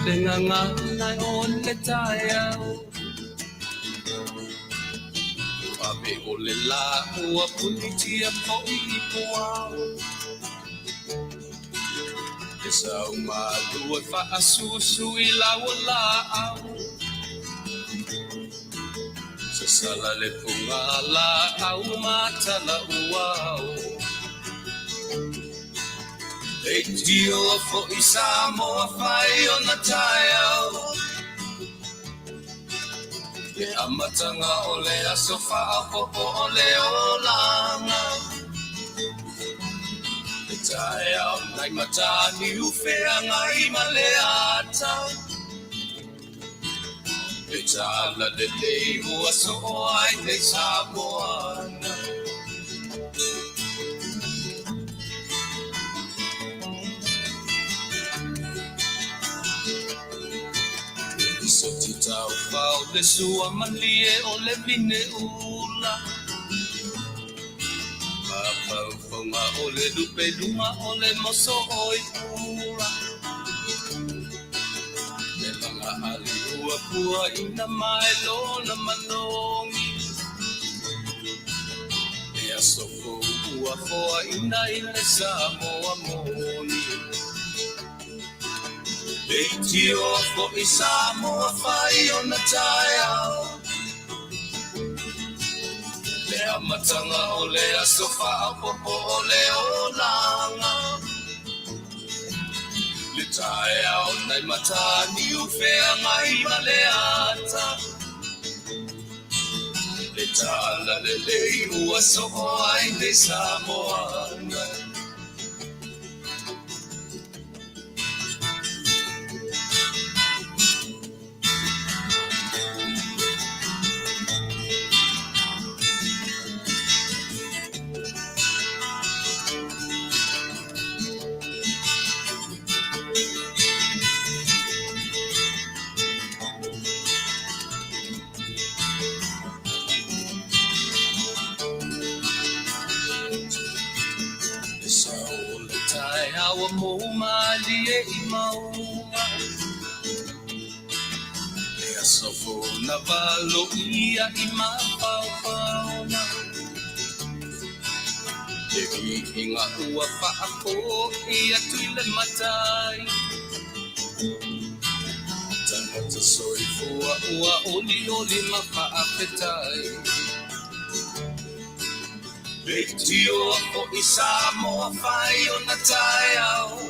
Le gagana o le taeao. Ave o le lā ua punitia foi i puao. E sau malu e faasusu i lau laau. Sasala le puga laau ma tala uao. E tio foi Samoa fai ona taeao. Le amataga o le aso faaopoopo o le olaga. Le taeao nai Mataniu Feagai ma le ata. Le talalelei ua soo ai nei Samoana. Le soti taufao le sua malie o le vine ula. Mafaufaga o le lupeluga o le moso o i pula. Le laga ali ua puaina mai lona manogi. Le aso fou ua foaina i le Samoa moni. Le tio foi Samoa fai ona taeao. Le amataga o le aso faaopoopo o le olaga. Le taeao nai Mataniu Feagai ma le ata. Le talalelei ua soo ai nei Samoana. Le sao o le taeao ua mou malie i mauga. Le aso fou na valoia i mafaufauga. Le viiga ua faafoi atu i le Matai. Tagata soifua ua olioli ma faafetai. Le tio foi Samoa fai ona taeao.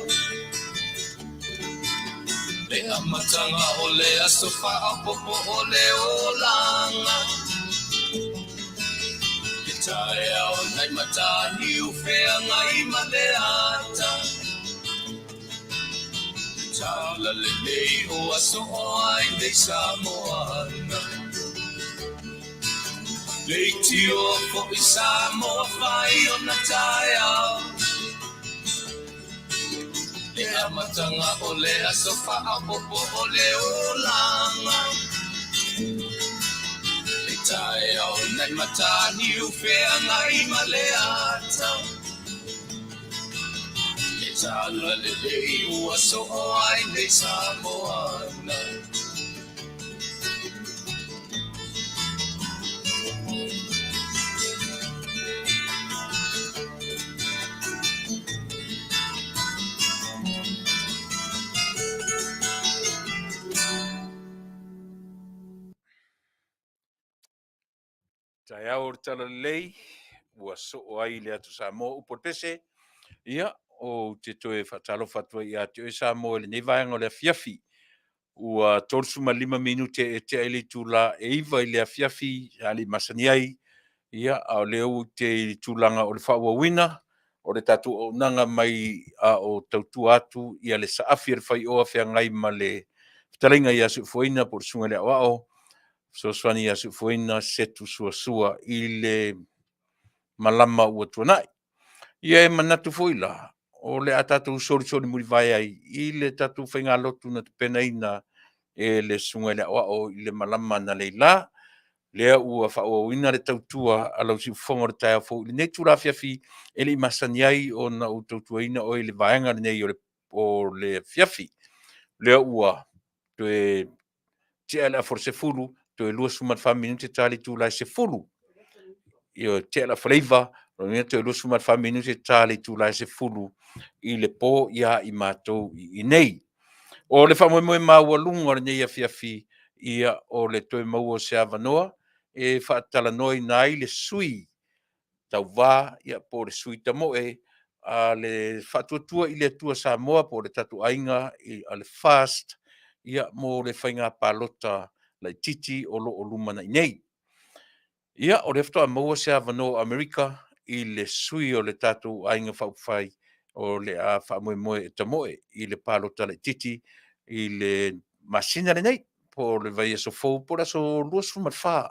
Le amataga o le aso faaopoopo o le olaga. Le taeao nai Mataniu Feagai ma le ata. Le talalelei ua soo ai nei Samoana. Le tio foi Samoa fai ona taeao. Le amataga o le aso faaopoopo o le olaga. Le taeao nai Mataniu Feagai ma le ata. Le talalelei ua soo ai nei Samoana. Taeao o le Talalelei, ua soo ai le atu Samoa upu o le pese. Ia, ou te toe faatalofa atu ai ia te oe Samoa i lenei vaega o le afiafi. Ua 35 minute e tea i le itula e 9 i le afiafi sa le i masani ai. Ia, a o lea ua te i le tulaga o le faaauauina o le tatou auaunaga mai a o tautua atu ia le saafi a le faioa feagai ma le fetalaiga ia Seufuaina po o le Susuga i le Aoao Fesoasoani ia Seufuaina Setu Suasua i le malama ua tuanai. Ia e manatu foi la, o le a tatou solisoli mulivae ai i le tatou faigalotu na tapenaina e le Susuga i le Aoao i le malama analeila. Lea ua faaauauina le tautua a lau siufofoga o le taeao fou i lenei itula afiafi e le i masani ai ona ou tautuaina oe i le vaega lenei o le afiafi. Lea ua Toe tea le afa o le 10, toe 24 minute ta le itula e 10. Ioe, tea le afa o le 9, lona uiga toe 24 minute ta le itula e 10 i le po ia i matou i inei. O le faamoemoe maualuga o lenei afiafi, ia o le toe maua o se avanoa e faatalanoaina ai le sui tauva, ia po o le sui tamoe a le Faatuatua i le Atua Samoa po o le tatou aiga a le FAST, ia mo le faiga palota laitiiti o lo o lumanai nei. Ia, o lea faatoa maua se avanoa o Amerika i le sui o le tatou Aiga Faaupufai o le a faamoemoe e tamoe i le palota laitiiti i le masina lenei, po o le vaiaso fou, po o le aso 24.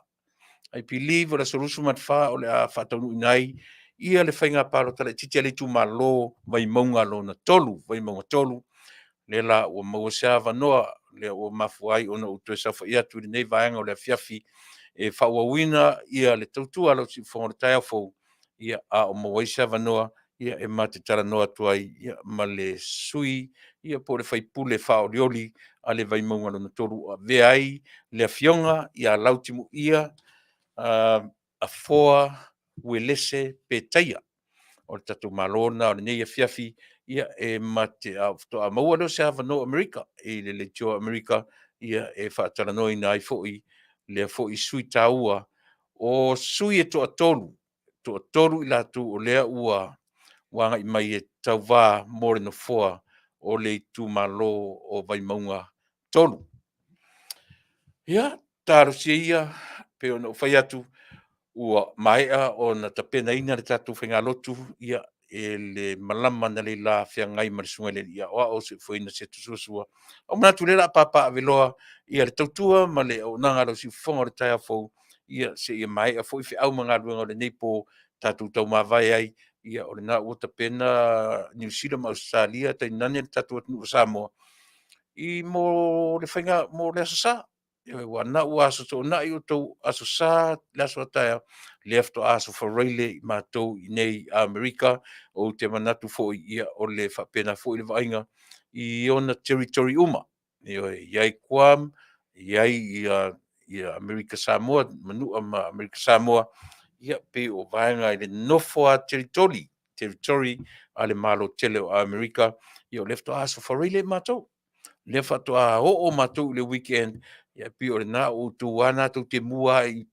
I believe o le aso 24 o le a faataunuuina ai ia le faiga palota laitiiti a le itumalo Vaimauga lona 3, Vaimauga 3. Lea la ua maua se avanoa, lea ua mafua ai ona ou toe saofai atu i lenei vaega o le afiafi e faaauauina ia le tautua a lau siufofoga i le taeao fou, ia, a o maua ai se avanoa ia e ma te talanoa atu ai ia, ma le sui ia po o le faipule faaolioli a le Vaimauga lona 3 o avea ai le afioga ia Lautimuia Afoa Uelese Petaia. O le tatou Malo lena o lenei afiafi, ia e ma te faatoa maua lea o se avanoa o Amerika i le leitioa a Amerika ia e faatalanoaina ai foi lea foi sui taua. O sui e toatolu, toatolu i latou o lea ua agai mai e tauva mo le nofoa o le itumalo o Vaimauga 3. Ia, talosia ia, pei ona ou fai atu, ua maea ona tapenaina le tatou faigalotu ia, e le malama analeila feagai ma le Susuga i le Alii Aoao Soifuaina Seta Suasua. Ua ou manatu o lea o le a papaaveloa le tautua ma le auaunaga a lau siufofoga i le taeao fou, ia seia maea foi feau ma galuega o lenei po tatou taumavae ai. Ia o lena ua tapena Niu Sila ma Ausetalia tainane le tatou atunuu o Samoa i mo le faiga mo le Aso Sa. Ioe, aua o lena ua Aso Toonai outou, Aso Sa le aso a taeao, lea faatoa Aso Faraile i matou i inei i Amerika. Ou te manatu foi, ia, o le faapena foi le vaaiga i ona territory uma. Ioe, e i ai Guam, e i ai Amerika Samoa, Manua ma Amerika Samoa, ia pei o vaega i le nofo a territory, territory a le Malo tele o Amerika, ia o lea faatoa Aso Faraile matou. Lea faatoa oo matou i le weekend, ia pei o lena o outou lava na tou te mua i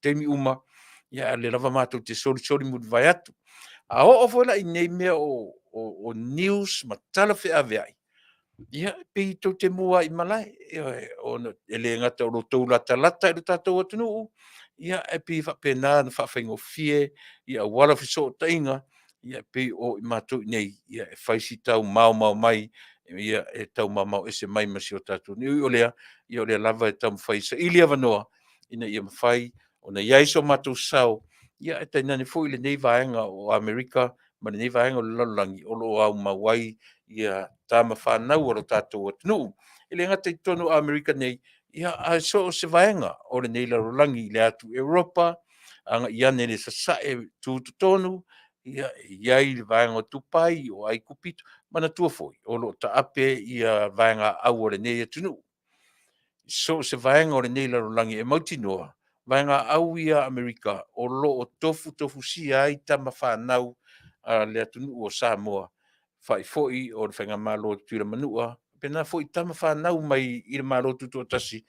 taimi uma, a o lea lava matou te solisoli mulivae atu. A oo foi la i nei mea o news ma tala feaveai, ia e pei tou te mua lava i malae, ioe, ona e le gata o lo outou latalata i lo tatou atunuu, ia ae pei e faapena ona faafaigofie auala o fesootaiga, ia pei o i matou i inei, ia e fai si tau maomao mai, ia e tau mamao ese mai ma si o tatou atunuu. E ui o lea, ia o lea lava e taumafai e saili avanoa ina ia mafai ona i ai so matou sao, ae tainane foi lenei vaega o Amerika ma lenei vaega o le lalolagi o lo o aumau ai tama fanau a lo tatou atunuu. E le gata i totonu o Amerika nei, ae so o se vaega o lenei lalolagi, i le atu Europa, agai ane i le sasae tutotonu, e i ai le vaega o Tupai, o Aikupito. Manatua foi, o lo o taape vaegaau a lenei atunuu i so o se vaega o lenei lalolagi e mautinoa vaegaau ia a Amerika o lo o tofutofusia ai tama fanau a le atunuu o Samoa, fa'i foi o le Faigamalo a Tutuila ma Manua, faapena foi tama fanau mai i le Malo Tutoatasi,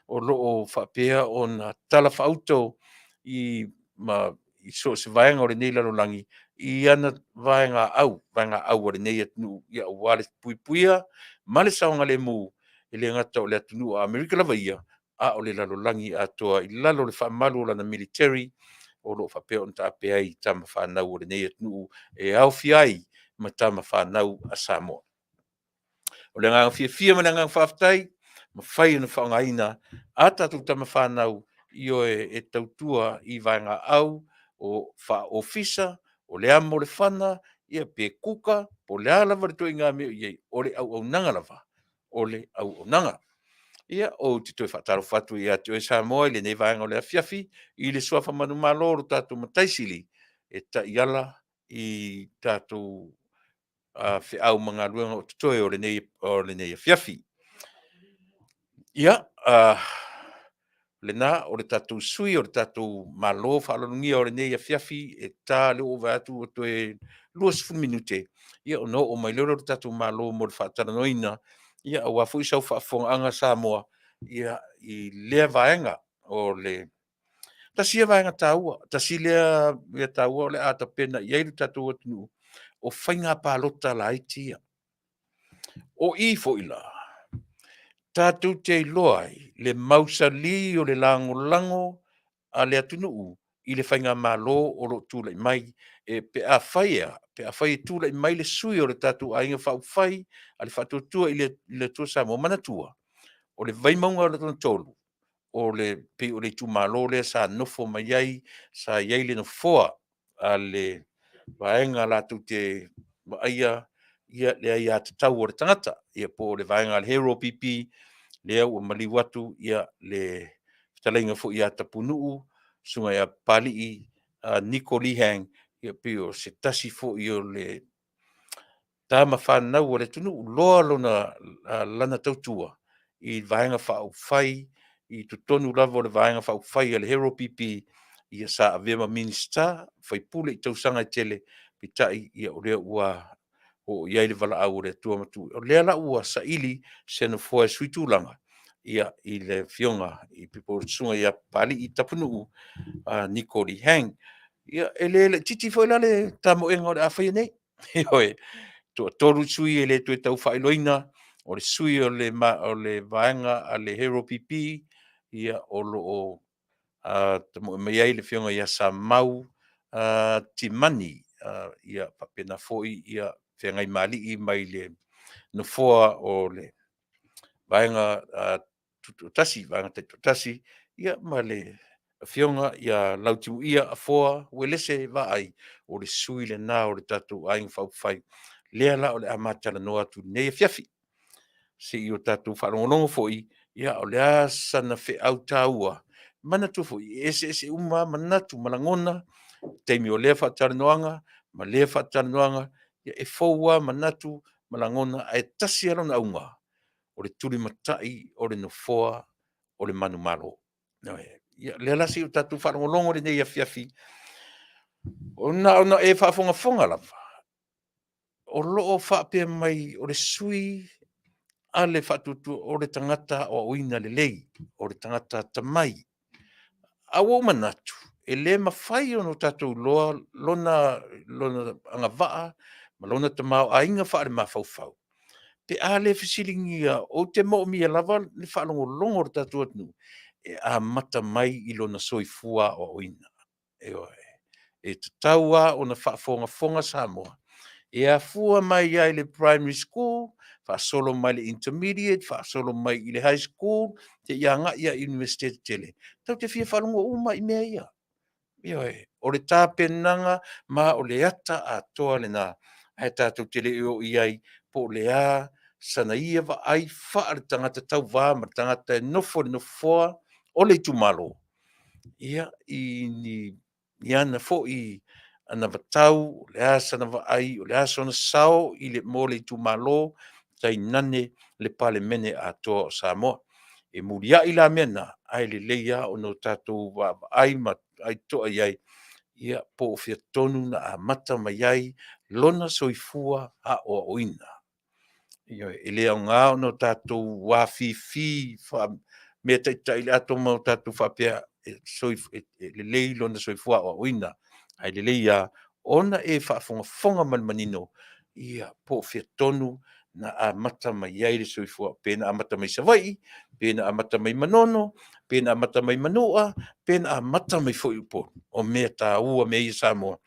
o lo o faapea ona talafaauto i so o se vaega o lenei lalolagi i ana vaegaau, vaegaau a lenei atunuu aua le puipuia ma le saogalemu, e le gata o le atunuu o Amerika lava ia, a o le lalolagi atoa i lalo o le faamalu o lana militeri o lo o faapea ona taape ai tama fanau a lenei atunuu e aofia ai ma tama fanau a Samoa. O le agaga fiafia ma le agaga faafetai, mafai ona faaaogaina a tatou tama fanau, ioe, e tautua i vaegaau o faa-ofisa, o le amo o le fana, ia pe kuka, po o le a lava le ituaiga mea o i ai, o le auaunaga lava, o le auaunaga. Ia, ou te toe faatalofa atu ia te oe Samoa i lenei vaega o le afiafi i le suafa manumalo o lo tatou Matai Sili e taiala i tatou feau ma galuega o totoe o lenei afiafi. Ia, lena o le tatou sui o le tatou Malo faaaloalogia o lenei afiafi e ta lea ua ou vaai atu ua toe 20 minute, ia ona oo mai loa lea o le tatou Malo mo le faatalanoaina, ia aua foi sau faafofogaaga Samoa i lea vaega o le... Tasi ia vaega taua, tasi lea mea taua o le a tapena i ai lo tatou atunuu, o faiga palota laiti ia. O i foi la, tatou te iloa ai le mausali o le lagolago a le atunuu i le faigamalo o lo o tulai mai e pe afai e a? Pe afai e tulai mai le sui o le tatou Aiga Faaupufai a le Faatuatua i le Atua Samoa, manatua, o le Vaimauga lona 3, o le pei o le itumalo lea sa nofo mai ai, sa i ai le nofoa a le vaega latou te vaaia le aiatatau a le tagata, ia po o le vaega a le HRPP, lea ua maliu atu le fetalaiga foi ia Tapunuu, le Susuga ia Papalii Niko Lee Hang, ia pei o se tasi foi o tama fanau a le atunuu, loa lana tautua i Vaega Faaupufai i totonu lava o le Vaega Faaupufai a le HRPP, ia sa avea ma Minisita, faipule i tausaga e tele, peitai o lea ua oo i ai le valaau a le Atua. O lea la ua saili se nofoa e suitulaga i le Afioga po o le Susuga ia Papalii Tapunuu Niko Lee Hang. Ia, e le laitiiti foi la le tamoega o le a faia nei. Ioe. E toatolu sui usufono e le toe tau faailoaina, o le sui o le Vaega a le HRPP, o lo o tamoe mai ai le Afioga ia Samau Timani, faapena foi Feagaimalii mai le nofoa o le Vaega Tutoatasi, Vaega Taitoatasi, ia ma le Afioga ia Lautimuia Afoa Uelese Vaai, o le sui lena o le tatou Aiga Faaupufai, lea la o le a ma talanoa atu i lenei afiafi. Se i o tatou faalogologo foi, o le a sana feau taua. Manatua foi, e eseese uma lava manatu ma lagona i le taimi o lea faatalanoaga ma lea faatalanoaga, ia e fou lava manatu ma lagona, ae tasi lava lona auga, o le tulimatai o le nofoa o le manumalo. Ioe. Ia o lea la se i o tatou faalogologo i lenei afiafi, na ona e faafogafoga lava, o lo o faapea mai o le sui a le Faatuatua o le tagata aoaoina lelei, o le tagata atamai. Ae ua ou manatu, e le mafai ona tatou iloa lona agavaa ma lona tamaoaiga faalemafaufau pe a le fesiligia. Ou te moomia lava le faalogologo a le tatou atunuu e amata mai i lona soifua aoaoina. Ioe. E tatau lava ona faafogafoga Samoa, e afua mai lava i le Primary School faasolo mai i le Intermediate faasolo mai i le High School seia agai lava i Iunivesite tetele, tatou te fia faalogo uma lava i mea ia. Ioe. O le tapenaga ma o le ata atoa lena, ae tatou te le i oo i ai po o le a sana ia vaai faaletagata tauvā ma le tagata e nofo i le nofoa o le itumalo, ia, i ana foi anavatau, o le a sana vaai, o le a sona sao mo le itumalo, tainane le Palemene atoa o Samoa. E muliai la mea na, ae lelei lava ona o tatou vaavaai ma vaai totoa i ai, ia po o fea tonu na amata mai ai lona soifua aoaoina. Ioe. E le aoga ona tatou afifi faameataitai i le ato ma o tatou faapea e lelei lona soifua aoaoina, ae lelei lava ona e faafogafoga ma le manino po o fea tonu na amata mai ai le soifua, pe na amata mai Savaii, pe na amata mai Manono, pe na amata mai Manua, pe na amata mai foi i Upolu. O mea taua mea ia Samoa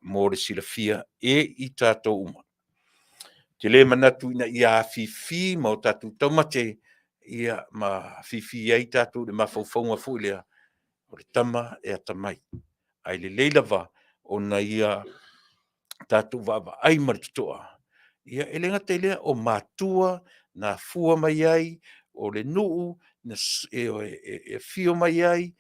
mo le silafia e i tatou uma. Ou te le manatu ina ia afifi ma o tatou taumate ma afifi ai tatou i le mafaufauga foi lea, o le tama e atamai, ae lelei lava ona ia tatou vaavaai ma le totoa. E le gata i lea o matua na afua mai ai, o le nuu e afio mai ai,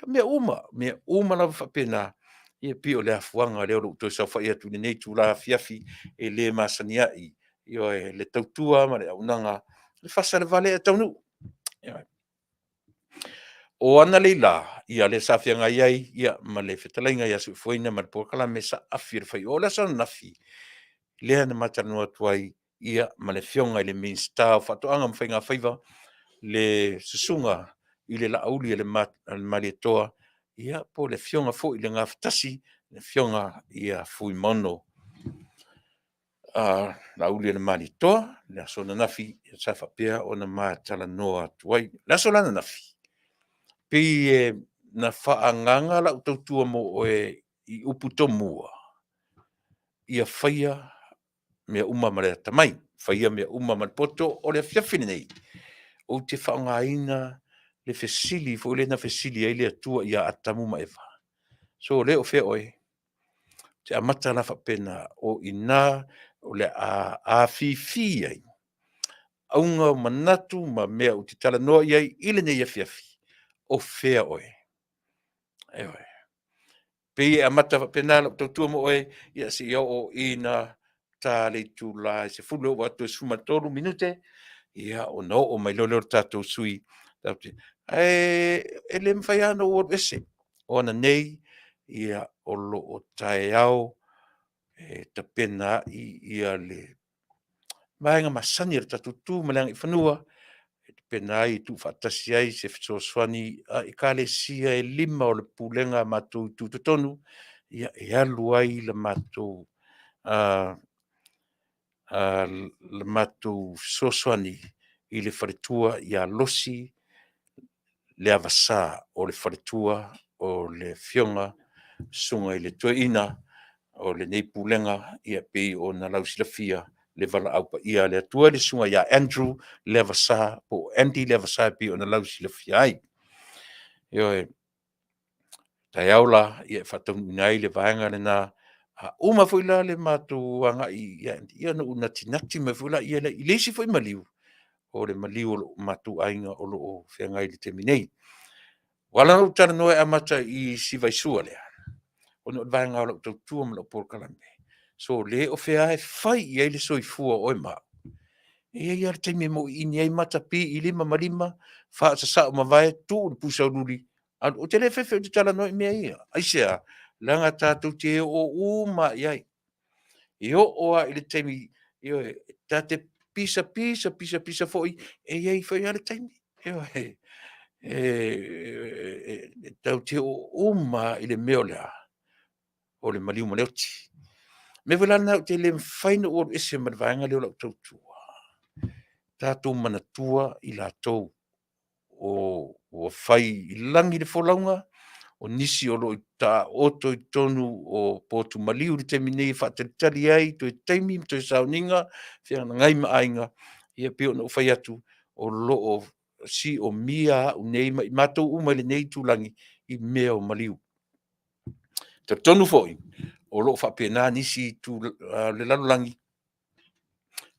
o mea uma, mea uma lava faapena. Ia pei o le afuaga lea o lou toe saofai atu i lenei itula afiafi e le masani ai, ioe, le tautua ma le auaunaga, e fasa i le vale ae taunuu. O analei la, ia lea sa feagai ai ia ma le fetalaiga ia Suefuaina ma le polokalame Saafi o le Fai'o. O le aso ananafi lea na ma talanoa atu ai ia ma le Afioga i le Minisita o Faatoaga ma Faigafaiva, le Susuga i le Laauli a le Malietoa, ia po o le Afioga foi i le Gafatasi, le Afioga ia Fuimaono Laaulialemalietoa, i le aso ananafi sa faapea ona ma talanoa atu ai. O le aso la ananafi, pei e na faaagaaga lau tautua mo oe i upu tomua, ia faia mea uma ma le atamai, faia mea uma ma le poto. O le afiafi lenei, ou te faaaogaina le fesili foi lea na fesili ai le Atua ia Atamu ma Eva, sole, o fea oe? Ou te amata la faapena, o i ina o le a afifi ai auga o manatu ma mea ou te talanoa i ai i lenei afiafi, o fea oe? Ioe. Pei e amata faapena lau tautua mo oe, ia seia oo ina ta le itula e 10 e oo atu i le 13 minute, ia ona oo mai loa lea o le tatou sui usufono. Ae e le mafai lava ona ou alu ese, o ananei o lo o taeao e tapena ai le vaega masani a le tatou tu ma le agaifanua, e tapena ai e tuufaatasi ai se fesoasoani a Ekalesia e 5 o le pulega a matou tutotonu, e alu ai le matou fesoasoani i le faletua ia Losi Leavasa, o le faletua o le Afioga Susuga i le Toeaina o lenei Pulega, e pei ona lausilafia le valaau paia a le Atua, le Susuga ia Andrew Leavasa po o Andy Leavasa e pei ona lausilafia ai. Ioe. O taeao la e faataunuuina ai le vaega lena. A uma foi la le matou agai ia Andy, ia ona ou natinati mai foi lea i le isi foi maliu, o le maliu o lo matou aiga o lo o feagai i le taimi nei. Ua ala ona ou talanoa e amata i si vaisua lea, ona o le vaega o lau tautua ma lau polokalame, sole o fea lava e fai i ai le soifua o oe ma au, e i ai lava le taimi e mauiini ai mata, pi i lima ma lima, faasasao ma vae, tuu le pusa uliuli, alu. Ou te le fefe ou te talanoa i mea ia. Aisea? Leaga tatou te oo uma lava i ai. E oo lava i le taimi, ioe, ta te pisa pisa pisa pisa foi, e i ai foi lava le taimi, ioe, e tatou te oo uma lava i le mea o le a? O le maliu ma le oti. O le mea foi la lena ou te le mafai ona ou alu ese ma le vaega lea o lau tautua, tatou manatua i latou ua fai i lagi le folauga, o nisi o lo o taooto i totonu o potu maliu i le taimi nei e faatalitali ai toe taimi ma toe sauniga, feagai ma aiga. Ia pei ona ou fai atu, o lo o siomia au nei ma i matou uma i lenei itulagi i mea o maliu. E talitonu foi, o lo o faapena nisi itu o le lalolagi,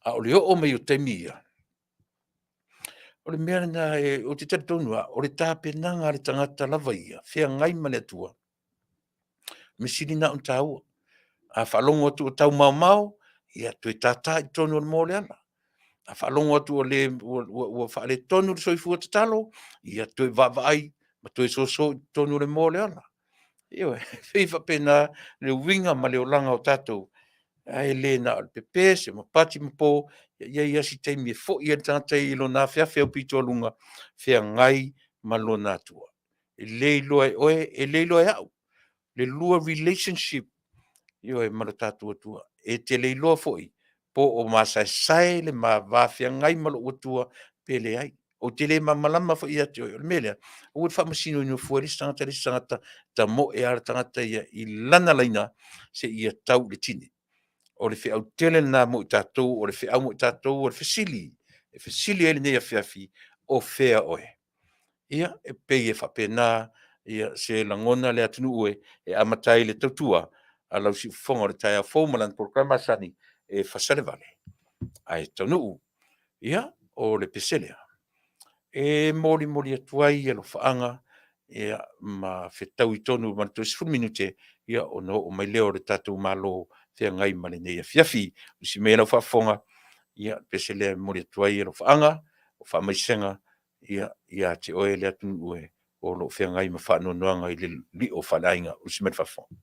a o le oo mai o taimi ia, o le mea lena ou te talitonu lava, o le tapenaga a le tagata lava ia, feagai ma le Atua, mea sili lena ona taua. A faalogo atu ua taumaomao, ia toe tata i totonu o le moa o le ala. A faalogo atu ua faaletonu le soifua tatalo, ia toe vaavaai ma toe soso i totonu o le moa o le ola. Ioe, e pei e faapena le uiga ma le olaga o tatou, ae le na o le pepese ma pati ma po. E i ai lava si taimi e foi ai le tagata ia i lona afeafe aupito feagai ma lona Atua. E le iloa e oe, e le iloa e au le lua relationship, ioe, ma lo tatou Atua. E te le iloa foi po o masaesae le ma va feagai ma lou Atua pe leai. Ou te le malamalama foi ia te oe. O le mea lea, aua le faamasinoina fua e le isi tagata le isi tagata, tamoe lava le tagata ia i lana laina seia tau i le tini. O le feau tele lena mo i tatou, o le feau mo i tatou o le fesili, e fesili ai lenei afiafi, o fea oe? Ia, e pei e faapena se lagona le atunuu e amata ai le tautua a lau siufofoga o le taeao fou ma lana polokalame masani e fasa le vale ae taunuu. Ia, o le pese lea e molimoli atu ai alofaaga ma fetaui tonu ma le toe 10 minute ona oo mai lea o le tatou Malo feagai ma lenei afiafi. Usi meia lau faafofoga, ia o le pese lea e momoli atu ai alofaaga, o faamaisega Ia, ia te oe le atunuu e o lo o feagai ma faanoanoaga i le lio faaleaiga. Usi mai le faafofoga.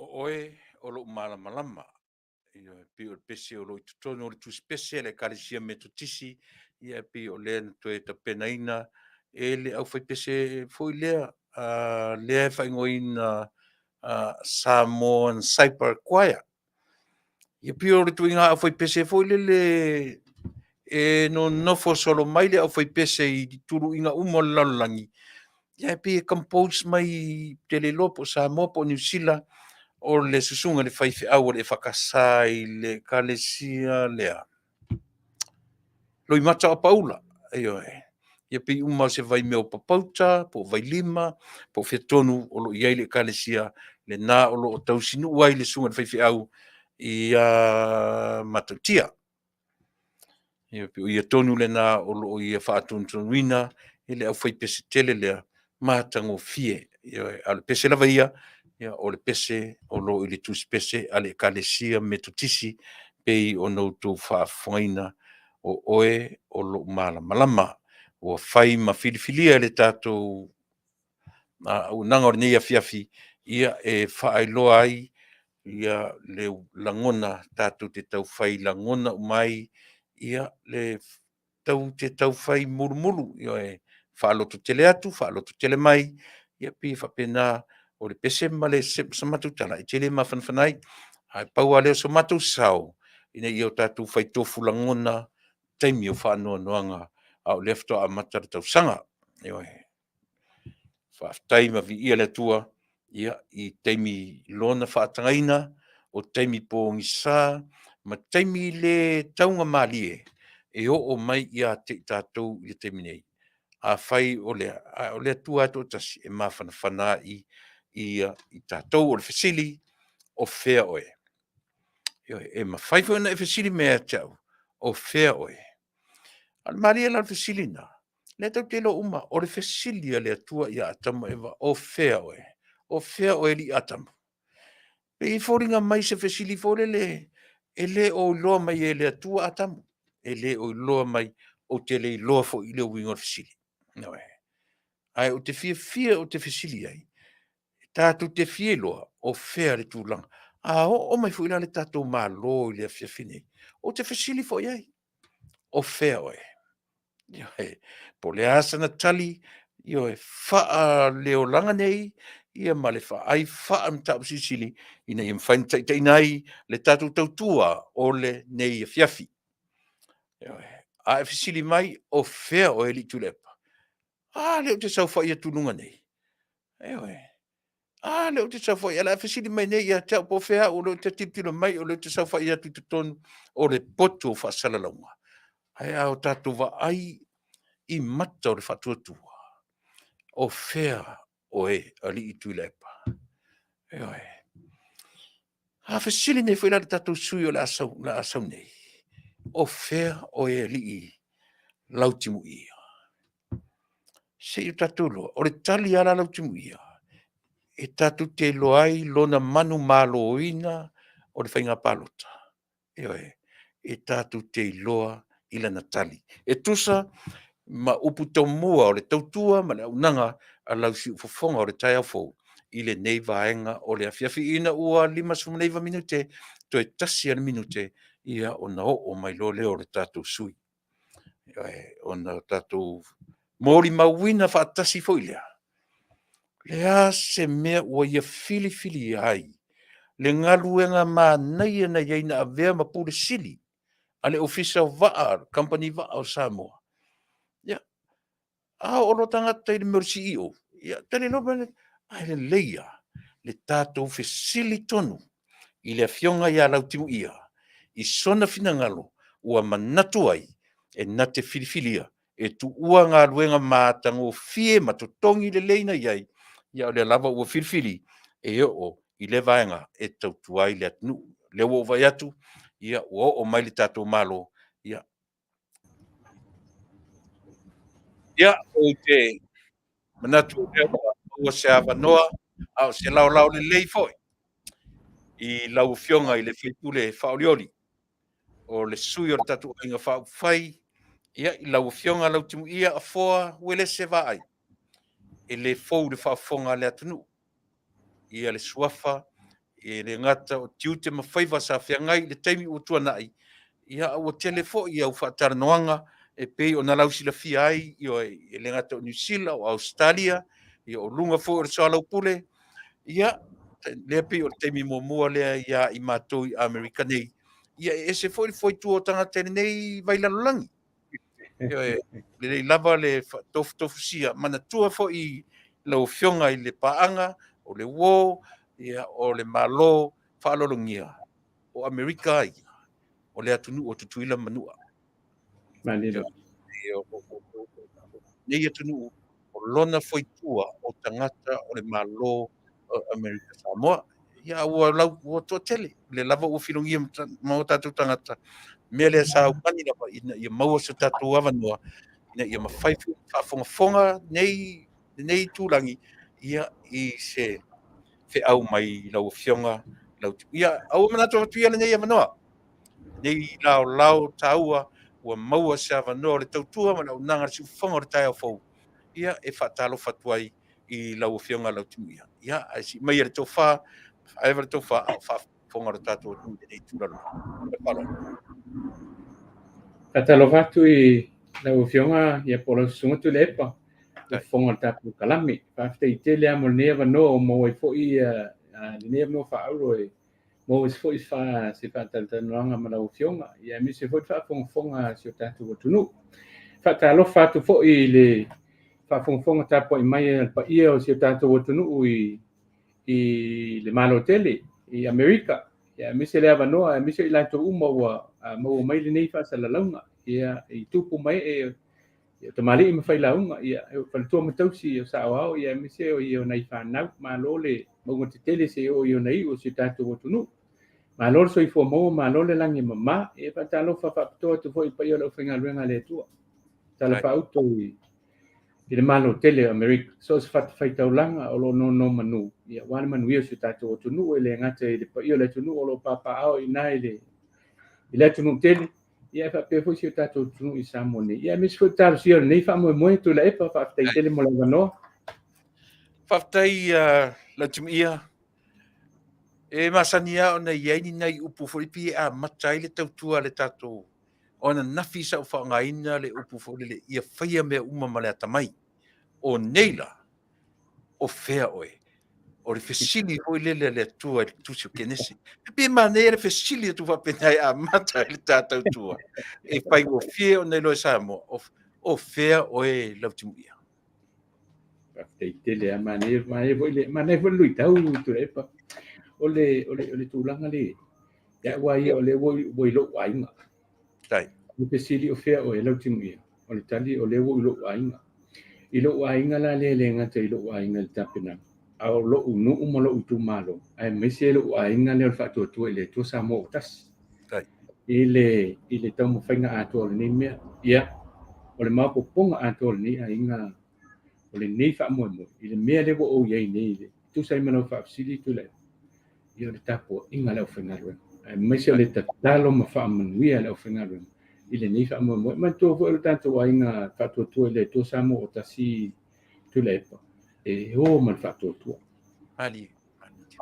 O oe o lou malamalama, ioe, pei o le pese o lo o i totonu o le Tusi Pese a le Ekalesia Metotisi, ia e pei o lea na toe tapenaina e le aufaipese foi lea, lea e faaigoaina Samoan Cypher Choir. Ia pei o le ituaiga aufaipese foi lele e nonofo solo mai le aufaipese i tuluiga uma o le lalolagi, ia e pei e compose mai, ou te le iloa po o Samoa po o Niu Sila, O le susuga i le faifeau o le EFKS i le Ekalesia lea, Loimata o Apaula, ioe. Ia pei uma o se vaimea o Papauta, po o Vailima, po o fea tonu o lo o i ai le Ekalesia lena o lo o tausinuu ai le susuga i le faifeau ia Matautia. Ia pei o ia tonu lena o lo o ia faatonutonuina e le aufaipese tele lea matagofie. Ioe, a o le pese lava ia, ia o le pese o lo o i le tusipese a le Ekalesia Metotisi pei ona outou faafofogaina, o oe o lou malamalama. Ua fai ma filifilia e le tatou auaunaga o lenei afiafi, ia e faailoa ai ia le lagona tatou te tau fai lagona uma ai ia le tatou te tau fai mulumulu, ioe, faalototele atu, faalototele mai, ia pei e faapena. O le pese ma se matou tala, e te le mafanafana ai, ae pau lava lea o so matou sao, ina ia o tatou fai tofu lagona taimi o faanoanoaga, a o lea faatoa amata le tausaga. Ioe. Faafetai ma viia le Atua i taimi i Lona faatagaina, o taimi pogisa ma taimi le taugamalie e oo mai ia te i tatou i le taimi nei. Afai o le a, a o le Atua lava e toatasi e mafanafana ai ia i tatou. O le fesili, o fea oe? Ioe, e mafai foi ona e fesili mai ia te au, o fea oe? A o le malie la o le fesili lena, o lea tatou te iloa uma, o le fesili a le Atua ia Atamu ma Eva, o fea oe? O fea oe alii Atamu? E pei e foliga mai se fesili foi lele e le o iloa mai e le Atua Atamu, e le o iloa mai, ou te le iloa foi le uiga o le fesili. Ioe. Ae ou te fiafia ou te fesili ai, tatou te fia iloa o fea le tulaga. A oo mai foi la le tatou Malo i le afiafi nei, ou te fesili foi i ai, o fea oe? Ioe, po o le a sana tali, ioe, faaleolaga nei ia ma le ai faa-mataupu silisili ina ia mafai ona taitaiina ai le tatou tautua o lenei afiafi. Ioe. A e fesili mai o fea oe alii Tuilaepa? A lea ou te saofai atu i luga nei. Ioe. A lea ou te saofai, o le a e fesili mai nei ia te au po o fea au o lea ou te tilotilo mai o lea ou te saofai atu i totonu o le potu o faasalalauga. Ae a o tatou vaai i mata o le faatuatua, o fea oe alii Tuilaepa? Ioe. A fesili nei foi la i le tatou sui usufono o le a sau nei, o fea oe alii Lautimuia? Se i o tatou iloa, o le tali lava la a Lautimuia, e tatou te iloa ai lona manumaloina o le faiga palota. Ioe, e tatou te iloa i lana tali. E tusa ma upu tomua o le tautua ma le auaunaga a lau siufofoga o le taeao fou i lenei vaega o le afiafi ina ua 59 minute, toe tasi lava le minute ia ona oo mai loa lea o le tatou sui usufono, ona tatou molimauina faatasi foi lea, o le a se mea ua ia filifilia ai le galuega manaia na i ai na avea ma Pule Sili a le Ofisa o Vaa, le Kamupani Vaa o Samoa. Ia, a oo loa tagata i le mea o le CEO, ia tali loa, ae lelei lava le tatou fesili tonu i le Afioga ia Lautimuia i sona finagalo ua manatu ai e na te filifilia e tuua galuega matagofie ma totogi lelei na i ai, a o lea lava ua filifili e oo i lea vaega e tautua ai le atunuu. O lea ua ou vaai atu ua oo mai le tatou Malo, ia, ou te manatu o lea ua maua se avanoa, a o se laolao lelei foi i lau Afioga i le sui usufono faaolioli, o le sui o le tatou Aiga Faaupufai, ia, i lau Afioga Lautimuia Afoa Uelese Vaai, e le fou i le faafofoga a le atunuu le suafa, e le gata o tiute ma faiva sa feagai i le taimi ua tuanai, a ua tele foi au faatalanoaga e pei ona lausilafia ai, ioe, e le gata o Niu Sila, o Ausetalia, o luga foi o le soalaupule, ia, lea pei o le taimi muamua lea ia i matou i Amerika nei, ia e ese foi le foitua o tagata i lenei vailalolagi. Ioe, lelei lava le tofutofusia. Manatua foi lau Afioga i le paaga, o le uo, Ia, o le Malo faaaloalogia o Amerika ia, o le atunuu o Tutuila ma Manua. Nei atunuu o lona foitua o tagata o le Malo o Amerika Samoa. Ia, ua lau ua toatele le lava ua filogia ma o tatou tagata. Mea lea sa aumani lava ina ia maua so tatou avanoa ina ia mafai foi ona faafogafoga nei lenei itulagi ia i se feau mai lau Afioga lau. Ia, aua manatu avatu ia lenei avanoa, nei laolao taua ua maua se avanoa o le tautua ma le auaunaga a le siufofoga o le taeao fou, ia e faatalofa atu ai i lau Afioga Lautimuia. Ia, ae sii maia le tofa, faaeva le tofa a o faafofoga le tatou atunuu i lenei itula. Faatalofa atu i lau Afioga ia po o lau Susuga Tuilaepa, le fofoga o le tatou kalame. Faafetai tele lava mo lenei avanoa ua maua ai foi lenei avanoa faaauro e maua ai foi se faatalatalanoaga ma lau Afioga, ia aemaise foi le faafogafoga a si o tatou atunuu. Faatalofa atu foi i le faafogafoga tapuai mai a le paia o si o tatou atunuu i le Malo tele i Amerika, ia aemaise le avanoa, aemaise i latou uma ua maua mai lenei faasalalauga, ia i tupu ma ee, ia tamalii ma failauga, ia faletua ma tausi o saoao, ia aemaise o ia o nai fanau. Malo le mauga tetele se oo i ona iu o si o tatou atunuu. Malo le soifua maua, malo le lagi e mama. E faatalofa faapitoa atu foi i paia o le aufaigaluega a le Atua. Tala faauto i le Malo tele o Amerika, so o se fatafaitaulaga o lo o nonomanu, ia aua le manuia o si o tatou atunuu, e le gata i le paia o le atunuu o lo o papaao i ina i le atunuu tele, ia e faapea foi si o tatou atunuu i Samoa nei. Ia aemaise foi le talosia o lenei faamoemoe. Tuilaepa, faafetai tele mo le avanoa. Faafetai Lautimuia. E masani lava ona i ai ni nai upu foi pei e amata ai le tautua a le tatou. O ananafi sa ou faaaogaina le upu foi lele, ia faia mea uma ma le atamai. O nei la, o fea oe? O le fesili foi lele a le Atua i le tusi o Kenese. E pei e manaia le fesili atu faapena e amata ai le ta tautua. E faigofie ona iloa e Samoa, o fea oe Lautimuia? Faafetai tele lava, manaia, manaia foi le, manaia foi le luitau Tuilaepa. O le tulaga le, ia aua ia o lea ua i lou aiga. Tai. O le fesili o fea oe Lautimuia? O le tali o lea ua i lou aiga. I lou aiga la lea e le gata i lou aiga i le tapenaga, a o lou nuu ma lou itumalo, aemaise lou aiga lea o le Faatuatua i le Atua Samoa ua tasi. Tai. I le taumafaiga atoa o lenei mea. Ia, o le maopoopoga atoa o lenei aiga, o lenei faamoemoe, i le mea lea ua ou i ai nei, le tusa ai ma lau faafesili Tuilaepa, ia o le tapuaiga a le aufaigaluega, aemaise o le tatalo ma faamanuia a le aufaigaluega i lenei faamoemoe. Manatua foi o le tatou aiga Faatuatua i le Atua Samoa ua tasi Tuilaepa, e o ma le faatuatua.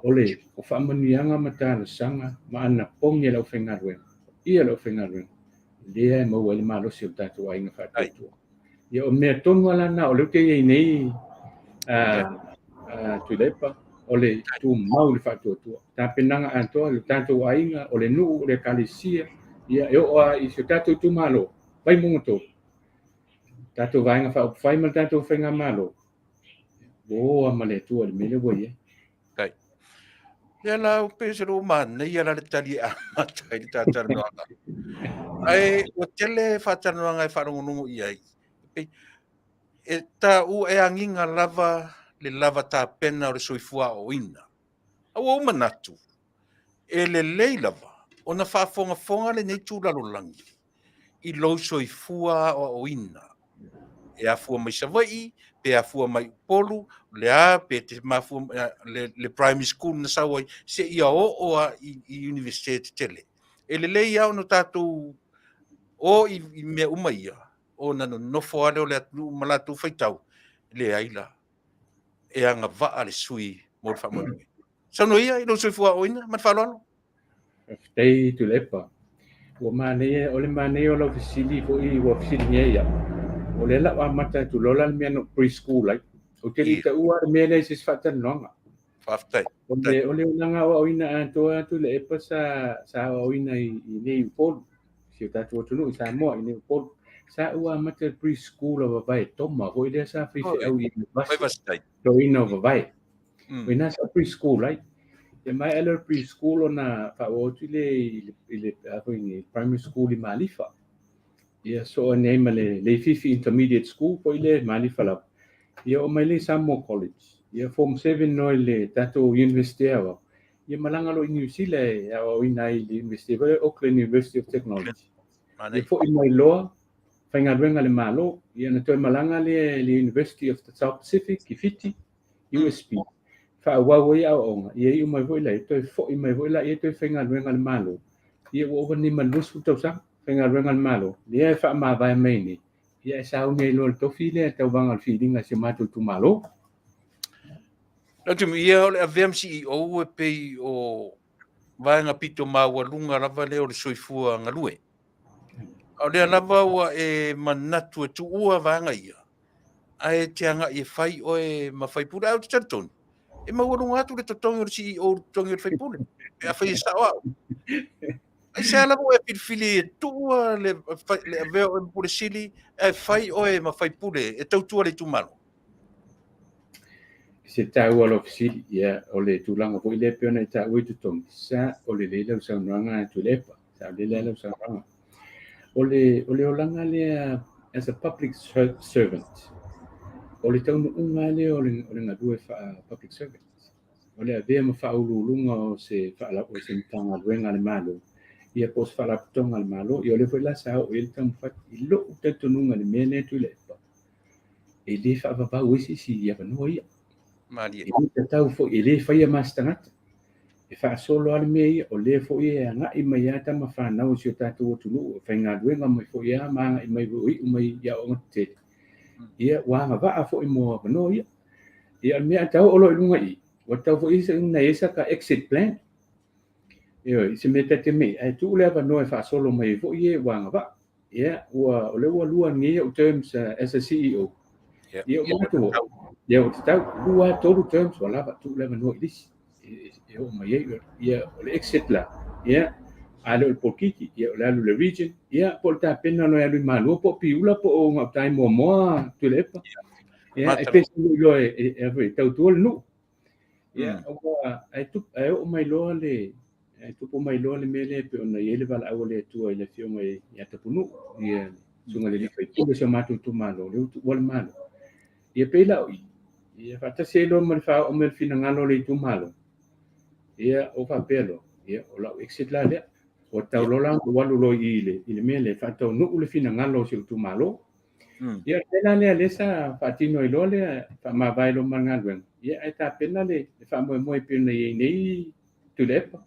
O le o faamanuiaga ma talosaga ma anapogi a le aufaigaluega, ia le aufaigaluega, lea e maua ai le malosi o le tatou aiga faatuatua. Ia o mea tonu lava lena o lea ou te i ai nei Tuilaepa, o le tumau i le faatuatua. Tapenaga atoa le tatou aiga, o le nuu, o le ekalesia, ia e oo lava i si o tatou itumalo, Vaimauga 3, tatou vaega faaupufai ma le tatou faigamalo, ua o lava ma le Atua i le mea lea ua i ai. Tai. Lea la ua pei o se lou manaia la le tali e amata ai le talanoaga. Ae ua tele faatalanoaga e faalogologo i ai. E taua e agiga lava le lava tapena o le soifua aoaoina. A ua ou manatu, e lelei lava ona faafogafoga lenei tūlalolagi i lou soifua aoaoina. E afua mai Savaii, pe afua mai Upolu, le a pe te mafua le primary school na sau ai, seia oo lava i Universite tetele. E lelei lava ona tatou o i mea uma ia, ona nonofo lava lea o le atunuu ma latou faitau, leai la, e agavaa le sui mo le faamoemoe. Saunoa ia i lou soifua aoaoina ma le faaaloalo. Faafetai Tuilaepa. Ua manaia, o le manaia o lau fesili foi ua fesiligia ia. O lea la ua amata atu loa la le mea na preschool ai. Ou te le i taua le mea lea i se isi faatalanoaga. Faafetai. O le olaga aoaoina atoa Tuilaepa sa aoaoina i nei Upolu, si o tatou atunuu i Samoa i nei Upolu. Sa ou amata i le preschool a vavae toma foi lea sa faifeau i vasi, toina o vavae. O ina sa preschool ai. Ia maea lea o le pre-school ona faaauau atu lea i le a foi nei, primary school i Malifa. Ia soo ane ai ma le Leififi Intermediate School foi lea i Malifa lava. Ia oo mai lea i Samoa College. Ia Form 7 loa i le tatou University Aoao. Ia malaga loa i Niu Sila e aoaoina ai i le University foi lea Auckland University of Technology. Ia foi mai loa faigaluega a le Malo. Ia ona toe malaga lea i le University of the South Pacific i Fiti. USP, faaauau ai aoaoga, ia iu mai foi laia, toe foi mai foi laia toe faigaluega a le Malo. Ia ua ova nei ma le 20 tausaga faigaluega a le Malo, lea e faamavae mai nei, ia e sauni ai loa le tofi lea tauvaga o le filiga a si o matou itumalo. Lautimi, ia o le avea ma CEO e pei o vaega pito maualuga lava lea o le soifua galue. A o lea lava ua e manatu e tuua vaega ia, ae te agai e fai oe ma faipule. Ae ou te talitonu, e maualuga atu le totogi o le CEO i le totogi o le faipule, pe afai e sao au. Aisea lava ua e filifili e tuua le, le avea oe ma Pule Sili, ae fai oe ma faipule e tautua le itumalo? Se taua o lau fesili, ia, o le tulaga foi lea pei ona e taua i totogi, sa o lelei lau saunoaga Tuilaepa, sa o lelei lau saunoaga. O le, o le olaga lea as a public servant, o le taunuuga lea o le, o le galue faa public servant. O le avea ma faauluuluga o se, o se Matagaluega a le Malo, ia po o se Faalapotopotoga a le Malo, ia o lea foi la sa oo i ai le taumafai. I lou talitonuga i le mea lea Tuilaepa, e le faavavau ai se isi i avanoa ia. Malie. E le tatau foi, e le faia ma se tagata. E faasolo lava le mea ia, o lea foi e agai mai lava tama fanau a si o tatou atunuu, e faigaluega mai foi lava ma agai mai foi o iu mai i aoaoga tetele. Ia, ua agavaa foi mo avanoa ia. Ia, o le mea a tau o loa i luga i i, ua tatau foi ona i ai saka exit plan. Ioe, i se mea ta te mei, ae tuu le avanoa e faasolo mai ai foi e ua agavaa. Ia, ua, o lea ua lua nei au terms as a CEO. Ia, ua manatu foi, ia, ua tatau, lua, tolu terms, ua lava, tuu le avanoa i le isi e oo mai ai. Ia, o le exit la, ia, a le o le polokiki, ia, o le alu i le region, ia, po o le tapena loa e alu i Malua, po o Piula, po o gauta i Moamoa, Tuilaepa. Ia, e pesi loa e, e, e tautua le nuu. Ia, aua ae tupu, ae oo mai loa le, ae tupu mai loa le mea lea e pei ona i ai le valaau a le Atua i le Afioga ia Tapunuu, ia Susuga i le Alii Faipule o si o matou itumalo, lea ua tuua le Malo. Ia pei la o i, ia faatasi ai loa ma le faaoo mai o le finagalo o le itumalo, ia ou faapea loa, ia o lau exit la lea. Ua tau loa la ona ou alu loa i i i le mea lea e faataunuu le finagalo o si ou itumalo. Ia, o le mea la lea lea sa faatino ai loa lea, faamavae loa ma le galuega, ia ae tapena le faamoemoe e pei ona i ai nei Tuilaepa.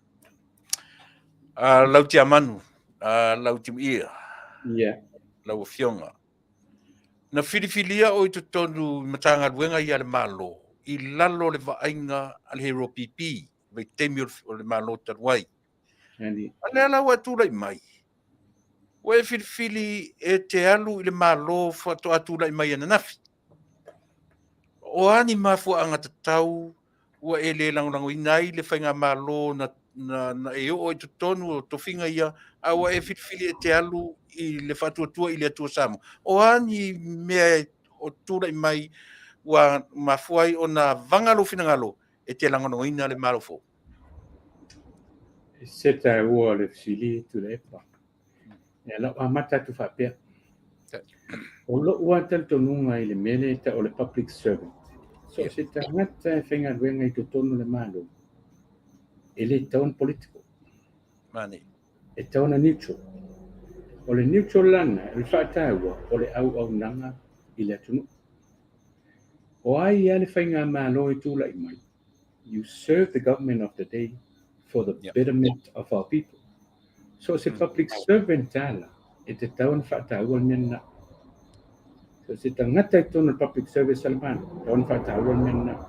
Lau Tiamanu, lau Timuia, Ia. Lau Afioga, na filifilia oe i totonu i Matagaluega ia a le Malo i lalo o le vaaiga a le Hero PP i vaitaimi o le Malo talu ai. A lea la ua e tulai mai, ua e filifili e te alu i le Malo faatoa tulai mai ananafi. O a ni mafuaaga tatau ua e le lagolagoina ai le faigamalo na, na, na e oo i totonu o tofiga ia, a ua e filifili e te alu i le faatuatua i le Atua Samoa? O a ni mea o tulai mai ua mafua ai ona vaga lou finagalo e te lagolagoina le Malo fou? Se taua o le fesili Tuilaepa. Ia, lau amata atu faapea. O lou lava talitonuga i le mea lea e tau o le public servant, so o se tagata e faigaluega i totonu o le Malo, e le tatau ona political. Mani. E tatau ona neutral. O le neutral la lena, o le faataua o le auaunaga i le atunuu. O ai lava le faigamalo e tulai mai, you serve the government of the day for the betterment of our people. So se public servant tala e tatau ona faataua le mea lena. So se tagata i totonu o le public service a le Malo, tatau ona faataua le mea lena.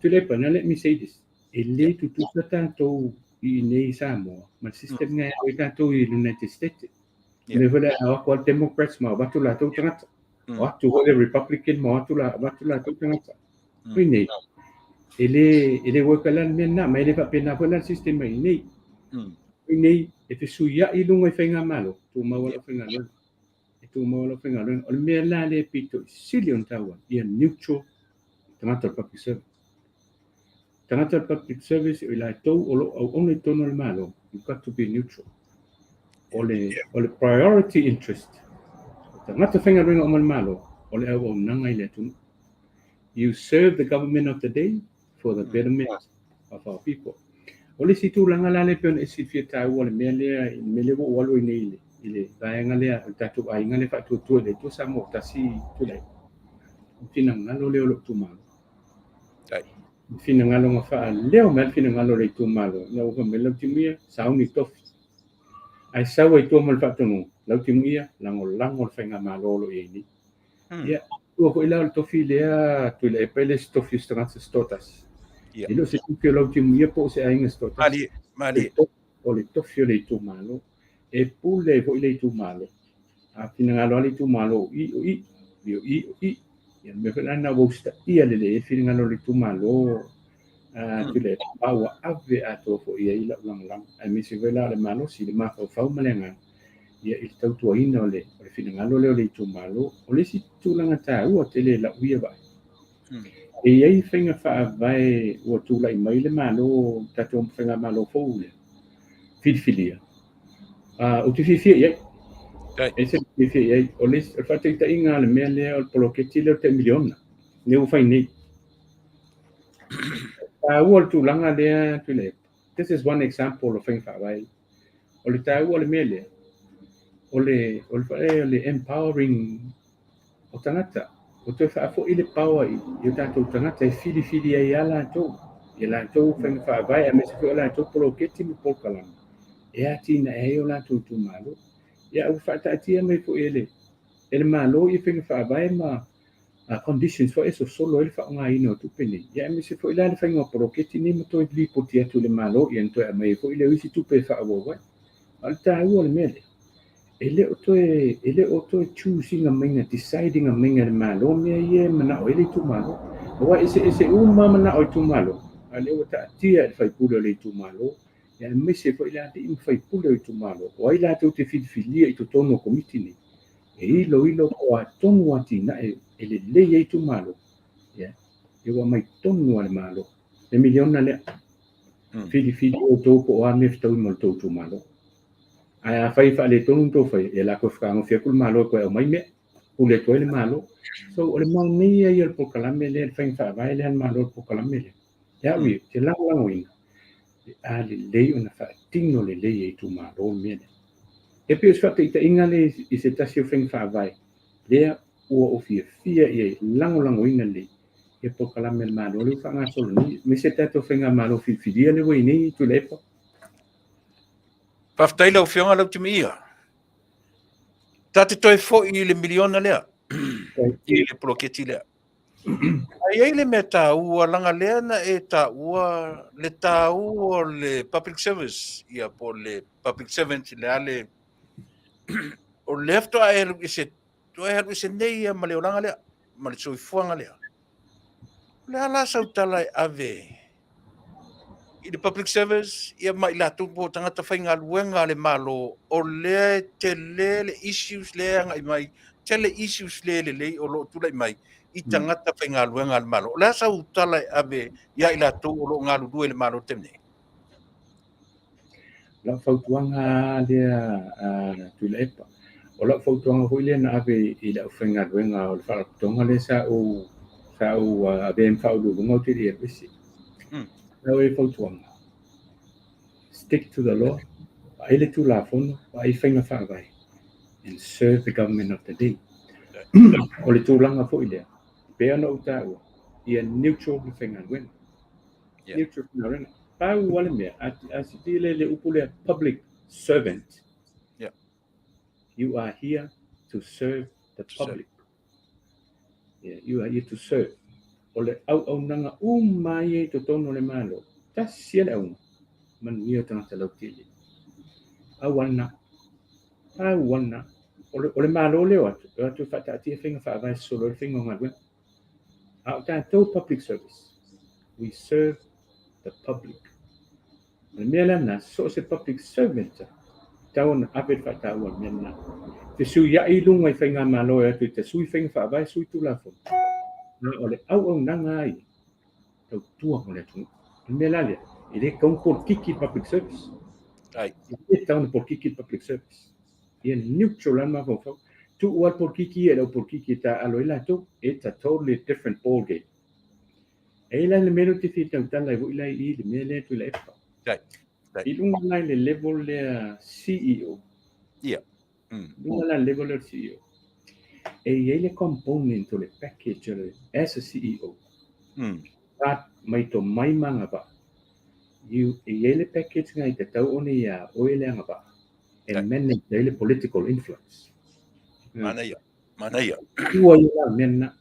Tuilaepa, now let me say this. E le tutusa tatou i inei i Samoa ma le system nga e ao ai tatou i United States. Le foi le ao atu a le Democrats ma avatu latou tagata. O atu foi le Republican ma avatu la avatu latou tagata. Oi nei, e le, e le work la le mea lena, ma e le faapena foi la le system i inei. Oi nei, e fesuiai i luga i faigamalo, tumau lava lau faigaluega. E tumau lava lau faigaluega. O le mea la lea e pito i sili ona taua, ia neutral tagata o le public service. Tagata o le public service o i latou o lo o auauna i totonu o le Malo, you've got to be neutral. O le, o le priority interest o tagata faigaluega uma a le Malo, o le auaunaga i le atunuu. You serve the government of the day for the betterment of our people. O le isi tulaga la lea pei ona e silafia taua le mea lea, le mea lea ua ou alu ai nei i le, i le vaega lea o le tatou aiga lea faatuatua i le Atua Samoa Tasi Tulai. O le finagalo lea o lou itumalo. Le finagalo na faaleo mai le finagalo o le itumalo, ina ua fai mai Lautimuia, sauni tofi. Ae sau ai tua ma le faatonuga, Lautimuia, lagolago le faigamalo o lo o i ai nei. Ia, tua foi la o le tofi lea Tuilaepa e le o se tofi o se tagata se toatasi. E le o se tofi o Lautimuia po o se aiga se toatasi. Malie, malie. O le tofi o le itumalo. E pule ai foi le itumalo. A finagalo lava le itumalo o i, o i, o i, o i. Ia, le mea foi la lena ua usitaia lelei ai le finagalo o le itumalo Tuilaepa, ma ua ave atoa foi i ai lau lagolago, aemaise foi la o le malosi, le mafaufau ma le agaga ia i le tautuaina o le finagalo lea o le itumalo. O le isi tulaga taua tele i lau ia vaai, e i ai faiga faavae ua tulai mai le Malo, tatou faigamalo fou lea, filifilia, ou te fiafia i ai. E ese le fiafia i ai. O le faataitaiga le mea lea o le poloketi lea o le tai miliona, lea ua fai nei. Taua le tulaga lea, Tuilaepa. This is one example o faiga faavae. O le taua o le mea lea, o le, o le, o le empowering o tagata. Ua toe faafoi le power i o tatou tagata e filifili ai lava latou, i a latou faiga faavae aemaise foi o latou poloketi ma polokalame e atinae ai o latou itumalo. Ia, ua faataatia mai foi e le, e le Malo ia faiga faavae ma conditions foi e sosolo ai le faaaogaina o tupe nei. Ia aemaise foi la le faiga o poloketi nei ma toe lipoti atu i le Malo ia ona toe aumai ai foi lea o isi tupe e faaauau ai. A o le taua o le mea lea, e le o toe, e le o toe choose ina maiga, decide ina maiga e le Malo mea ia e manao ai le itumalo. Aua e eseese uma manao o itumalo, a o lea ua taatia e le faipule o le itumalo, ia aemaise foi le alii ma faipule o itumalo, o ai latou te filifilia i totonu o komiti nei, e iloilo po o a tonu atinae e lelei ai itumalo, ia, ua aumai tonu lava e le Malo le miliona lea. Filifili outou po o a mea e fetaui ma le tou itumalo. Ae afai e faaletonu na tou faia, ia o le a toe fetagofi atu le Malo e toe aumai mea, pule atu ai le Malo. So, o le manaia ia o le polokalame lea, le faiga faavae lea a le Malo i le polokalame lea. Ia au ia, ou te lagolagoina, le a lelei ona faatino lelei e itumalo le mea lea. E pei o se faataitaiga lea i se tasi o faiga faavae lea ua ou fiafia i ai, lagolagoina lelei ia polokalame a le Malo lea ua faagasolo nei, aemaise le tatou faigamalo filifilia lea ua i ai nei Tuilaepa. Faafetai lau Afioga Lautimuia. Ta te toe foi i le miliona lea, i le poloketi lea. Ae i ai le mea taua, leaga lea na e taua le taua o le public service, ia po o le public servant, le a le... O lea faatoa e alu ese, toe alu ese nei ia ma le olaga lea, ma le soifuaga lea. O le a la sau tala e ave i le public service ia ma i latou po o tagata faigaluega a le Malo, o lea e tele le issues lea e agai mai, tele issues le lelei o lo o tulai mai i tagata faigaluega a le Malo. O le a sau tala e ave ia i latou o lo o galulue i le Malo i le taimi nei? O lau fautuaga lea Tuilaepa, o lau fautuaga foi lea na ave i le aufaigaluega o le faalapotopotoga lea sa ou sa ou avea ai ma faauluuluga ou te le i alu ese. Lau e fautuaga, stick to the law, vaai le Tulafono, vaai faiga faavae and serve the government of the day. O le tulaga foi lea, pei ona ou taua, ia neutral le faigaluega. Neutral faigaluega. Pau lava le mea, a silasila i le upu lea public servant, you are here to serve the public. Yeah, you are here to serve. O le auaunaga uma ia i totonu o le Malo, tasi lava le auga, manuia tagata lautele. Pau lava lena. Pau lava lena. O le Malo lea o atu, e o atu e faataatia faiga faavae e sosolo ai le faiga o galuega. A o tatou public service, we serve the public. O le mea la lena, so o se public servant, tatau ona ave le faataua i le mea lena. Fesuiai i luga i faigamalo e atu i te sui faiga faavae, sui Tulafono. A o le auaunaga lava ia, tautua mo le atunuu. O le mea la lea, e le tatau ona polokiki le public service. Ai. E le tatau ona polokiki le public service. Ia neutral lava le mafaufau. Tuu lava le polokiki ia i le au polokiki e taaalo ai latou. It's a totally different ball game. E i ai la le mea lea ou te fia tautala ai foi la i i le mea lea Tuilaepa. Ai. Ai. I luga la i le level lea CEO. Ia. Luga la level lea o le CEO. E i ai le component o le package o le as a CEO. Part mai tomai ma agavaa. You, e i ai le package na e tatau ona ia oe le agavaa e manage ai le political influence. Manaia, manaia. Ua ia la mea lena.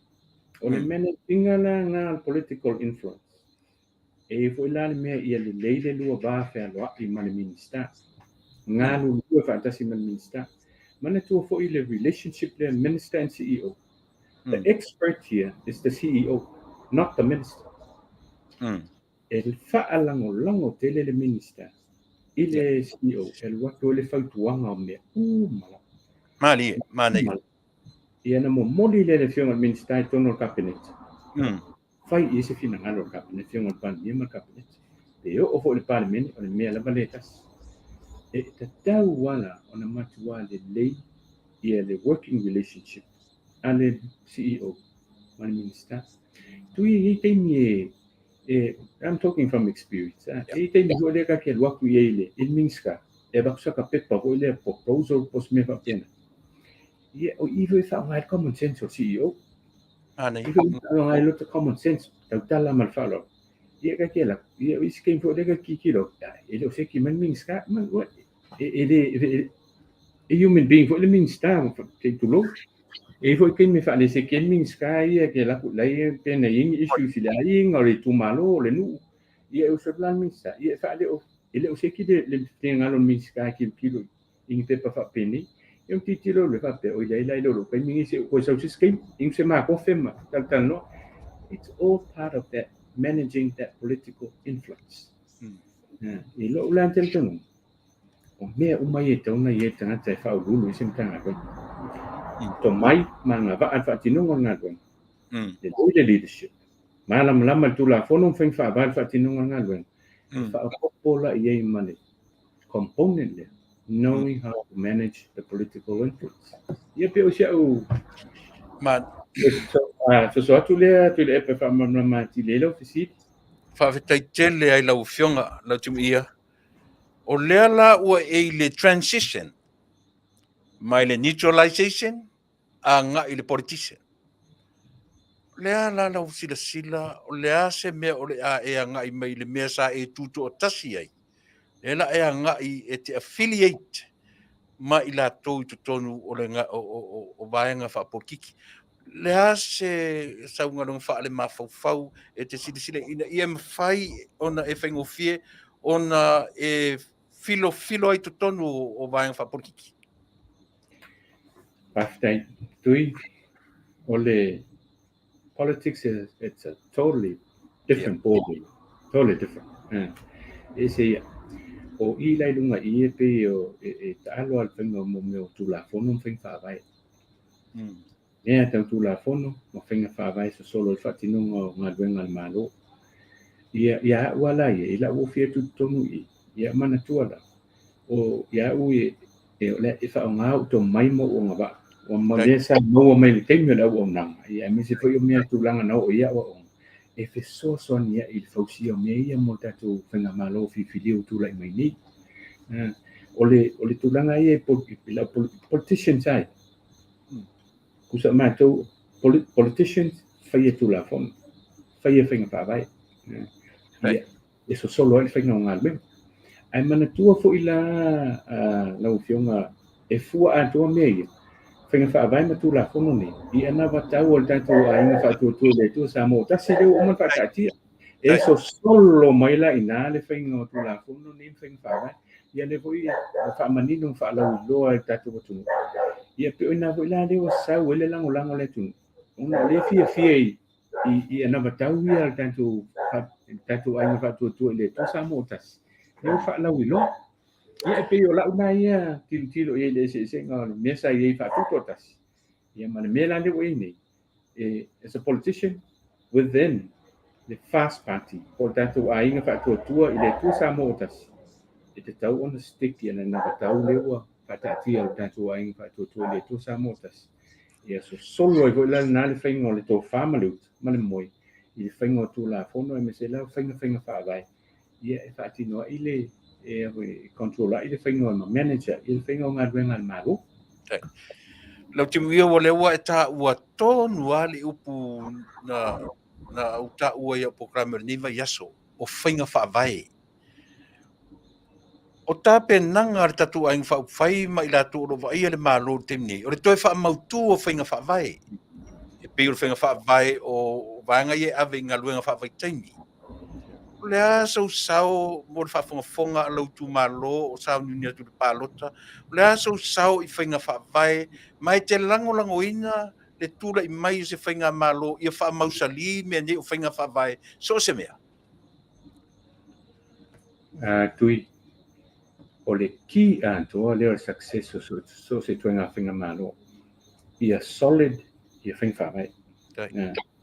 O le manage ina la na o le political influence. E i ai foi la le mea ia lelei le lua va fealoai ma le Minista. Galulue faatasi ma le Minista. Manatua foi le relationship lea Minister and CEO. The expert here is the CEO, not the Minister. E faalagolago tele le Minista i le CEO e alu atu ai le fautuaga o mea uma lava. Malie, manaia. Ia ona momoli lea e le Afioga i le Minista i totonu o le Kapeneta. Fai i ai se finagalo o le Kapeneta, Afioga i le Palemia ma le Kapeneta. Pe oo foi i le Palemene, o le mea lava lea e tasi. E tatau lava la ona matua lelei ia le working relationship a le CEO ma le Minista. Tui e i ai taimi e, e, I'm talking from experience, ah. E i ai taimi foi lea ka te alu atu i ai i le, i le Minista, e avatu saka pepa foi lea proposal po o se mea faapena. Ia, o i foi e faaaoga ai le common sense o le CEO. Manaia. I foi e faaaoga ai lota common sense, tautala ma le faaaloalo. Ia ka te alu atu, ia o isi taimi foi lea ka tilotilo, e le o seki mai le Minista, ma, e, e le, e, e human being foi le Minista, se i tulou. E i ai foi taimi e faaleseki ai le Minista ia ke alu atu lai pe na i ai ni issues i le aiga, o le itumalo, o le nuu. Ia e usu atu la le Minista, ia e faaleo, e le o seki le, le finagalo o le Minista e tilotilo i ni pepa faapenei. Ia ona tilotilo lea faapea, oi leai la e le o lou taimi lenei, se i ou toe sau i se isi taimi, inu se ma kofe ma talatalanoa. It's all part of that managing that political influence. I lou la talitonuga, o mea uma ia e tatau ona i ai le tagata e faauluulu i se Matagaluega. Tomai ma agavaa le faatinoga o le galuega, lelei le leadership, malamalama le Tulafono ma faiga faavae le faatinoga o le galuega, e faaopoopo la i ai ma le component lea, knowing how to manage the political influence. Ia pei o si au Ma soso atu lea Tuilaepa e faamalamalama atili ai lau fesili. Faafetai tele ai lau Afioga Lautimuia. O lea la ua e i le transition mai le neutralization agai i le politician. O le a la lau silasila, o le a se mea o le a e agai mai i le mea sa e tutoatasi ai, lea la e agai e te affiliate ma i latou i totonu o le o, o, o vaega faapolitiki. Le a se saugaluega faalemafaufau e te silasila ina ia mafai ona e faigofie ona e filofilo ai totonu o vaega faapolitiki? Faafetai. Tui, o le politics is it's a totally different ball game. Totally different. E ese ia. O i la i lunga i e pei o e, e taalo a le faiga o mo mea o Tulafono ma faiga faavae. Mea tau Tulafono ma faiga faavae sosolo i le faatinoga o galuega a le Malo. Ia, ia a'u a la ia, i la'u ofi atu i totonu i i, ia manatua la, o ia a'u e, e, o le, e faaaoga ou tomai ma ou agavaa, ua ma mea sa maua mai i le taimi o le auaunaga, ia aemaise foi o mea tulaga na oo i aoaoga, e fesoasoani ai i le fausia o mea ia mo le tatou faigamalo filifilia ua tulai mai nei. O le, o le tulaga ia i lau politicians ai, Tusa matou politicians faia Tulafono, faia faiga faavae. Ia, e sosolo ai le faiga o galuega. Ae manatua foi la lau Afioga e fua atoa mea ia, faiga faavae ma Tulafono nei, i anavatau a le tatou aiga faatuatua i le Atua Samoa tasi lea ua uma ona faataatia. E sosolo mai la i ina le faiga o Tulafono nei ma faiga faavae. Ia lea foi e faamanino ma faalauiloa i le tatou atunuu. Ia pei o i ina foi la lea ua sau ai le lagolago a le atunuu, ona o lea e fiafia i i anavatau ia a le tatou tatou aiga faatuatua i le Atua Samoa tasi, lea ua faalauiloa. Ia e pei o lau lena ia tilotilo i ai i le eseesega o le mea sa i ai faatutoatasi, ia ma le mea la lea ua i ai nei, e, as a politician within Le FAST Party, po o le tatou Aiga Faatuatua i le Atua Samoa ua Tasi, e tatau ona stick i ana anavatau lea ua faataatia e le tatou Aiga Faatuatua i le Atua Samoa ua Tasi. Ia sosolo ai foi la lena le faiga o le tofa ma le uta ma le moe i le faiga o Tulafono aemaise la o faiga faiga faavae ia e faatino ai le e control ai le faiga o ma manage ai le faiga o galuega a le Malo. Lautimuia, ua lea ua e taua tonu lava le upu na na ou taua i au polokalame o lenei vaiaso, o faiga faavae. O tapenaga a le tatou Aiga Faaupufai ma i latou o lo o vaaia le Malo i le taimi nei, o le toe faamautu o faiga faavae. E pei o le faiga faavae o vaega ia e ave i galuega faavaitaimi. O le a sou sao mo le faafogafoga a lou itumalo o sauniuni atu i le palota? O le a sou sao i faiga faavae ma e te lagolagoina le tulai mai o se faigamalo ia faamausali mea nei o faiga faavae so o se mea? Tui, o le key atoa lea o le success o so o se ituaiga faigamalo, ia solid ia faiga faavae.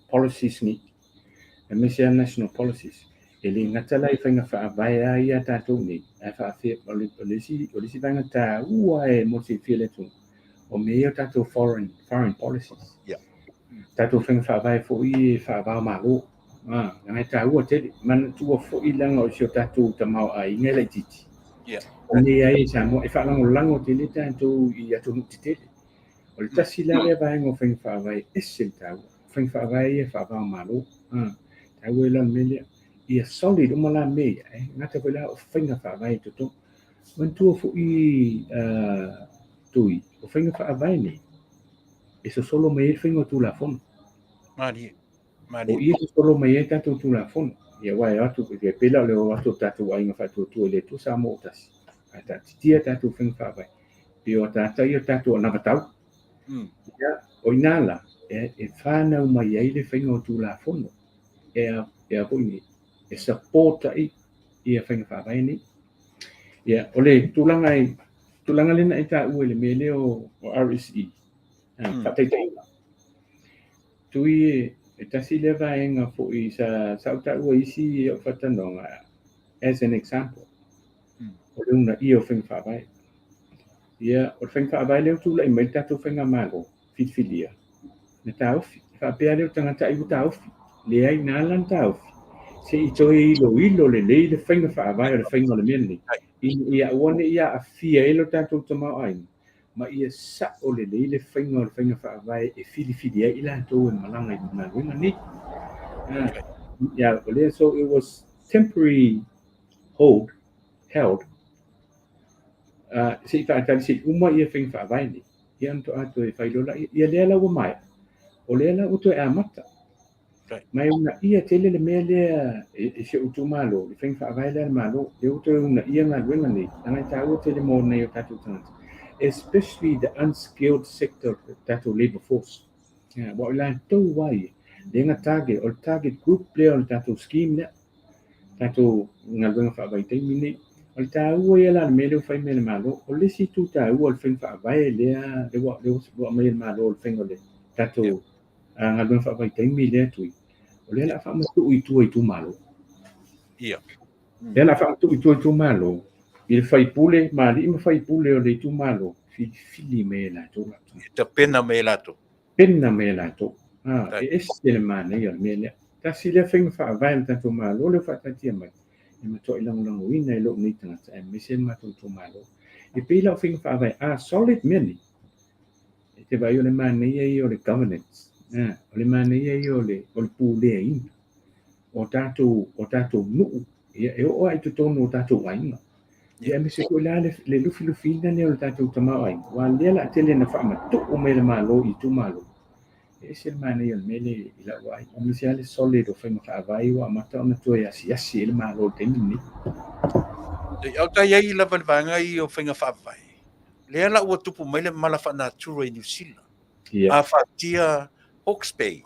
Policies nei, aemaise lava national policies. E le gata la i faiga faavae lava ia a tatou nei, ae faafefea, o le isi, o le isi vaega taua e mo le silafia e le atunuu, o mea ia o tatou foreign, foreign policies. Tatou faiga faavae foi e faava o Malo. Ah, leaga e taua tele. Manatua foi leaga o si o tatou tamaoaiga e laitiiti. Nei ai e Samoa, e faalagolago tele tatou i atunuu tetele. O le tasi la lea vaega o faiga faavae e ese le taua. O faiga faavae ia e faava o Malo. Ah, taua ai la le mea lea. Ia solid uma la mea ia, e gata foi la o faiga faavae i totonu. Manatua foi Tui, o faiga faavae nei, e sosolo mai ai le faiga o Tulafono. Malie. O i e sosolo mai ai tatou Tulafono. Ia aua e o atu, e pei la o le o atu o tatou Aiga Faatuatua i le Atua Samoa ua Tasi, faataatitia tatou faiga faavae, pe o ataata ia o tatou anavatau. Ia, o i ina la, e whanau mai ai le faiga o Tulafono, e a foi nei, e support ai ia faiga faavae nei. Ia, o le tulaga e, tulaga lena e taua i le mea lea o RSE, faataitaiga. Tui e tasi lea vaega foi sa sa ou taua i isi o faatalanoaga as an example. O le uunaia o faiga faavae. Ia, o le faiga faavae lea ua tulai mai le tatou faigamalo filifilia, na taofi. E faapea lea o tagata ai ua taofi. Leai, na ala ona taofi, se i toe iloilo lelei le faiga faavae o le faiga o le mea lenei, ina ia aua ne i aafia ai lo tatou tamaoaiga, ma ia sa'o lelei le faiga o le faiga faavae e filifili ai i latou e malaga i galuega nei. Yeah, o lea, so it was temporary hold, held, se i faatali se i uma ia faiga faavae nei, ia ona faatoa toe fai loa lea. Ia lea la ua maea, o lea la ua toe amata. Ma e uunaia tele le mea lea e si ou itumalo, le faiga faavae lea a le Malo, lea ua toe uunaia galuega nei, leaga e taua tele mo nai o tatou tagata, especially the unskilled sector o le tatou labour force. Aua o i latou lava ia, lea na target, o le target group lea o le tatou scheme lea, tatou galuega faavaitaimi nei. O le taua ia la o le mea lea ua fai mai e le Malo. O le isi itu taua o le faiga faavae lea ua aumai e le Malo, o le faiga o le tatou galuega faavaitaimi lea Tui, o lea o le a faamatuu i tua i itumalo. Lea o le a faamatuu i tua i itumalo, i le faipule, ma alii ma faipule o le itumalo, filifili mai e latou latou. E tapena mai e latou. Tapena mai e latou. E ese le manaia o le mea lea. Tasi lea faiga faavae a le tatou Malo lea ua faataatia mai, e matuai lagolagoina e lou nei tagata aemaise le matou itumalo. E pei la o faiga faavae, a solid mea nei, e te vaai o le manaia ia o le governance, o le manaia ia o le puleaina o tatou nuu, ia, e oo lava i totonu o tatou aiga. Ia, aemaise foi la le lufilufiina lea o le tatou tamaoaiga, aua o lea o le a tele ina faamatuu mai e le Malo i itumalo. E ese le manaia o le mea lea i lau vaai, aemaise lava le solid o faiga faavae ua amata ona toe asiasi ai le Malo i le taimi lenei. A o ta i ai lava i le vaega ia o faiga faavae, lea la ua tupu mai le mala faanatura i Niu Sila, afatia Hawke's Bay,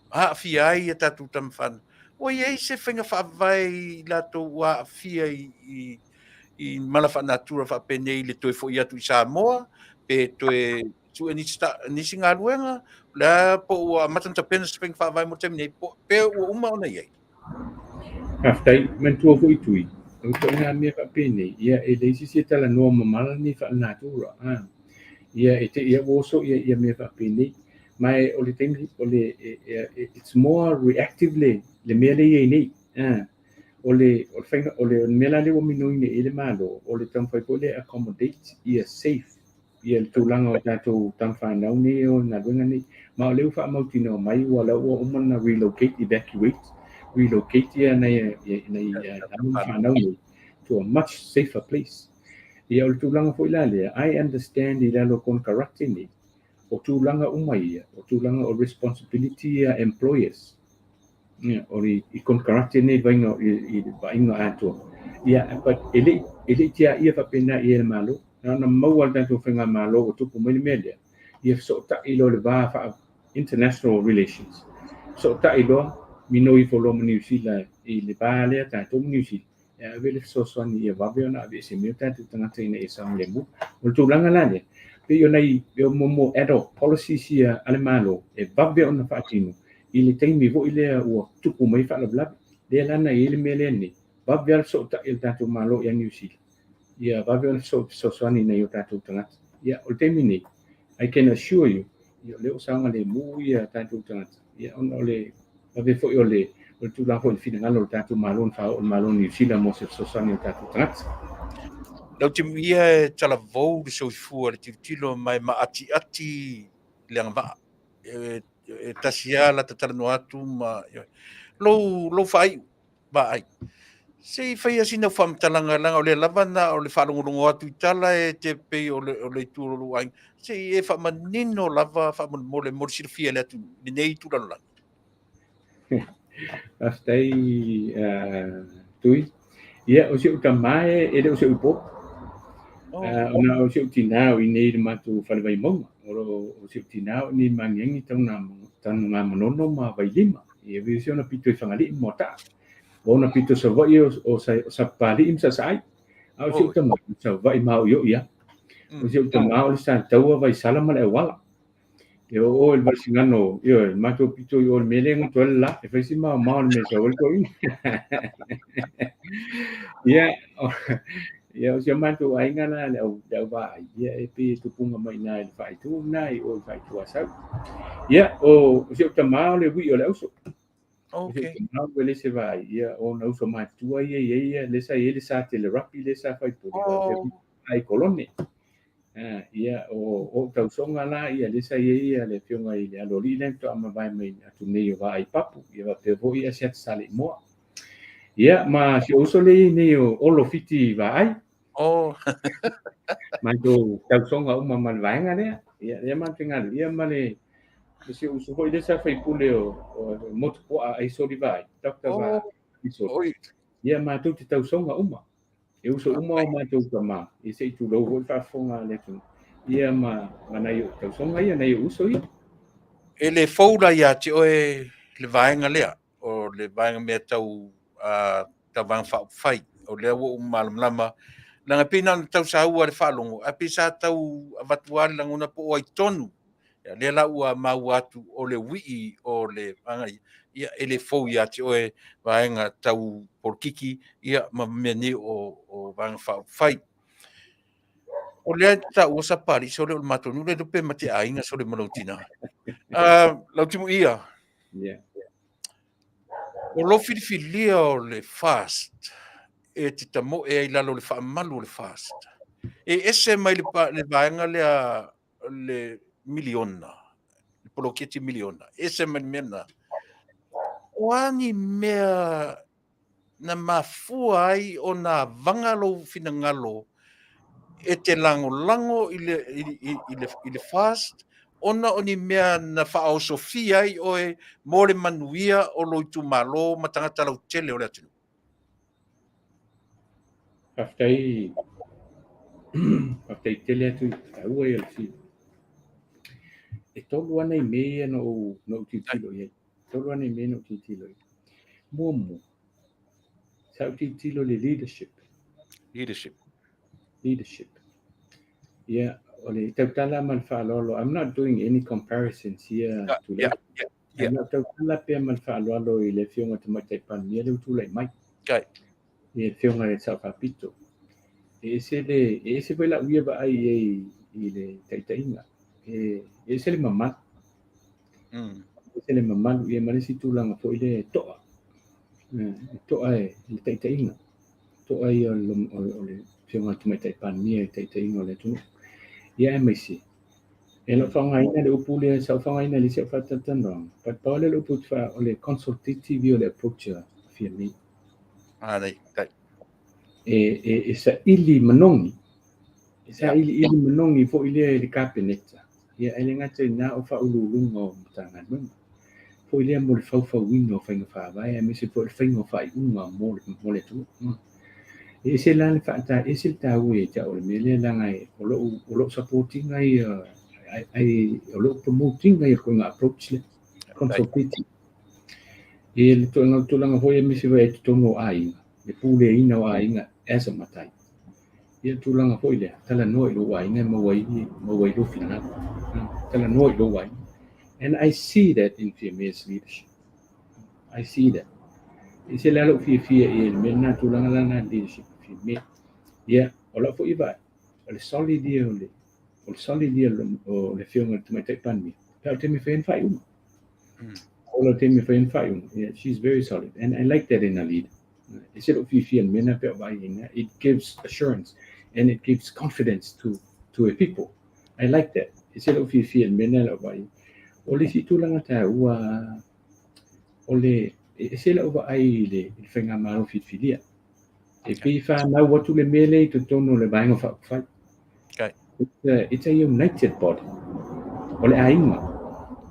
aafia ai a tatou tama fanau. Ua i ai se faiga faavae i latou ua aafia i mala faanatura faapenei i le toe foi atu i Samoa, pe toe Sue nisi, ta, nisi galuega, o le a po ua amata ona tapena se faiga faavae mo le taimi nei, po, pe ua uma ona i ai. Faafetai, manatua foi Tui, o ituaiga mea faapenei, ia e leai se isi e talanoa mamala nei faalenatura. Ah, ia e te ia ua oso ia ia mea faapenei. Ma e o le taimi o le e, e, e, it's more reactive le le mea lea e i ai nei. Ah, o le o le faiga o le mea la lea ua minoina i ai le Malo, o le taumafai foi lea e accommodate ia safe ia le tulaga o tatou tamafanau nei o galuega nei. Ma o lea ua faamautinoa mai ua la ua uma ona relocate, evacuate, relocate ia nai nai alo ma fanau nei to a much safer place. Ia o le tulaga foi la lea, I understand i lalo o konekarate nei, o tulaga uma ia, o tulaga o responsibility ia employers. Ia, o le i konekarate nei vaaiga i le vaaiga atoa. Ia, but e le e le i tiaia faapena i ai le Malo. Na ona maua le tatou faigamalo ua tupu mai le mea lea, ia fesootai loa i le va faa international relations. Fesootai loa, minoi ifo loa ma Niu Sila i le va lea tatou ma Niu Sila, e ave le fesoasoani ia vave ona aveese mai o tatou tagata ina ia saogalemu. O le tulaga la lea, pei o nai o mo ad hoc policies ia a le Malo e vave ona faatino i le taimi foi lea ua tupu mai faalavelave. Lea la na i ai le mea lea nei, vave lava le fesootai o le tatou Malo ia Niu Sila ia vave ona fesoasoani i nai o tatou tagata. Ia, o le taimi nei, I can assure you, ia, o lea ua saogalemu ia tatou tagata, ia, ona o le vave foi o le, o le tulaga foi o le finagalo o le tatou Malo na faaoo i le Malo o Niu Sila mo se fesoasoani i o tatou tagata. Lau Timuia e talavou le soifua i le tilotilo ma e maatiati le agavaa. E, e tasi lava la ta talanoa atu ma lou, lou faaiu vaai. Se i faia sina faamatalaga leaga o lea lava na o le faalogologo atu i tala e te pei o le, o le itu o lou aiga. Se i e faamanino lava faamolemole mo le silafia e le atunuu i lenei itu lalolagi. Faafetai Tui. Ia, o si ou tama e le o se upo. Oh. Ona o si ou tinā o i inei i le matou fale Vaimauga. O, o si ou tinā o i inei i Magiagi Tanugamanono ma Vailima. Ia e si ona pito i Fagalii ma Moataa. O ona pito Savaii o, o, o Sapapalii ma Saasaai. A o si ou tama, o Savaii maoioi lava. O si ou tama o le Sataua, Vaisala ma le Auala. E o o i le Vaisigano, ioe, le matou pito i o i le mea lea e goto ai le la, e fai si maomao i le mea e sau ai le toeaina. Ia, ia o si o matou aiga la le au, le au vaai, ia e pei e tupuga mai i ina i le faaitu lena i o i Faaitu Asau. Ia, o, o si ou tama o le ui'i o le auso. Okay. O si ou tama ua leai se vaai, ia, o ona uso matutua ia i ai ia, lea sa i ai le Satele Rugby lea sa fai pole, Oh. ai kolone. Ia, o ou tausoga la, ia, lea sa i ai ia le afioga i le Aloalii lea na faatoa mavae mai atu nei o Vaai Papu, ia faapea foi Asiata Saleimoa. Ia, ma si ou uso lea e i ai nei o Olo Fiti Vaai. Oh. Matou tausoga uma ma le vaega lea. Ia, lea matou te galulue ia ma le ma si ou uso foi lea sa faipule o, o Motupuaa Aisoli Vaai, Dr. Oh. Vaai Aisoli. Oi. Ia, matou te tausoga uma. E uso uma o matou tama, ia se i tulou foi le faafofoga a le atunuu, ia ma, ma nai ou tausoga ia, nai ou uso ia. E le fou la ia te oe le vaega lea, o le vaega mea tau, tau vaega faaupufai. O lea ua ou malamalama, leaga e pei na ona tau saua le faalogo, ae pei sa tau avatu lava le lagona po o ai tonu. Ia, lea la ua maua atu o le uii o le vaega ia, ia e le fou ia te oe vaega tau polokiki ia ma mea nei o, o vaega faaupufai. O lea e taua Sapapalii sole o le matou nuu le iloa pe ma te aiga sole ma lou tina. Lau Timuia. Yeah. O lou filifilia o le FAST e te tamoe ai i lalo o le faamalu o le FAST. E ese mai le, le vaega lea le miliona, le poloketi miliona, ese mai le mea lena. O a ni mea na mafua ai ona avaga lou finagalo e te lagolago i le, i, i, i le, i le FAST ona o ni mea na faaosofia ai oe mo le manuia o lou itumalo ma tagata lautele o le atunuu? Faafetai, faafetai tele atu i le taua ia o le fesili. E tolu lava nai mea ia na ou, na ou tilotilo i ai. E tolu lava nai mea na ou tilotilo i ai. Muamua, sa ou tilotilo i le leadership. Leadership. Leadership. Ia, O le tautala ma le faaaloalo, I'm not doing any comparisons here today. Yeah. Yeah. Tautala pea ma le faaaloalo i le Afioga Tamaitai Palemia lea ua tulai mai. Okay. I le Afioga i le Sao Faapito. E ese le, e ese foi lau ia vaai i ai i le taitaiga. E ese le mamalu. E ese le mamalu ia ma le isi tulaga foi lea e to'a. E to'a e le taitaiga. To'a ia o le Afioga i le Tamaitai Palemia i le taitaiga o le atunuu. Ia aemaise, e lau faaaogaina le upu lea sa ou faaaogaina i le isi au faatalatalanoaga, but pau lea o le upu o le consultative ia o le approach a Fiame. Ah, nei, tai. E saili manogi, e sailiili manogi foi lea i le Kapeneta. Ia, e le gata i lena o faauluuluga o Matagaluega. Foi lea mo le faufauina o faiga faavae aemaise foi o le faiga o faaiuga mo le atunuu. E ese la le faata, e ese le taua ia te au o le mea lea leaga o lou support ina ia, o lou promote ina ia ituaiga approach lea, consultative. E le ituaiga tulaga foi aemaise foi i totonu o aiga, le puleaina o aiga as a matai. Ia tulaga foi lea, talanoa i lou aiga e maua ai lou finagalo. Talanoa i lou aiga. And I see that in Fiame's leadership. I see that. E ese la lou fiafia i ai i le mea lena, tulaga la lena leadership o Fiame. Ia, o lau foi vaai, o le solid ia o le, o le solid ia o le Afioga i le Tamaitai Palemia, pe a o le taimi e fai ai ni faaiuga. O le taimi e fai ai ni faaiuga. Yeah, she's very solid. And I like that in a leader. E ese lou fiafia i le mea lena pe a o vaai i ai. It gives assurance and it gives confidence to a people. I like that. E ese lou fiafia i le mea lena lau vaai. O le isi tulaga taua, o le, e ese lau vaai i le faigamalo filifilia. E pei fanau atu le mea lea i totonu o le Vaega Faaupufai. Okay. It's a united body. O le aiga.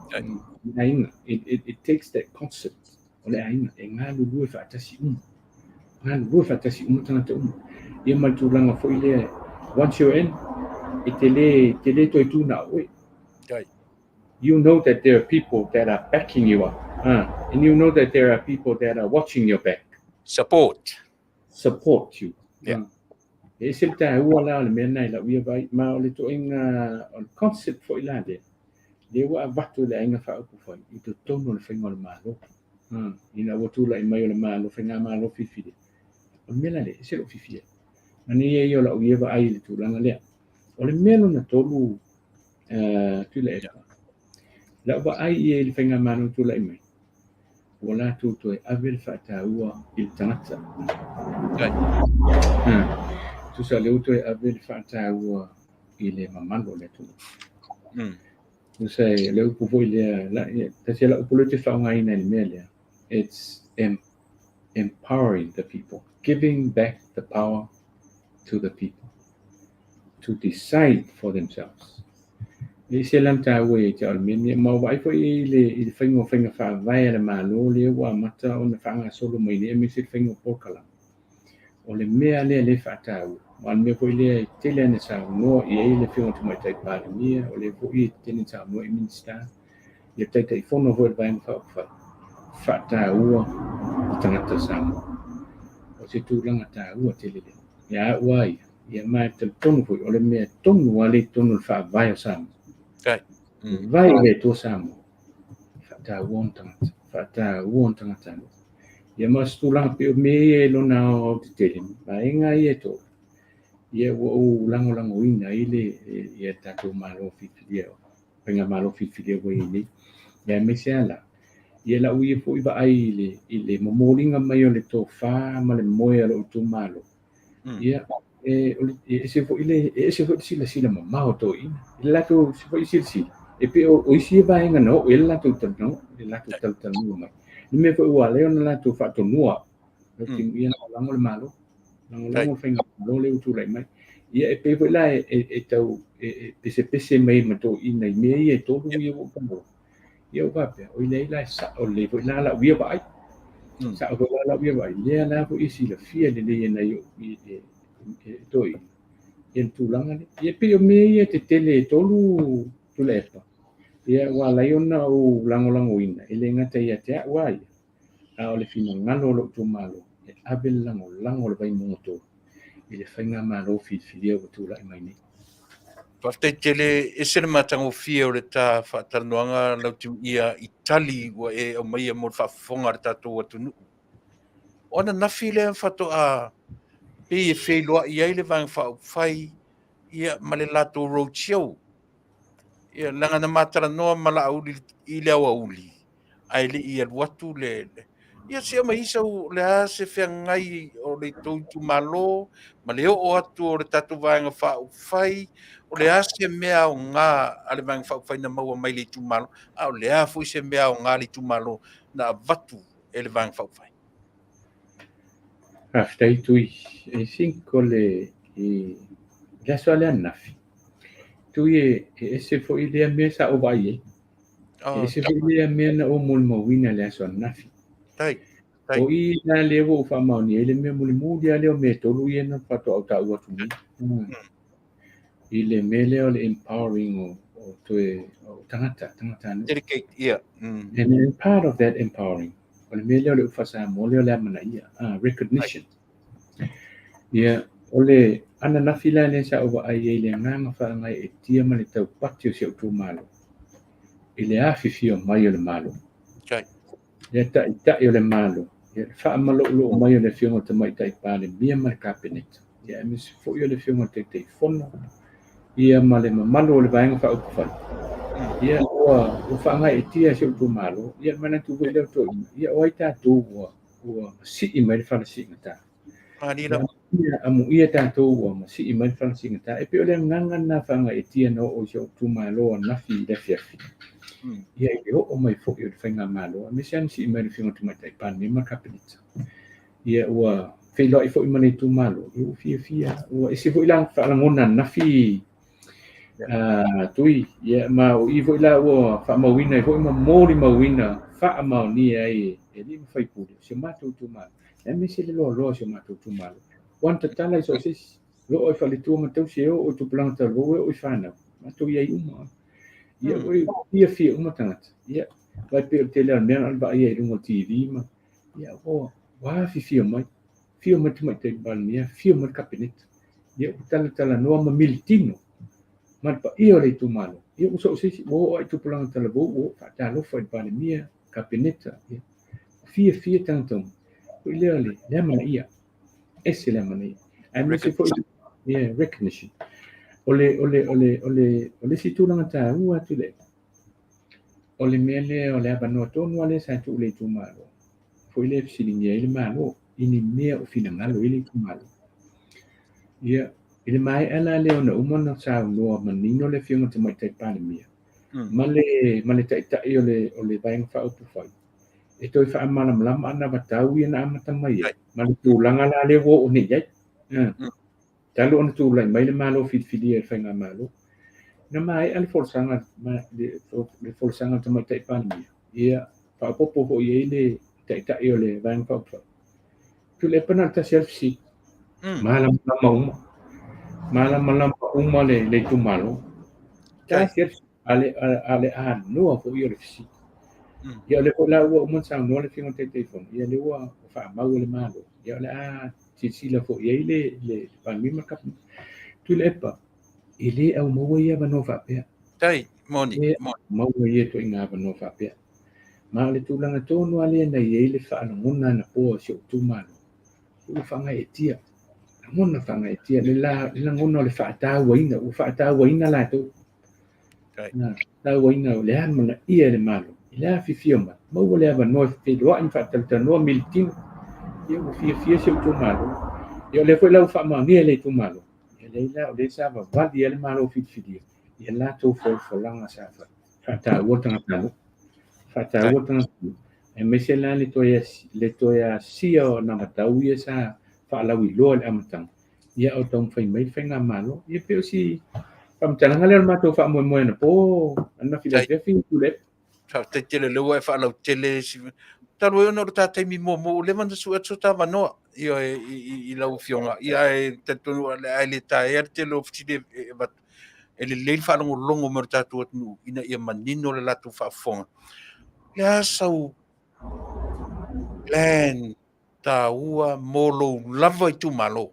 Okay. Le aiga. It takes that concept. O le aiga. E galulue faatasi uma. Galulue faatasi uma tagata uma. Ia ma le tulaga foi lea, once you're in, e te le toe tu na o oe. Okay. You know that there are people that are backing you up. And you know that there are people that are watching your back. Support. Support you. Yeah. E ese le taua la o le mea lena i lau ia vaai, ma o le ituaiga o le concept foi la lea, lea ua avatu e le Aiga Faaupufai i totonu o le faiga o le Malo. Ina ua tulai mai o le Malo, faigamalo filifili. O le mea la lea, e ese lou fiafia. Manaia ia o lau ia vaai i le tulaga lea. O le mea lona tolu, Tuilaepa, lau vaai ia i le faigamalo tulai mai, ua latou toe ave le faataua i le tagata. Tusa lea ua toe ave le faataua i le mamalu o le atunuu. Tusa e le upu foi lea, tasi la upu lea ou te faaaogaina i le mea lea, it's empowering the people, giving back the power to the people to decide for themselves. E ese la le taua ia te au o le mea lenei, ma ua vaai foi i le faiga o faiga faavae a le Malo lea ua amata ona faagasolo mai nei aemaise le faiga o polokalame. O le mea lea lea e faataua, ma o le mea foi lea e tele ana saunoa i ai le Afioga i le Tamaitai Palemia, o lea foi e tele ana saunoa i Minisita, ia Taitaifono foi o le Vaega Faaupufai, faataua le tagata Samoa. O se tulaga taua tele lea. Ia au lava ia, ia ma e talitonu foi, o le mea tonu lava lea i totonu o le faavae o Samoa. Vai i le Atua Samoa, faataua ona tagata, faataua ona tagata anuu. Ia ma o se tulaga pei o mea ia e lona aoaotetele, vaega ia e tolu, ia ua ou lagolagoina ai le ia tatou Malo filifilia, faigamalo filifilia ua i ai nei. Ia aemaise lava la, ia lau ia foi vaai i le momoliga mai o le tofa ma le moe a lou itumalo. Ia, e ese foi le silasila mamao o toeaiina. I le latou foi silasila, e pei o isi vaega na oo i ai le latou talanoa, le latou talatalanoa mai. Le mea foi ua ala ai ona latou faatonua, ia lagolago le Malo, lagolago le faigamalo lea ua tulai mai. Ia e pei foi la e tau e pesepese mai ma toeaiina i mea ia e tolu ia ua ou taua. Ia ua faapea, oi leai la e sao lelei foi la lau ia vaai. Sao foi la lau ia vaai, lea la foi e silafia lelei e nai ou e toeaiina ia le tulaga lea. Ia pei o mea ia tetele e tolu Tuilaepa, ia ua ala ai ona ou lagolagoina, e le gata ia te au lava ia, a o le finagalo o lou itumalo e ave le lagolago a le Vaimauga 3 i le faigamalo filifilia ua tulai mai nei. Faafetai tele, ese le matagofie o le ta faatalanoaga Lautimuia i tali ua e aumaia mo le faafofoga a le tatou atunuu. O ananafi lea faatoa pei e feiloai ai le Vaega Faaupufai ia, ma le latou road show. Ia, leaga na ma talanoa ma Laauli i le aoauli, ae le i alu atu le... Ia, se aumai sau, o le a se feagai o le tou itumalo ma le oo atu o le tatou Vaega Faaupufai, o le a se mea aoga a le Vaega Faaupufai na maua mai le itumalo, a o le a foi se mea aoga a le itumalo na avatu e le Vaega Faaupufai? Faafetai Tui. I think o le i le aso lea ananafi, Tui e ese foi lea mea sa ou vaai ai. E ese foi lea mea na ou molimauina i le aso ananafi. Tai, tai. O i la lea ua ou faamaonia ai le mea mulimuli lava lea o mea e tolu ia na faatoa ou taua atu nei. I le mea lea o le empowering o toe o tagata, tagatanuu. Dedicate, yeah. And then part of that empowering, o le mea lea o le upu faa-Samoa lea o le amanaia, recognition. Ia, o le ananafi la lea sa ou vaai ai i le agaga faagaeetia ma le taupati o si ou itumalo i le afifio mai o le Malo. Okay. Le taitai o le Malo, ia, le faamaloulou mai o le Afioga i le Tamaitai Palemia ma le Kapeneta, ia, aemaise foi o le Afioga i le Taitaifono, ia, ma le mamalu o le Vaega Faaupufai. Ia, ua faagaeetia si ou itumalo, ia, manatu foi lea o toeaiina, ia, o ai tatou ua masii mai le fala siigata. Ia, amuia tatou ua masii mai le fala siigata. E pei o le agaga lena faagaeetia na oo i si ou itumalo ananafi i le afiafi. Ia, i le oo mai foi o le faigamalo, aemaise lava na sii mai le Afioga i le Tamaitai Palemia ma le Kapeneta. Ia, ua feiloai foi ma le itumalo, ia, ua fiafia, ua ese foi la faalagona ananafi Tui, ia, ma o i foi la ua faamauina ai foi ma molimauina faamaonia ai e alii ma faipule o si o matou itumalo, aemaise le loaloa o si o matou itumalo. Ua na tatala i so o se isi, e oo i faletua ma tausi, e oo i tupulaga talavou, e oo i fanau, matou i ai uma. Ia, ua fiafia uma tagata. Ia, vai pei o le tele o le mea na o le vaaia i luga o le TV ma, ia, ua afifio mai. Afio mai le Tamaitai Palemia, afio mai le Kapeneta. Ia, ua talatalanoa ma militino ma le paia o le itumalo. Ia, ua so o se isi, ua oo lava i tupulaga talavou, ua oo faatalofa i le Palemia, Kapeneta. Ia, ua fiafia tagata uma. Foi lea o le amanaia, ese le amanaia. Aemaise foi, yeah, recognition. O le, o le, o le, o le, o le isi tulaga taua atu le, o le mea lea o le avanoa tonu lava lea sa tuu i le itumalo. Foi lea e fesiligia ai le Malo i ni mea o finagalo i ai le itumalo. Ia, i le maea la lea ona uma ona saunoa manino le Afioga i le Tamaitai Palemia ma le Taitai o le Vaega Faaupufai e toe faamalamalama anavatau ia na amata mai ai ma le tulaga la lea ua oo nei i ai. Talu ona tulai mai le Malo filifilia e le Faigamalo, na maea le folasaga le folasaga a le Tamaitai Palemia, ia, faaopoopo foi i ai le Taitai o le Vaega Faaupufai. Tuilaepa na o le tasi lava le fesili. Malamalama uma. Malamalama uma le itumalo. Tasi lava le fesili. A le anoa foi o le fesili. Ia, o lea foi la ua uma ona saunoa le Afioga i le Taitaifono, ia lea ua faamau e le Malo. Ia, o le a silasila foi i ai le Palemia ma le Kapeneta. Tuilaepa, e le aumaua ia avanoa faapea. Tai, moni. E maua ia ituaiga avanoa faapea. Ma o le tulaga tonu lava lea na i ai le faalagona anapo a si ou itumalo, ua faagaeetia, lagona faagaeetia, le lagona o le faatauaina, ua faatauaina latou. Faatauaina o le amanaia e le Malo, i le afifio mai, maua le avanoa e feiloai ma faatalatalanoa militino, ia ua fiafia si ou itumalo. Ia o lea foi la ua faamaonia e le itumalo, ia lea la o lea sa vavali ai le Malo filifilia i a latou folafolaga sa fai. Faataua le tagatanuu, faataua le tagatanuu, aemaise la le toe asia o anavatau ia sa faalauiloa i le amataga, ia o taumafai mai le faigamalo. Ia pei o si faamatalaga lea o le matou faamoemoe anapo, ananafi i le afiafi, Tuilaepa. Faafetai tele, o lea ua e faalautele si... Talu ai ona o le ta taimi muamua, ua leva ona sue atu so ta avanoa ia, i lau Afioga. Ia, ae talitonu o le a le taea le tele o fesili e avatu. E lelei le faalogologo mai o le tatou atunuu ina ia manino le latou faafofoga. O le a sau plan taua mo lou lava itumalo?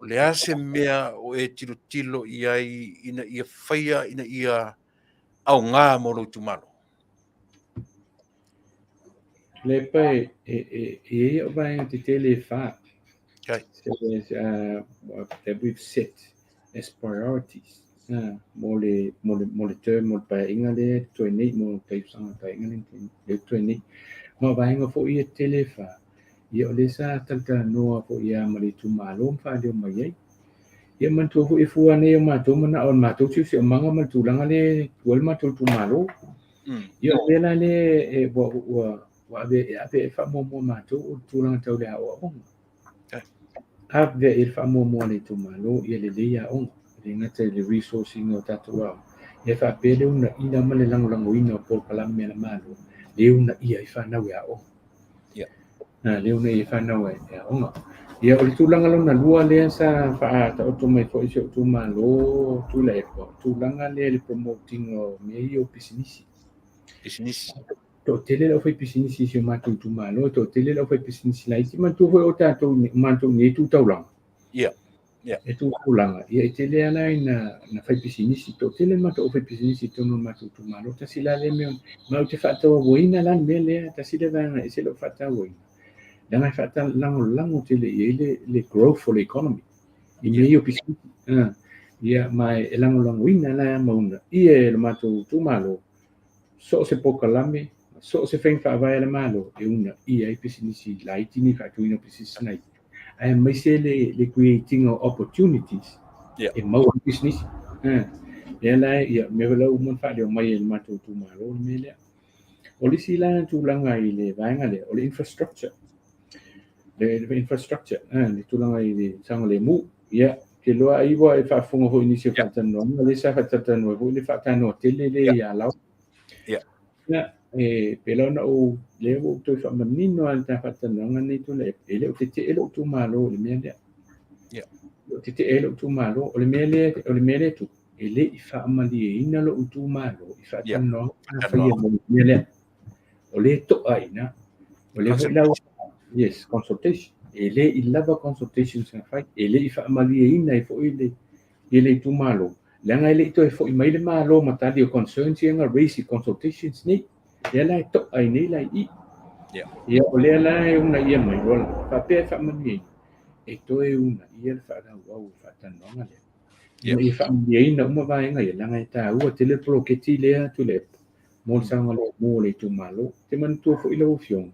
O le a se mea o e tilotilo i ai ina ia faia ina ia aoga mo lou itumalo? Tuilaepa e e e e i ai au vaega tetele e fa. Okay. So there's that we've set as priorities mo le mo le mo le term mo le paeaiga lea e totoe nei mo le tausaga paeaiga lea e totoe nei. Ma o vaega foi ia tetele e fa, ia o lea sa talatalanoa foi lava ma le itumalo ma faaleo mai ai. Ia manatua foi e fua nei o matou manao o le matou siosiomaga ma le tulaga lea e tu ai le matou itumalo. Ia o le mea la lea e ua ua ua ave e ave i ai le faamuamua a matou o le tulaga tau le aoaoga. Ave i ai le faamuamua a le itumalo ia lelei aoga, e le gata i le resource ina o tatou aoga, ae faapea le uunaina ma le lagolagoina o polokalame a le Malo lea e uunaia ai fanau e aoga. Lea e uunaia ai fanau e aoga. Ia, o le tulaga lona lua lea sa faataoto mai foi i si ou itumalo Tuilaepa, o le tulaga lea i le promote ina o mea ia o pisinisi. Pisinisi. Toatele le aufaipisinisi i si o matou itumalo, e toatele le aufaipisinisi laiti. Manatua foi o tatou, o matou nei e tu taulaga. Ia. Ia. E tu taulaga. Ia, e tele lava la ina na faipisinisi. Toatele le matou aufaipisinisi i totonu o le matou itumalo. Tasi la lea mea, ma ou te faatauaina la le mea lea, tasi lea vaega e ese lou faatauaina. Leaga e faatalagolago tele i ai le, le growth o le economy i mea ia o pisinisi. Ia, ma e lagolagoina la ma uunaia e le matou itumalo So o se polokalame, ma so o se faiga faavae a le Malo e uunaia ai pisinisi laiti nei, faatuina o pisinisi laiti, aemaise le, le create ina o opportunities e maua ai pisinisi. Lea la, ia, mea foi la ua uma ona faaleo mai e le matou itumalo le mea lea. O le isi la tulaga i le vaega lea, o le infrastructure. Le infrastructure, le tulaga i le saogalemu. Ia, ou te iloa ai ua e faafofoga foi i nisi o faatalanoaga, lea sa faatalanoa ai foi le faatanoa tele lea i Alaoa. Ia, e pei la ona ou, lea ua ou toe faamanino lava i le ta faatalanoaga lenei Tuilaepa, e le o tetee lou itumalo i le mea lea. E le o tetee lou itumalo. O le mea lea, o le mea lea e tupu, e le i faamalieina lou itumalo i faatalanoaga sa faia mo le mea lea. O lea e to'a i ina. O lea foi la ua, yes, consultation. E le i lava consultations na fai. E le i faamalieina ai foi le, i le itumalo, leaga e le i toe foi mai le Malo ma tali o concerns ia na raise i consultations nei. Lea la e to'a ai nei la i i. Ia, o lea la e uunaia mai, loa faapea e faamalieina, e toe uunaia le faalauau o le faatalanoaga lea. Ina ia faamalieina uma vaega ia, leaga e taua tele le poloketi lea Tuilaepa mo le saogalemu o le itumalo. Ou te manatua foi lau Afioga,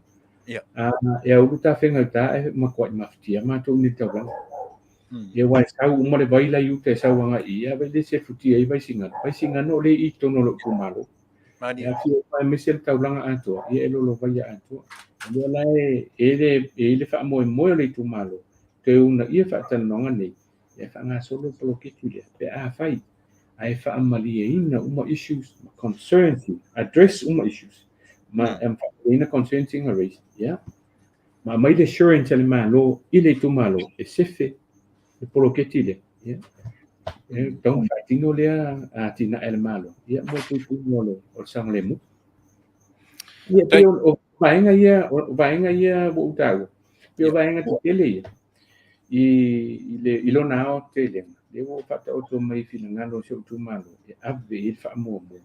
e aulu tafega i uta ae matuai mafatia matou i nei taulaga. Ia aua e sau uma le vai la i uta e sau agai i i, a vai le sefutia ai Vaisigano. Vaisigano o lea e i totonu o lou itumalo. E afio uma aemaise le taulaga atoa, ia e lolovaia atoa. O lea la e i ai le faamoemoe o le itumalo, toe uunaia faatalanoaga nei, e faagasolo le poloketi lea pe afai ae faamalieina uma issues ma concerns, address uma issues ma faamalieina concerns ia na raise, ia, ma aumai le assurance a le Malo i le itumalo e sefe le poloketi lea, ia, e tatau ona faatino lea atinae a le Malo, ia, mo le puipuiga o le saogalemu. Ia, pei o vaega ia, o vaega ia ua ou taua, pei o vaega tetele ia, i, i, le, i lona aotelega, lea ua faataoto mai finagalo o si ou itumalo e ave i ai le faamuamua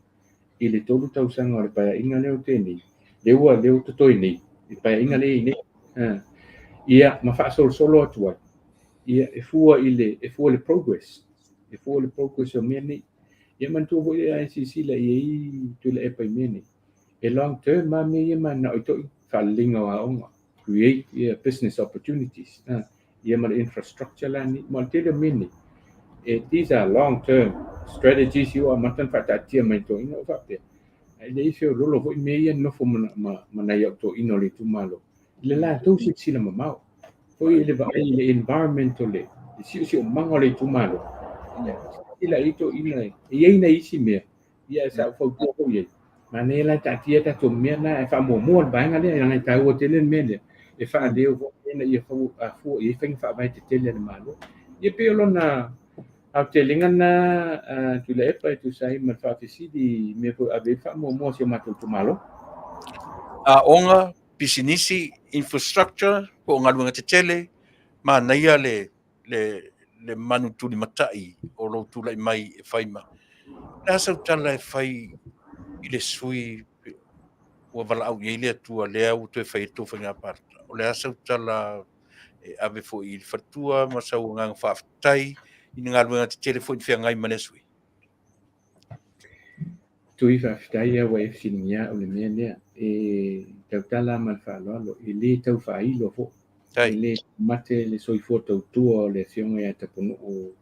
i le 3 tausaga o le paeaiga lea o tea nei, lea ua, lea ua totoe nei, i le paeaiga lea e i ai nei. Ia, ma faasolosolo atu ai, ia, e fua i le, e fua i le progress, e fua i le progress o mea nei. Ia manatua foi a e silasila i ai Tuilaepa i mea nei, e long term lava mea ia e mananao ai toeaiina, faaleleiga o aoga, create ia business opportunities, ia ma le infrastructure la nei, ma o le tele o mea nei, these are long term strategies ia ua amata ona faataatia mai e toeaiina o faapea, ae le i feololo foi mea ia nofo ma nai au toeaiina o le itumalo, i le latou silasila mamao, foi i le vaai i le environment o le siosiomaga o le itumalo, silasila i ai toeaiina, e i ai nai isi mea, Ia, sa ou fautua foi i ai, manaia la e taatia tatou mea la e faamuamua le vaega lea, leaga e taua tele le mea lea, e faaleo foi ina ia fua i ai faiga faavae tetele a le Malo. Ia pei o lona aotelega lena Tuilaepa e tusa ai ma le faafesili i mea foi e ave ai le faamuamua a si o matou itumalo. Aoga, pisinisi, infrastructure po o galuega tetele, manaia le, le, le manu tulimatai o lou tulai mai e fai ma. O le a sau tala e fai i le sui ua valaau i ai le Atua lea ua toe fai ai le tou faiga palota? O le a sau tala e ave foi i le faletua ma sau agaga faafetai i ni galuega tetele foi na feagai ma lea sui? Tui faafetai ua e fesiligia au i le mea lea. E tautala ma le faaaloalo, e le tau faailo foi. E le mate le soifua tautua o le afioga ia Tapunuu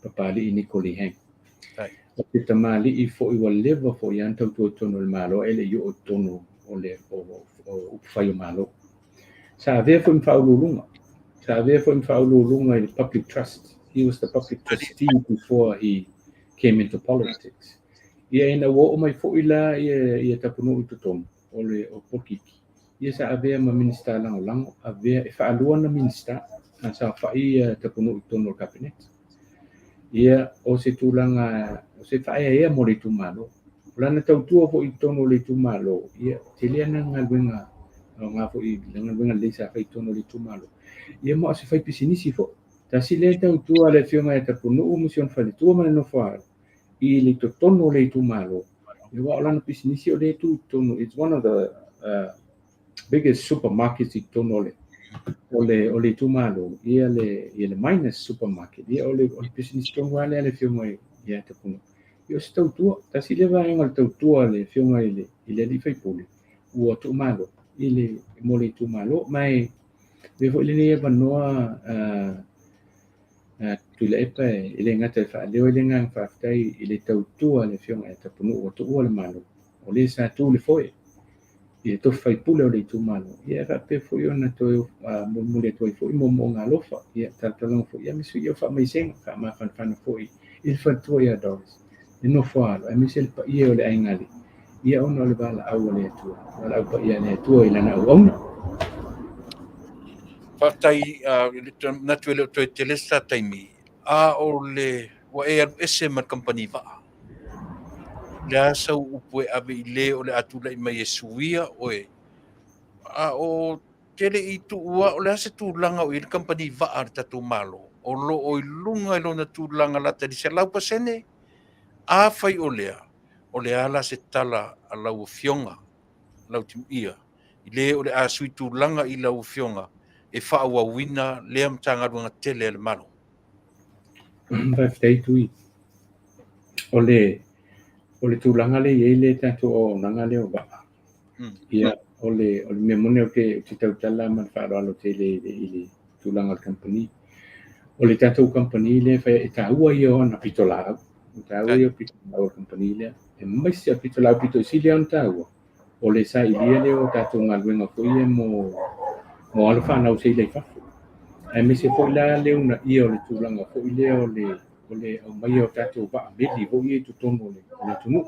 Papalii Niko Lee Hang. O se tamalii foi ua leva foi lava ona tautua i totonu o le Malo ae le i oo i totonu o le upufai o Malo. Sa avea foi ma faauluuluga. Sa avea foi ma faauluuluga i le Public Trust. He was the public trustee before he came into politics. Ia ina ua oo mai foi la ia Tapunuu i totonu o le o polokiki, ia sa avea ma Minisita Lagolago, avea e faalua ona Minisita a saofai ia Tapunuu i totonu o le Kapeneta. Ia o se tulaga, o se faaeaea mo le itumalo. O lana tautua foi i totonu o le itumalo, ia tele ana galuega aoga foi, galuega lelei sa fai i totonu o le itumalo. Ia ma o se faipisinisi foi. Tasi lea tautua a le afioga ia Tapunuu ma si ona faletua ma le nofo-a-alo i le totonu o le itumalo. Aua o lana pisinisi o lea e tu i totonu, it's one of the biggest supermarkets i totonu o le o le itumalo, ia le Minus Supermarket. Ia o le pisinisi tonu lava lea a le afioga ia Tapunuu. Ia o se tautua, tasi lea vaega o le tautua a le afioga i le alii faipule ua tuumalo i le mo le itumalo. Ma e avea foi lenei avanoa Tuilaepa e le gata e faaleo ai le agaga faafetai i le tautua a le afioga ia Tapunuu ua tuua le Malo, o le sa tu i le foe i le tofi faipule o le itumalo, ia e faapea foi ona toe mulimuli atu ai foi moomooga alofa, ia talotaloga foi aemaise foi o faamaisega, faamafanafana foi i le faletua ia Doris, le nofo-a-alo, aemaise le paia o le aiga alii, ia ona o le valaau a le Atua, valaau paia a le Atua i lana auauna. Faafetai, manatu e le o toe tele se ta taimi, a o le ua e alu ese ma le kamupani vaa. O le a sau upu e ave i le o le a tulai mai e suia oe, a o tele i tuua, o le a se tulaga o i ai le kamupani vaa a le tatou Malo, o lo o i luga i lona tulaga lata i le 100%? Afai o lea, o le a la se tala a lau Afioga Lautimuia i le o le a sui tulaga i lau Afioga e faaauauina lea Matagaluega tele a le Malo? Faafetai Tui. O le tulaga lea e i ai le tatou auaunaga lea o vaa, ia o le mea moni ou te tautala ma le faaaloalo tele i le tulaga o le kamupani. O le tatou kamupani lea e fai, e taua ia o ana pitolaau. E taua ia o pitolaau a le kamupani lea. Aemaise o le pitolaau pito i sili ona taua, o le sailia lea o tatou galuega foi ia mo alo fanau seila i fafo. Aemaise foi la le uunaia o le tulaga foi lea o le aumaia o tatou vaa meli foi ia i totonu o le atunuu.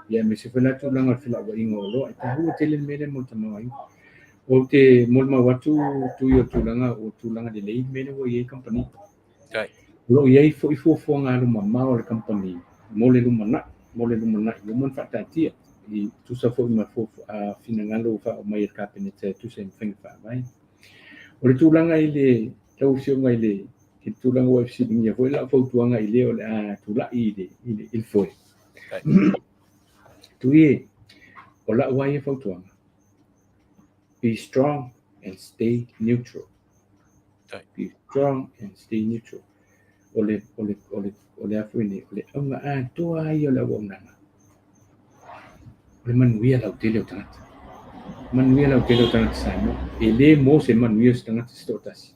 Ia aemaise foi la tulaga o le felauaiga o oloa. E taua tele le mea lea mo le tamaoaiga. Ou te molimau atu Tui o tulaga lelei le mea lea ua i ai kamupani. O lo o i ai foi fuafuaga alumamao a le kamupani mo le lumanai, ua uma ona faataatia i tusa foi ma finagalo ua faaoo mai e le Kapeneta e tusa i ma faiga faavae. O le tulaga i le lau afioga i le tulaga ua e fesiligia foi lau fautuaga i le o le a tulai i le foe. Tui e, o lau lava ia fautuaga, be strong and stay neutral. Be strong and stay neutral. O le a foi nei, o le auga atoa ia o le auaunaga. O le manuia lautele o tagata. Manuia lautele o tagata Samoa. E le mo se manuia o se tagata se toatasi.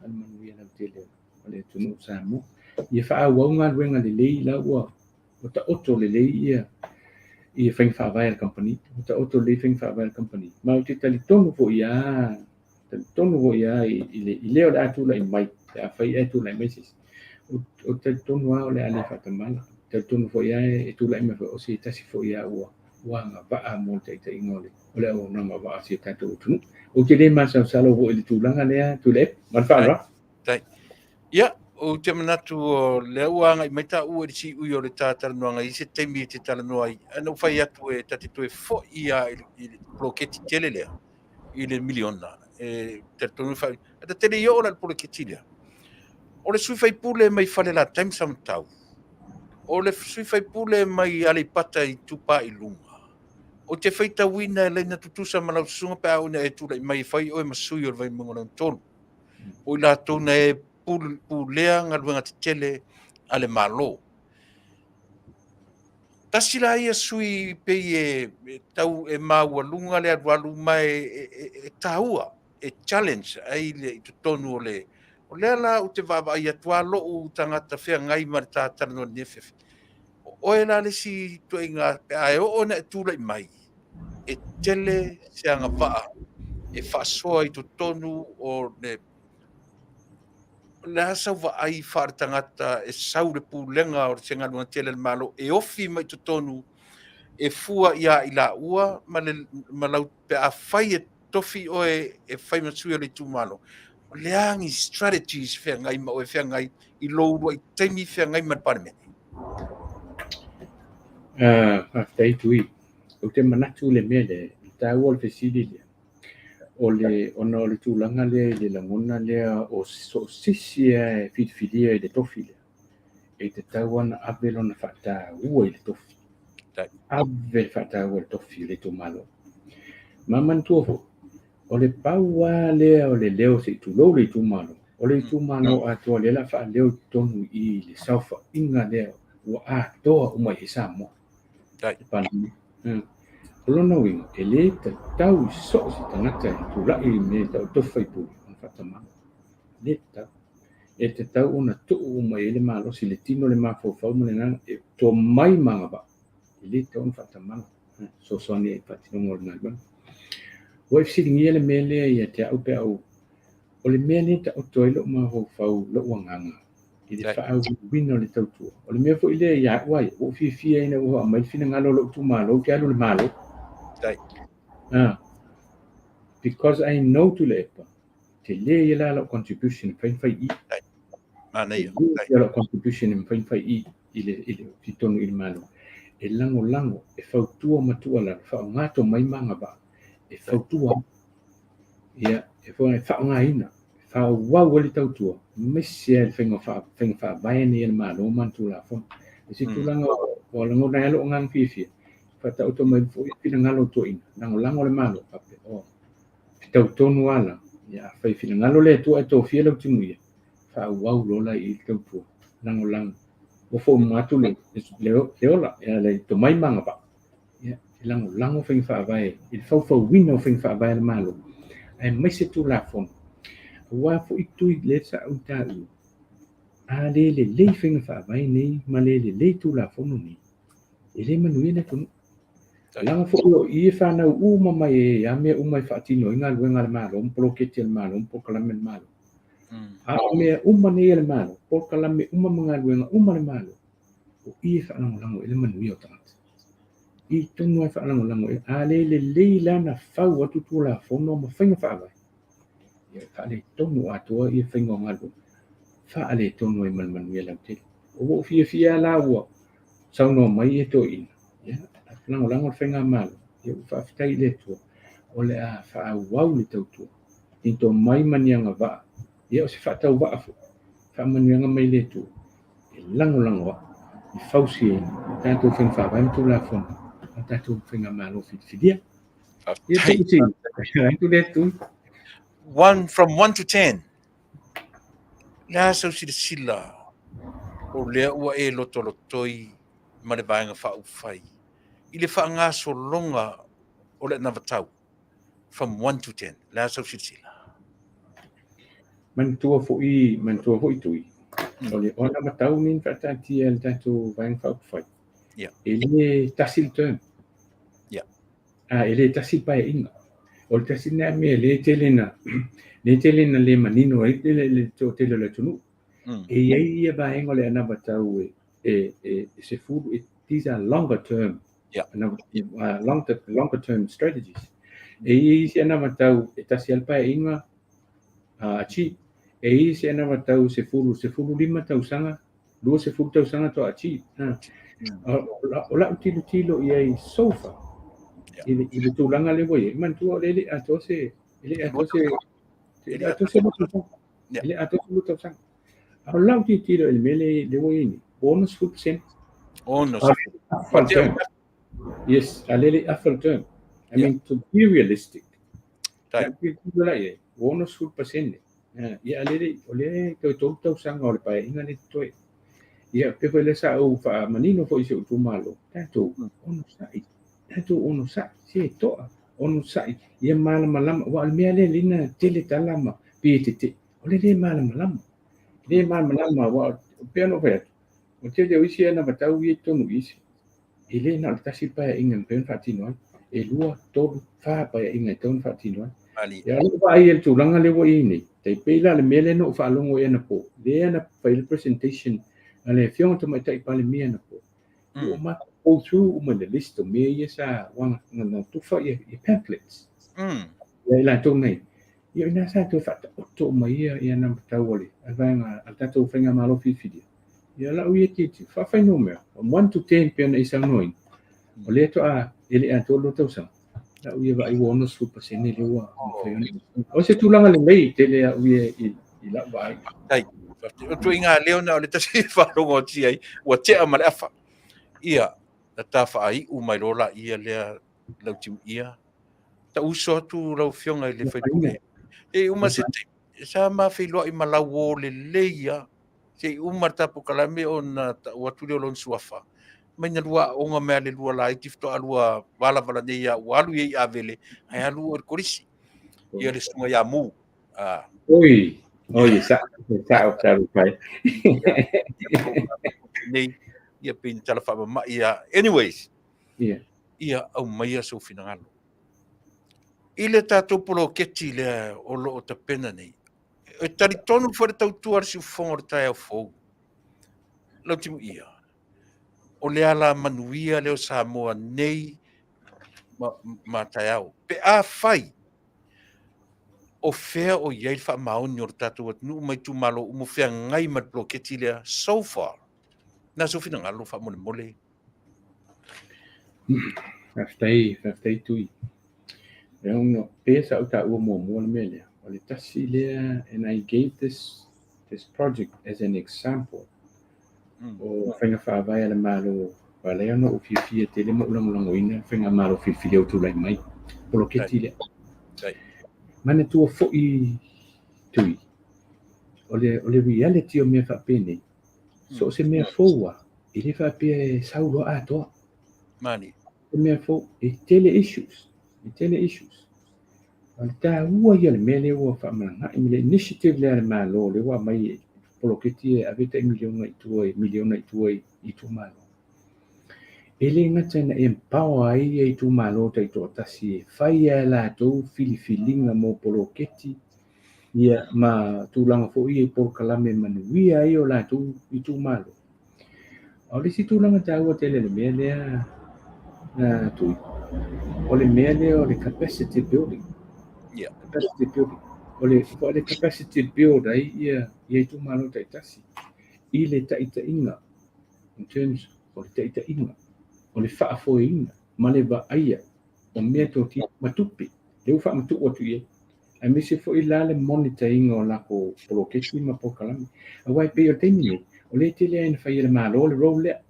A le manuia lautele o le atunuu Samoa. Ia faaauau galuega lelei la ua taoto lelei ia faiga faavae a le kamupani. Ua taoto lelei faiga faavae a le kamupani. Ma ou te talitonu foi lava i le o le a tulai mai, pe afai e tulai mai se isi. O te talitonu lava o le a le faatamala. Talitonu foi lava e tulai mai foi o se tasi foi lava ua agavaa mo le taitaiga o le auaunaga o vaa a si o tatou atunuu. Ou te le masalosalo foi i le tulaga lea, Tuilaepa, ma le faaaloalo. Ia, ou te manatu o lea ua agai mai taua i le siui o le ta talanoaga i se taimi e te talanoa ai. Ae na ou fai atu e ta te toe foi lava i le poloketi tele lea, i le miliona. E talitonu e ta te le i oo la i le poloketi lea. O le sui faipule mai Falelatai ma Samatau, o le sui faipule mai Aleipata Itupa i Luga, ou te faitauina e laina tutusa ma lau susuga pe a oo ina e tulai mai e fai oe ma sui o le Vaimauga lona 3. O i latou na e pulea galuega tetele a le Malo. Tasi la ia sui pei e tau e maualuga le alualu ma e taua, e challenge ai le i totonu o le... O lea la ou te vaavaai atu a lou tagata feagai ma le ta talanoa i lenei afiafi. O oe la le isi ituaiga pe a e oo ina e tulai mai, e tele se agavaa e faasoa i totonu o le... O le a sau vaai faale-tagata e sau le pulega o se galuega tele a le Malo e ofi mai totonu e fua ia i laua ma, le, ma lau, pe a fai e tofi oe e fai ma sui o le itumalo. O le a ni strategies feagai ma oe feagai i lou uluai taimi feagai ma le Palemene? Faafetai Tui. Ou te manatu le mea lea, i taua o le fesili lea, o le, ona o le tulaga lea i le lagona lea o so o se isi lava e filifilia i le tofi lea, e tatau ona ave lona faataua i le tofi. Ave le faataua i le tofi o le itumalo. Ma manatua foi, o le pau lava lea o le leo se i tulou le itumalo, o le itumalo atoa lea o le a faaleo i totonu i le saofaiga lea ua atoa uma i ai Samoa. Le Palemene. O lona uiga, e le tatau i so o se tagata e tulai i mea e tau o le tofi faipule ona faatamala. E le tatau. E tatau ona tuu uma i ai le malosi, le tino, le mafaufau ma le agaga, e tomai ma agavaa. E le tatau ona faatamala. Fesoasoani ai i le faatinoga o le galuega. Ua e fesiligia le mea lea ia te au pe a ou... O le mea lea e taoto ai lou mafaufau, lou agaga i le faaauauina o le tautua. O le mea foi lea ia au a ia, ua ou fiafia ina ua aumai le finagalo o lou itumalo ou te alu i le Malo. Because I know Tuilaepa, tele ia la lau contribution e mafai ona fai i i. Manaia. Tele ia lau contribution e mafai ona fai i i le i le totonu i le Malo. E lagolago, e fautua ma tuualalo, faaaoga tomai ma agavaa, e fautua ia, e faaaogaina, e faaauau ai le tautua, aemaise lava i le faiga faiga faavae nei a le Malo ma ana Tulafono. I se tulaga ua lagona ai lou agaga fiafia, faataoto mai foi finagalo o toeaiina, lagolago le Malo, faapea, oh, fetau tonu lava la, ia afai finagalo le Atua ae tofia lau timuia, faaauau loa la i le tautua, lagolago. Ua foi atu le ola, ia le tomai ma agavaa, ia, e lagolago faiga faavae i le faufauina o faiga faavae a le Malo, aemaise Tulafono. Aua foi Tui lea sa ou taua, a le lelei faiga faavae nei ma le lelei Tulafono nei, e le manuia le atunuu. Leaga foi o i e fanau uma mai ai lava mea uma e faatino ai galuega a le Malo ma poloketi a le Malo ma polokalame a le Malo. A o mea uma nei a le Malo, polokalame uma ma galuega uma a le Malo, o i e faalagolago i le manuia o tagata. I tonu e faalagolago i a le lelei la na fau atu Tulafono ma faiga faavae, ia e faaletonu atoa ia faiga o galuega, faaletonu ai ma le manuia lautele. Ua ou fiafia la ua saunoa mai ia toeaiina, ia, lagolago le faigamalo, ia ua faafetai i le Atua, o le a faaauau le tautua, ni tomai ma ni agavaa, ia o se faatauvaa foi, faamanuiaga mai le Atua, e lagolago ai, e fausiaina le tatou faiga faavae ma Tulafono a tatou faigamalo filifilia. Ia, One, from 1 to 10, le a sau silasila o lea ua e lotolotoi ma le Vaega Faaupufai i le faagasologa o le anavatau from 1 to 10, le a sau silasila? Manatua foi Tui, o le anavatau nei na faataatia e le tatou Vaega Faaupufai, e le tasi le term. E le tasi le paeaiga. O le tasi lena mea le tele na le tele na le manino ai le toatele o le atunuu. E i ai ia vaega o le anavatau e 10, these are longer term, longer term strategies. E i ai isi anavatau e tasi lava le paeaiga achieve. E i ai isi anavatau 10, 15 tausaga, 20 tausaga to achieve. O lau tilotilo i ai so far, i le tulaga lea ua i ai, manatua o le le atoa se, e le atoa se, e le atoa se 2 tausaga. E le atoa se 2 tausaga. A o lau tilotilo i le mea lea ua i ai nei, ua 60%. 60. Yes, a lele afa le term. I mean, to be realistic, lau tilotilo la i ai, ua 60%. Ia, a lele, o lea e toe 3 tausaga o le paeaiga lea totoe. Ia, pei foi lea sa ou faamanino foi i si ou itumalo, tatou onosai, tatou onosai, se toa, onosai, ia malamalama. Aua o le mea lea lea na tele tala ma pei e tetee, o le le malamalama. Le malamalama, aua pei ona ou fai atu, o le tele o isi anavatau ia i totonu i isi, e le na o le tasi le paeaiga e mafai ona faatino ai. E 2, 3, 4 paeaiga e tatau ona faatino ai. Ia, o lou vaai i le tulaga lea ua i ai nei, tai pei la le mea lea na ou faalogo ai anapo, lea na fai le presentation a le Afioga Tamaitai Palemia anapo, ua matou go through uma le list o mea ia sa na tufa ia pamphlets. Ia i latou nei. Ia o ina sa toe faataoto uma ia anavatau a le vaega a le tatou faigamalo filifilia. Ia lau ia tilotilo, faafuainumera, from 1 to 10 pei ona e saunoaina, o lea toa e le atoa 2 tausaga, lau ia vaai ua 60% lea ua mafai ona. O se tulaga lelei tele au ia i lau vaai. Tai, o tuiga leo na o le tasi faalogo atu i ai, ua tea ma le afa. Ia, na ta faaiu mai loa la ia lea lau timuia. Ta uso atu lau afioga i le faipule. E uma se taimi, sa ma feiloai ma lau o lelei a. Se i uma le tapu kalame ona ta'u atu lea o lona suafa. Mai na lua aoga mai a le lua laiti faatoa lua valavala nei ia ua alu ia i Avele ae alu o le kolisi. Ia le susuga ia Mu. Ah. Oi, oi, sa, sa o talu pai. Nei, ia pei na tala faamama'i ia. Anyways, ia aumaia sou finagalo. I le tatou poloketi lea o lo o tapena nei, e talitonu foi le tautua a le siufofoga o le taeao fou. Lau timuia, o le ala manuia lea o Samoa nei ma taeao. Pe a fai, o fea o i ai le faamaoni o le tatou atunuu ma itumalo uma o feagai ma le poloketi lea so far? Na sou finagalo faamolemole. Faafetai, faafetai Tui. E ono, pei sa ou taua muamua le mea lea. O le tasi lea, and I gave this project as an example o faiga faavae a le Malo. Aua lea ona ou fiafia tele ma ou lagolagoina le faigamalo filifilia ua tulai mai, poloketi lea. Manatua foi Tui, o le reality o mea faapenei, so o se mea fou lava, e le faapea e sau loa atoa. Mani. Se mea fou, e tele issues, e tele issues. O le taua ia o le mea lea ua faamalaga'i ma le initiative lea a le Malo lea ua aumai e poloketi e ave tai miliona i tua i miliona i tua i itumalo. E le gata ina empower ai ia itumalo taitoatasi e fai a latou filifiliga mo poloketi ia ma tulaga foi ia i polokalame e manuia ai o latou itumalo. A o le isi tulaga taua tele o le mea lea Tui, o le mea lea o le capacity building. Capacity building. O le, o le capacity build ai ia itumalo taitasi i le taitaiga, in terms o le taitaiga, o le faafoeina ma le vaaia o mea totilo ma tupe, lea ua faamatuu atu i ai. Aemaise foi la le monitor-ina o latou poloketi ma polokalame. Aua e pei o le taimi nei, o lea e tele lava ina fai e le Malo le role lea.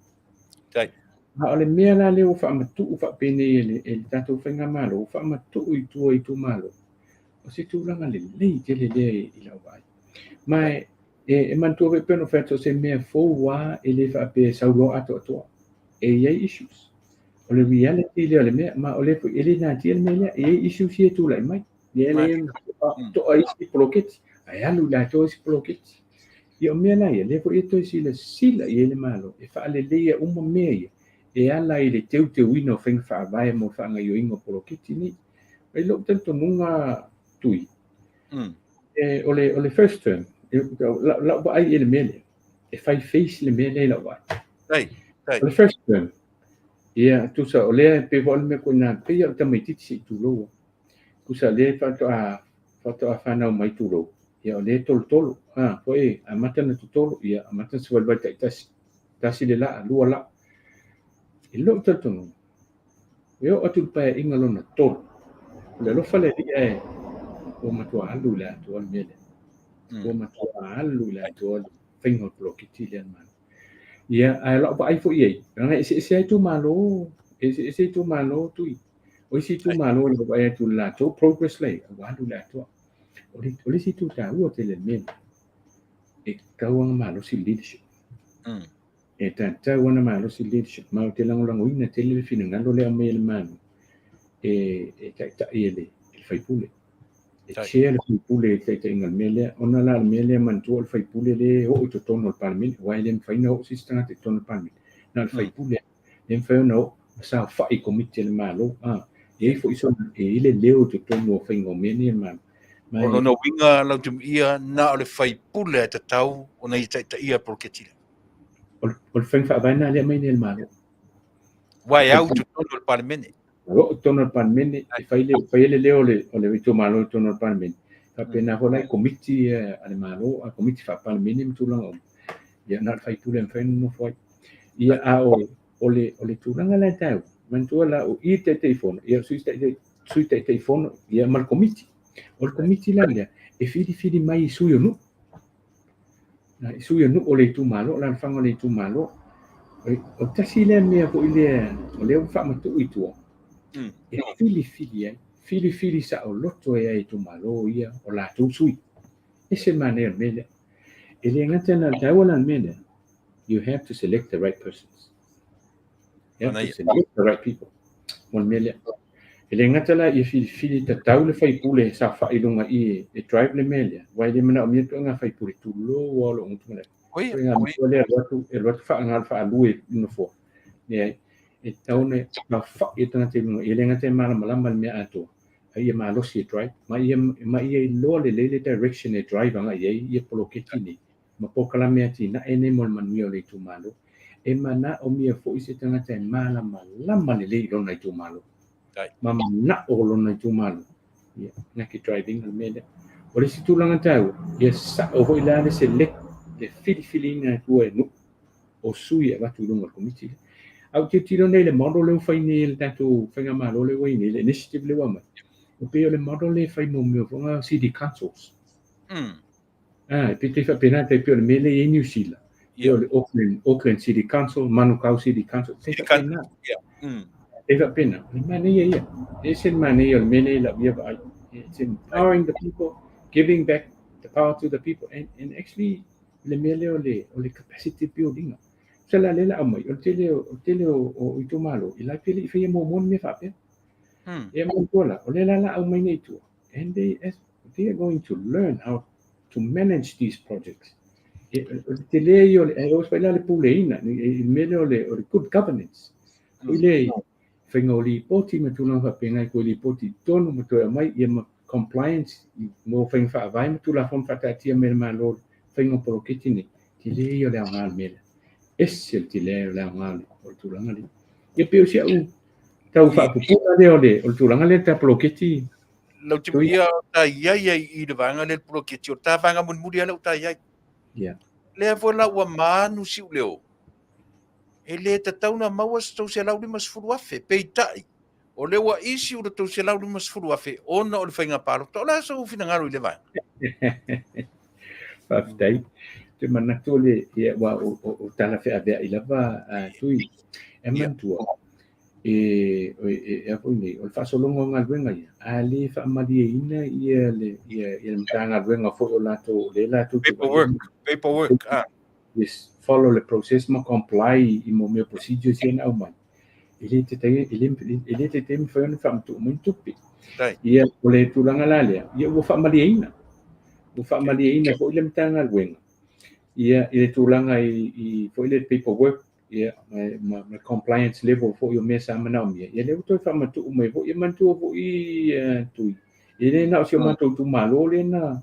A o le mea la lea ua faamatuu faapenei e le tatou faigamalo, ua faamatuu i tua i itumalo, o se tulaga lelei tele lea i lau vaai. Ma e manatua foi pei ona ou fai atu, o se mea fou lava e le faapea e sau loa atoatoa. E i ai issues. O le reality lea o le mea, ma o lea foi e le natia le mea lea, e i ai issues ia e tulai mai. Lea lea toa isi poloketi, ae alu i latou isi poloketi. Ia o mea la ia, lea foi e toe silasila i ai le Malo, e faaleleia uma mea ia, e ala i le teuteuina o faiga faavae mo le faagaoioiga o poloketi nei. I lou talitonuga Tui, o le first term, lau vaai i le mea lea, e fai face le mea lea i lau vaai. O le first term, ia, tusa, o lea e pei foi o le mea koina, pei o le tamaitiiti se i tulou. Tusa, lea faatoa fanau mai tulou, ia, o lea e tolotolo. Foi, amata na totolo, ia, amata na savalivali taitasi. Tasi le laa, lua laa. I lou talitonuga, e oo atu i le paeaiga lona tolu, o le alofa le Alii ae ua matua alu i le atoa le mea lea. Ua matua alu i le atoa le faiga o le poloketi lea a le Malo. Ia, ae o lau vaai foi i ai, leaga e eseese lava itumalo, e eseese itumalo Tui. O isi itumalo i lau vaai atu i le latou progress la e i ai, ua alu i le atoa. O le isi itu taua tele i le mea lea, e tatau ona malosi le leadership. E tatau ona malosi le leadership. Ma ou te lagolagoina tele le finagalo lea e aumai e le Malo e taitai e le sui usufono. E chair le sui usufono i le taitaiga o le mea lea, ona la o le mea lea manatua o le sui usufono lea e oo i totonu o le Palemene, aua e le mafai ona oo se isi tagata i totonu o le Palemene, na o le sui usufono lea e mafai ona oo ma saofai i Komiti a le Malo. E i ai foi sona, e i ai le leo i totonu o faiga o mea nei a le Malo. O lona uiga Lautimuia, na o le sui usufono e tatau ona ia taitaia le poloketi lea. O le faiga faavae lena lea e aumai nei e le Malo. Aua e au i totonu o le Palemene. O lo o i totonu o le Palemene, e fai le, fai le leo o le itumalo i totonu o le Palemene. Faapena foi la i Komiti a le Malo, a Komiti faa-Palemene ma tulaga uma. Ia, na o le sui usufono e mafai ona nonofo ai. Ia, a o le tulaga la e taua, manatua la o i le Taitaifono, ia o le Sui Taitaifono, ia ma le Komiti. O le Komiti la lea, e filifili mai i sui o nuu. I sui o nuu o le itumalo, alaalafaga o le itumalo. O tasi lea mea foi lea, o lea ua faamatuu i tua, e filifili ai, filifili saoloto ai e itumalo ia o latou sui. Ese manaia o le mea lea. E le gata la, taua la le mea lea, you have to select the right persons. You have to select the right people. Mo le mea lea. E le gata la ia filifili tatau le sui usufono e saofai i luga i e drive le mea lea, aua e le manaomia ituaiga sui usufono tulou lava o lou gutu ma le ituaiga matua lea e alu atu faaga faalue i le nofoa. Leai, e tatau ona saofai le tagata i luga, e le gata e malamalama i le mea atoa, a ia malosi e drive, ma ia iloa lelei le direction e drive agai i ai ia poloketi nei ma polokalame atinae nei mo le manuia o le itumalo. E manaomia foi se tagata e malamalama lelei i lona itumalo. Ma manao lona itumalo. Ia, na ke driving le mea lea. O le isi tulaga taua, ia sao foi la le select, le filifiliina e tua e nuu o sui e avatu i luga o le komiti lea. A ou tilotilo nei i le model lea ua fai nei e le tatou faigamalo lea ua i ai nei, le initiative lea ua aumai, e pei o le model lea e fai mo mea foi city councils. Ah, e pei faapena, tai pei o le mea lea e i ai Niu Sila. Pei o le Auckland City Council, Manukau City Council, tai faapena. Tai faapena. O le manaia ia. E ese le manaia o le mea lea i lau ia vaai. It's empowering the people, giving back the power to the people, and actually le mea lea o le capacity building. Tusa la lea la aumai, o le tele o, o le tele o itumalo, i la pe le i faia muamua ni mea faapea. Ia manatua la, o lea la la aumai nei i tua. And they are going to learn how to manage these projects. E, o le tele ia o le, e o la le puleina, i le mea lea o le good governance. Foi lea i faiga o lipoti ma tulaga faapena, i toe lipoti i totonu ma toe aumai, ia ma compliance mo faiga faavae ma tulafono faataatia mai e le Malo faiga o poloketi nei. Tele ia o le aoga o le mea lea. Ese le tele o le aoga o le tulaga lea. Ia pei o si au tau faapupula lea o le tulaga lea ta poloketi. Lautimuia ta iai ai i le vaega lea le poloketi o ta vaega mulimuli lea o ta iai. Lea foi la ua manu siu leo. E le tatau na maua se 350,000, peitai, o lea ua issue le 350,000 ona o le faiga palota. O le a sou finagalo i le vaega? Faafetai. Te manatu le, ia, ua o tala feaveai lava Tui. E manatua, e a foi nei, o le faasologa o galuega ia, a le faamalieina ia le Matagaluega foi o latou, o lea latou te Paperwork, ah. Yes, follow le process ma comply i mo mea procedures ia na aumai. E le taitai, e le taitai mafai ona faamatuu mai ni tupe. Ia, o le tulaga la lea, ia ua faamalieina. Ua faamalieina foi le Matagaluega. Ia, i le tulaga i foi le paperwork, ia, ma compliance level foi o mea sa manaomia. Ia, lea ua toe faamatuu mai foi, ia manatua foi Tui. E le na o si o matou itumalo lea na,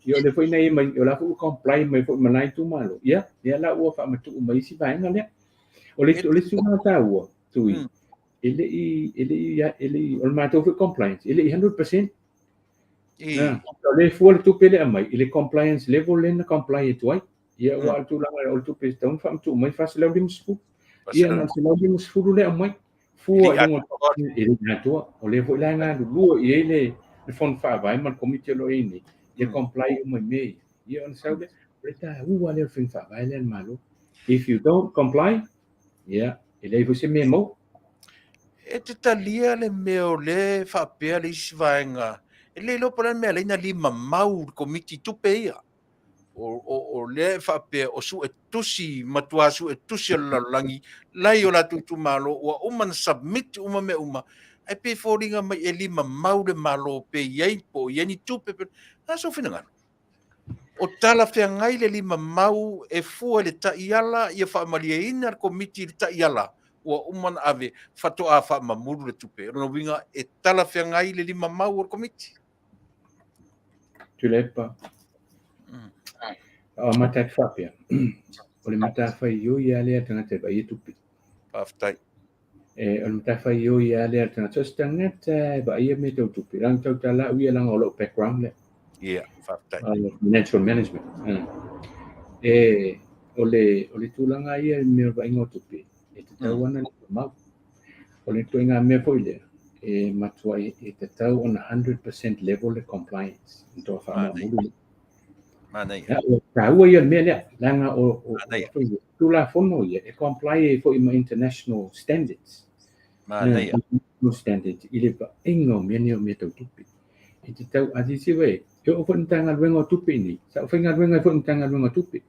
ia o lea foi na ia mai, o la foi ua comply mai foi ma la itumalo. Ia, lea la ua faamatuu mai isi vaega lea. O le tulaga taua, Tui, e le i, e le i, e le i, o le matou foi compliance, e le i 100%. O le fua le tupe lea aumai, i le compliance level lea na comply atu ai. Ia, ua o le tulaga o le tupe e tatau ona faamatuu mai 450. Ia, na o le 150 lea aumai. Fua i luga e le i atoa. O lea foi la e galulue i ai le Fono Faavae ma le Komiti o lo o i ai nei, ia comply uma i mea ia. Ia ona sau lea. O le taua lea o le faiga faavae lea a le Malo. If you don't comply, ia, e leai foi se mea e maua. E te talia le mea o lea e faapea le isi vaega, e le iloa po o le a le mea e ala ai ona limamau le Komiti i tupe ia. O, o, o lea e faapea o suetusi, matua suetusi o le lalolagi, la e i o latou itumalo, ua uma ona submit uma mea uma, ae pei e foliga mai e limamau le Malo pe i ai, po o i ai ni tupe. Pe... O le a sou finagalo? O talafeagai le limamau e fua i le taiala ia faamalieina le Komiti i le taiala ua uma ona ave faatoa faamamulu le tupe. O lona uiga e talafeagai le limamau o le Komiti. Tuilaepa. O amata atu faapea, o le matafaioi lava lea a le tagata e vaaia tupe. Faafetai. E, o le matafaioi lava lea a le tagata. So se tagata e vaaia mea tau tupe, leaga tautala au ia leaga o lou background lea. Ia, faafetai. Financial management. E, o le, o le tulaga ia i mea o le vaaiga o tupe, e tatau ona limamau. O le ituaiga mea foi lea, e matuai e tatau ona 100% level le compliance, matua faamaumulu. Manaia. Ia, o taua ia o le mea lea, leaga o, o, o Tulafono ia e comply ai foi ma international standards. Manaia. International standards i le vaaiga o mea nei o mea tau tupe. E tatau, a silasila e, e oo foi i le Matagaluega o Tupe i inei, sa ou faigaluega ai foi i le Matagaluega o Tupe.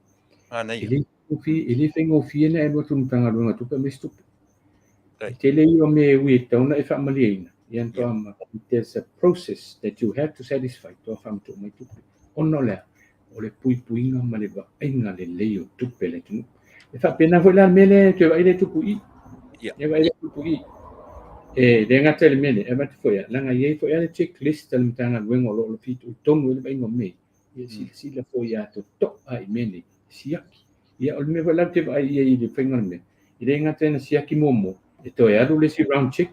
Manaia. E le faigofie, e le faigofie ona e alu atu i le Matagaluega o Tupe aumai se tupe. E tele ia o mea e ui e tatau ona e faamalieina, ia na toa ma, there's a process that you have to satisfy toa faamatuu mai tupe. Ona o le a? O le puipuiga ma le vaaiga lelei o tupe a le atunuu. E faapena foi la le mea lea e toe vaai lea e tupu i i. E vaai lea e tupu i i. E le gata i le mea lea, e avatu foi lava, leaga e i ai foi lava le checklist a le Matagaluega o lo o fitoitonu ai le vaaiga o mea ia, ia silasila foi atotoa i mea nei, siaki. Ia, o le mea foi la ou te vaai i ai i le faiga o le mea, e le gata ina siaki muamua, e toe alu le isi round check,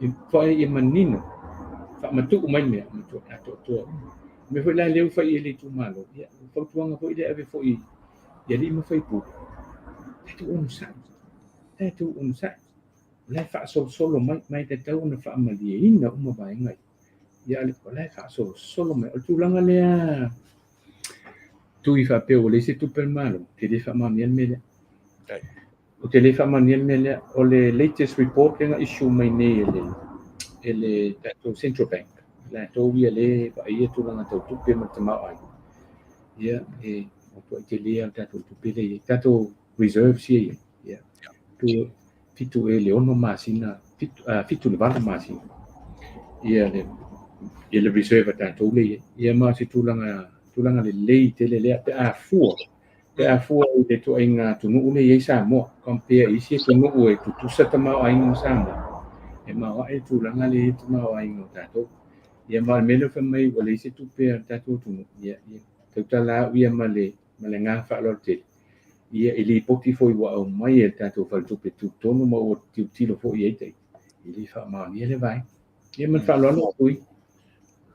e whai ia manino, faamatuu mai mea, matua atoatoa uma. O mea foi la lea ua fai i ai le itumalo, ia, o fautuaga foi lea e ave foi i alii ma faipule, tatou onosai, tatou onosai. O la e faasolosolo mai, ma e tatau ona faamalieina uma vaega ia. Ia, o la e faasolosolo mai. O le tulaga lea tui faapea ua leai se tupe a le Malo, ou te le faamaonia le mea lea. Ou te le faamaonia le mea lea. O le latest report lea na issue mai nei e le, e le tatou Central Bank, latou ia lea e vaaia tulaga tau tupe ma le tamaoaiga, ia, e matuai tele lava le tatou tupe lea e i ai, tatou reserves ia e i ai. Ia, tu, fitu ea i le ono masina, fitu, fitu i le valu masina, ia le, ia le reserve a tatou lea e i ai. Ia ma o se tulaga, tulaga lelei tele lea pe a fua, pe a fua i le ituaiga atunuu lea e i ai Samoa, compare i isi atunuu e tutusa tamaoaiga ma Samoa, e maoae le tulaga lea e i ai le tamaoaiga o tatou. Ia ma o le mea lea fai mai ua leai se tupe a le tatou atunuu, ia, ia tautala au ia ma le, ma le agaga faaaloalo tele, ia e lipoti foi ua aumai e le tatou faletupe tutotonu ma ua tilotilo foi i ai ita, e le faamaonia le vaega. Ia ma le faaaloalo atu i.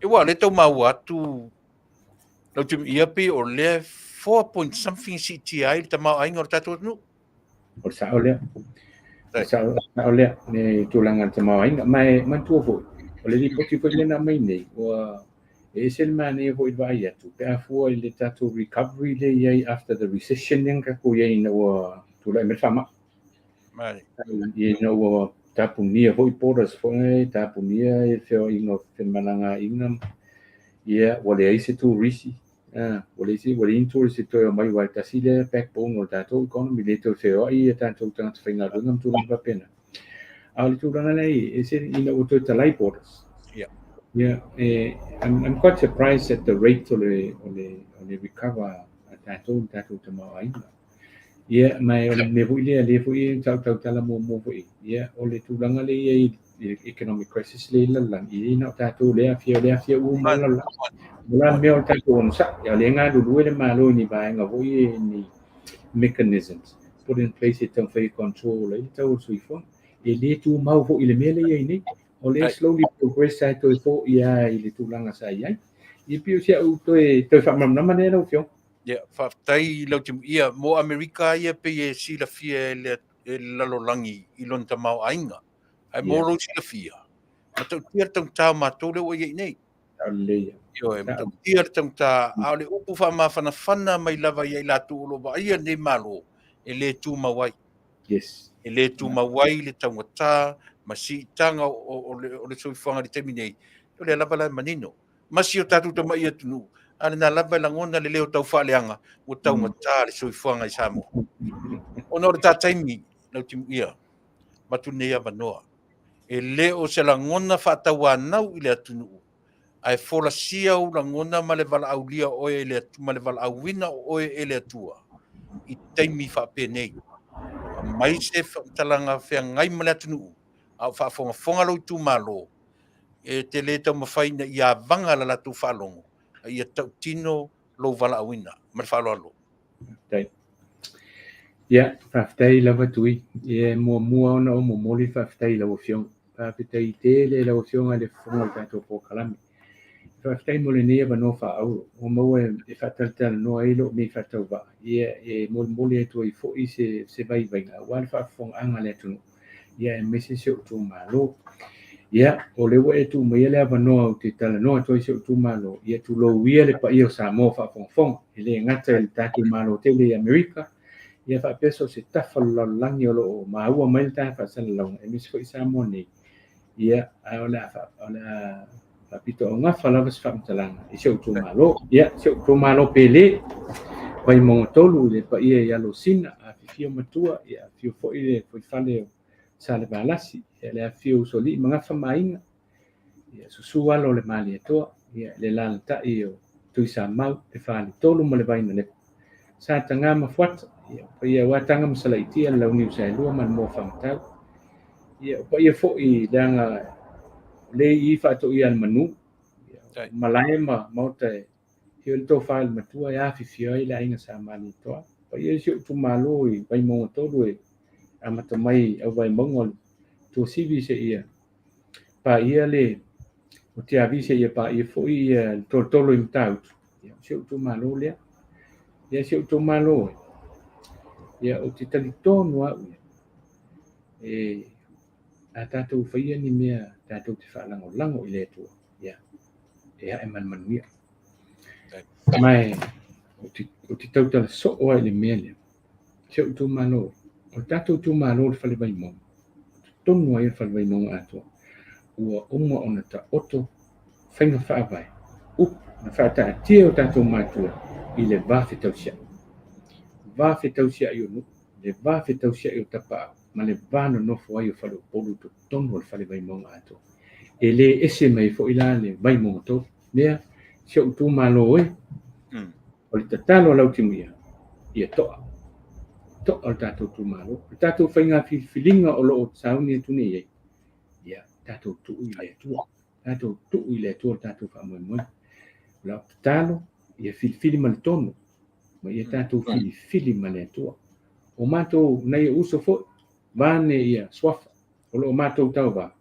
Aua o lea e tau maua atu lau Timi, ia pei o lea 4 point something siitia ai le tamaoaiga o le tatou atunuu. O le sao lea. O le sao, sao lea, le tulaga o le tamaoaiga. Ma e manatua foi, o le lipoti foi lea na aumai nei, ua e ese le manaia foi i le vaai atu, pe a fua i le tatou recovery lea e i ai after the recession lea na tatou i ai ina ua tulai mai le faamai. Ina ua tapunia foi borders foi, tapunia le feoaiga o femalagaaiga, ia, ua leai se turisi, ua leai se, ua leai ni tourist e toe omai aua e tasi lea backbone o le tatou economy, le toe feoai a tatou tagata faigaluega ma tulaga faapena. A o le tulaga lea e i ai, e ese ina ua toe talai borders. Yeah, I'm quite surprised at the rate o le, o le, o le recover a tatou, le tatou tamaoaiga. Ia, ma o le mea foi lea, lea foi e tautautala muamua foi, ia, o le tulaga lea e i ai i le economic crisis lea i le lalolagi, e le na o tatou lea e aafia, o lea e aafia uma lava le lalolagi. O le a le mea o le tatou onosai, a o lea e galulue le Malo i ni vaega foi ia, ni mechanisms put in place e taumafai e control ai le tau o le soifuaga. E le tumau foi i le mea lea e i ai nei, o lea e slowly progress lava e toe foi lava i le tulaga sa i ai. Ia pei o si au toe, toe faamalamalama lea lau Afioga. Ia, faafetai lau Timuia. Mo Amerika ia pei e silafia e le, e le lalolagi i lona tamaoaiga. Ae mo lou silafia, matautia le taugata o matou lea ua i ai nei. Saolelei. Ioe, matautia le taugata, a o le upu faamafanafana mai lava ia i latou o lo o vaaia lenei Malo, e le tumau ai. Yes. E le tumau ai le taugata ma siitaga o le soifuaga i le taimi nei, o lea lava la e manino. Ma si o tatou tamai atunuu, a lena lava e lagona le leo taufaaleaga ua taugata le soifuaga i Samoa. Ona o le ta taimi, Lautimuia, avatu lenei avanoa. E le o se lagona faatauanau i le atunuu, ae folasia ou lagona ma le valaaulia o oe e le ma le valaauina o oe e le Atua i taimi faapenei. Aumai se faamatalaga feagai ma le atunuu, a o faafogafoga lou itumalo, e te le taumafai ina ia avaga la latou faalogo, a ia tautino lou valaauina. Ma le faaaloalo. Faafetai. Ia, faafetai lava Tui. E muamua ona ou momoli le faafetai i lau Afioga. Faafetai tele i lau Afioga i le fofoga o le tatou polokalame. Faafetai mo lenei avanoa faaauro ua maua e faatalatalanoa ai lou nei faatauvaa, ia e molimoli atu ai foi se vaivaiga aua le faafofogaaga a le atunuu, ia aemaise si ou itumalo. Ia, o lea ua e tuu maia le avanoa ou te talanoa atu ai i si ou itumalo, ia tulou ia le paia o Samoa faafogafoga, e le gata i le tatou Malo tele i Amerika, ia faapea so o se tafa o le lalolagi o lo o maua mai le ta faasalalauga, aemaise foi Samoa nei. Ia, ae o le a, o le a faapitoaugafa lava se faamatalaga i si ou itumalo. Ia, si ou itumalo pele, Vaimauga 3 i le paia i Alosina, afifio matua, ia afifio foi le fuaifale o Salevalasi, ia le afifio o Usoalii ma Gafa ma Aiga, ia susu alo o le Malietoa, ia le alaalatai o Tuisamau, le Faletolu ma le Vainalepa, Sataga ma Fuata, ia paia aua Taga ma Salaitia, le Launiu Saelua ma le Moafagatau. Ia o paia foi leaga o le i faatoia le manu, ia, malae ma maota e afio le tofa i le matua e afifio ai le aiga Sa Malietoa. Paia i si ou itumalo i Vaimauga 3 e amata mai au Vaimauga o le Tuasivi seia paia le o Tiavi seia paia foi ia le Tolotolo i Matautu. Ia, o si ou itumalo lea. Ia, si ou itumalo e. Ia, ou te talitonu au ia, e a tatou faia ni mea tatou te faalagolago i le Atua, ia, e ae ma le manuia. Ma e, ou te tautala soo lava i le mea lea. Si ou itumalo, o le tatou itumalo o le Fale Vaimauga, totonu ai o le Fale Vaimauga atoa, ua uma ona taoto faiga faavae, upu na faataatia e o tatou matua i le va fetausiai. Va fetausiai o nuu, le va fetausiai o tapaau, ma le va nonofo ai o Faleupolu i totonu o le Fale Vaimauga atoa. E le ese mai foi la le Vaimauga 3. Lea, si ou itumalo e, o le tatalo a Lautimuia, ia toa. Toa le tatou itumalo. O le tatou faiga filifiliga o lo o sauni atu nei ai, ia tatou tuu i le Atua. Tatou tuu i le Atua le tatou faamoemoe. O lau tatalo, ia filifili ma le tonu, ma ia tatou filifili ma le Atua. O matou nai ou uso foi, vaeane ia suafa, o lo o matou tauva,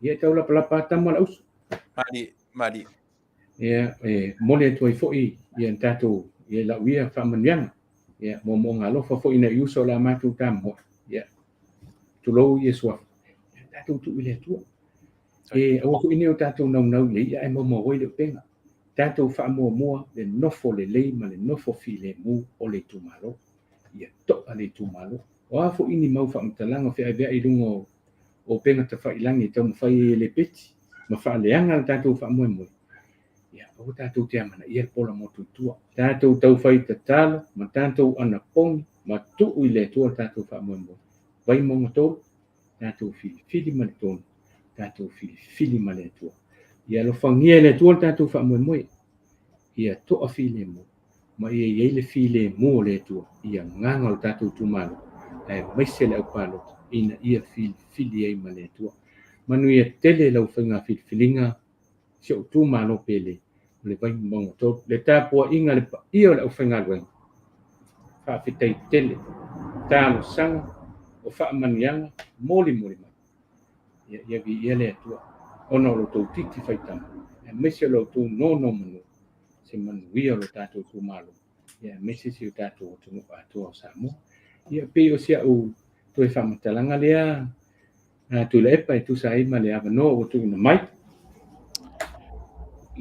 ia e taulapalapa lava tama o le auso. Malie, malie. Ia, e momoli atu ai foi ia tatou, ia lau ia faamanuiaga, ia moomooga alofa foi i nai uso o le a matou tamoe, ia tulou ia suafa, ia tatou tuu i le Atua. E aua foi ne i o tatou naunau i le i'a ae maumau ai le upega. Tatou faamuamua le nofo lelei ma le nofo filemu o le itumalo. Ia to'a le itumalo. O a foi ni mau faamatalaga o feaveai i luga o upega tafailagi e taumafai ai e lepeti ma faaleaga le tatou faamoemoe, ia aua tatou te amanaia le pola motu i tua. Tatou taufai tatalo ma tatou anapogi ma tuu i le Atua le tatou faamoemoe. Vaimauga 3, tatou filifili ma le tonu, tatou filifili ma le Atua. Ia alofagia e le Atua le tatou faamoemoe, ia to'a filemu, ma ia i ai le filemu o le Atua i agaga o le tatou itumalo, aemaise le aupalota, ina ia filifili ai ma le Atua. Manuia tele lau faiga filifiliga, si ou itumalo pele, o le Vaimauga 3. Le tapuaiga a le paia o le aufaigaluega, faafetai tele, talosaga o faamanuiaga molimoli mai. Ia, ia viia le Atua ona o lo outou titi faitama, aemaise o lo outou nonomanu, se manuia o lo tatou itumalo, ia aemaise si o tatou atunuu atoa o Samoa. Ia, pei o si au toe faamatalaga lea, Tuilaepa, e tusa ai ma le avanoa ua tuuina mai.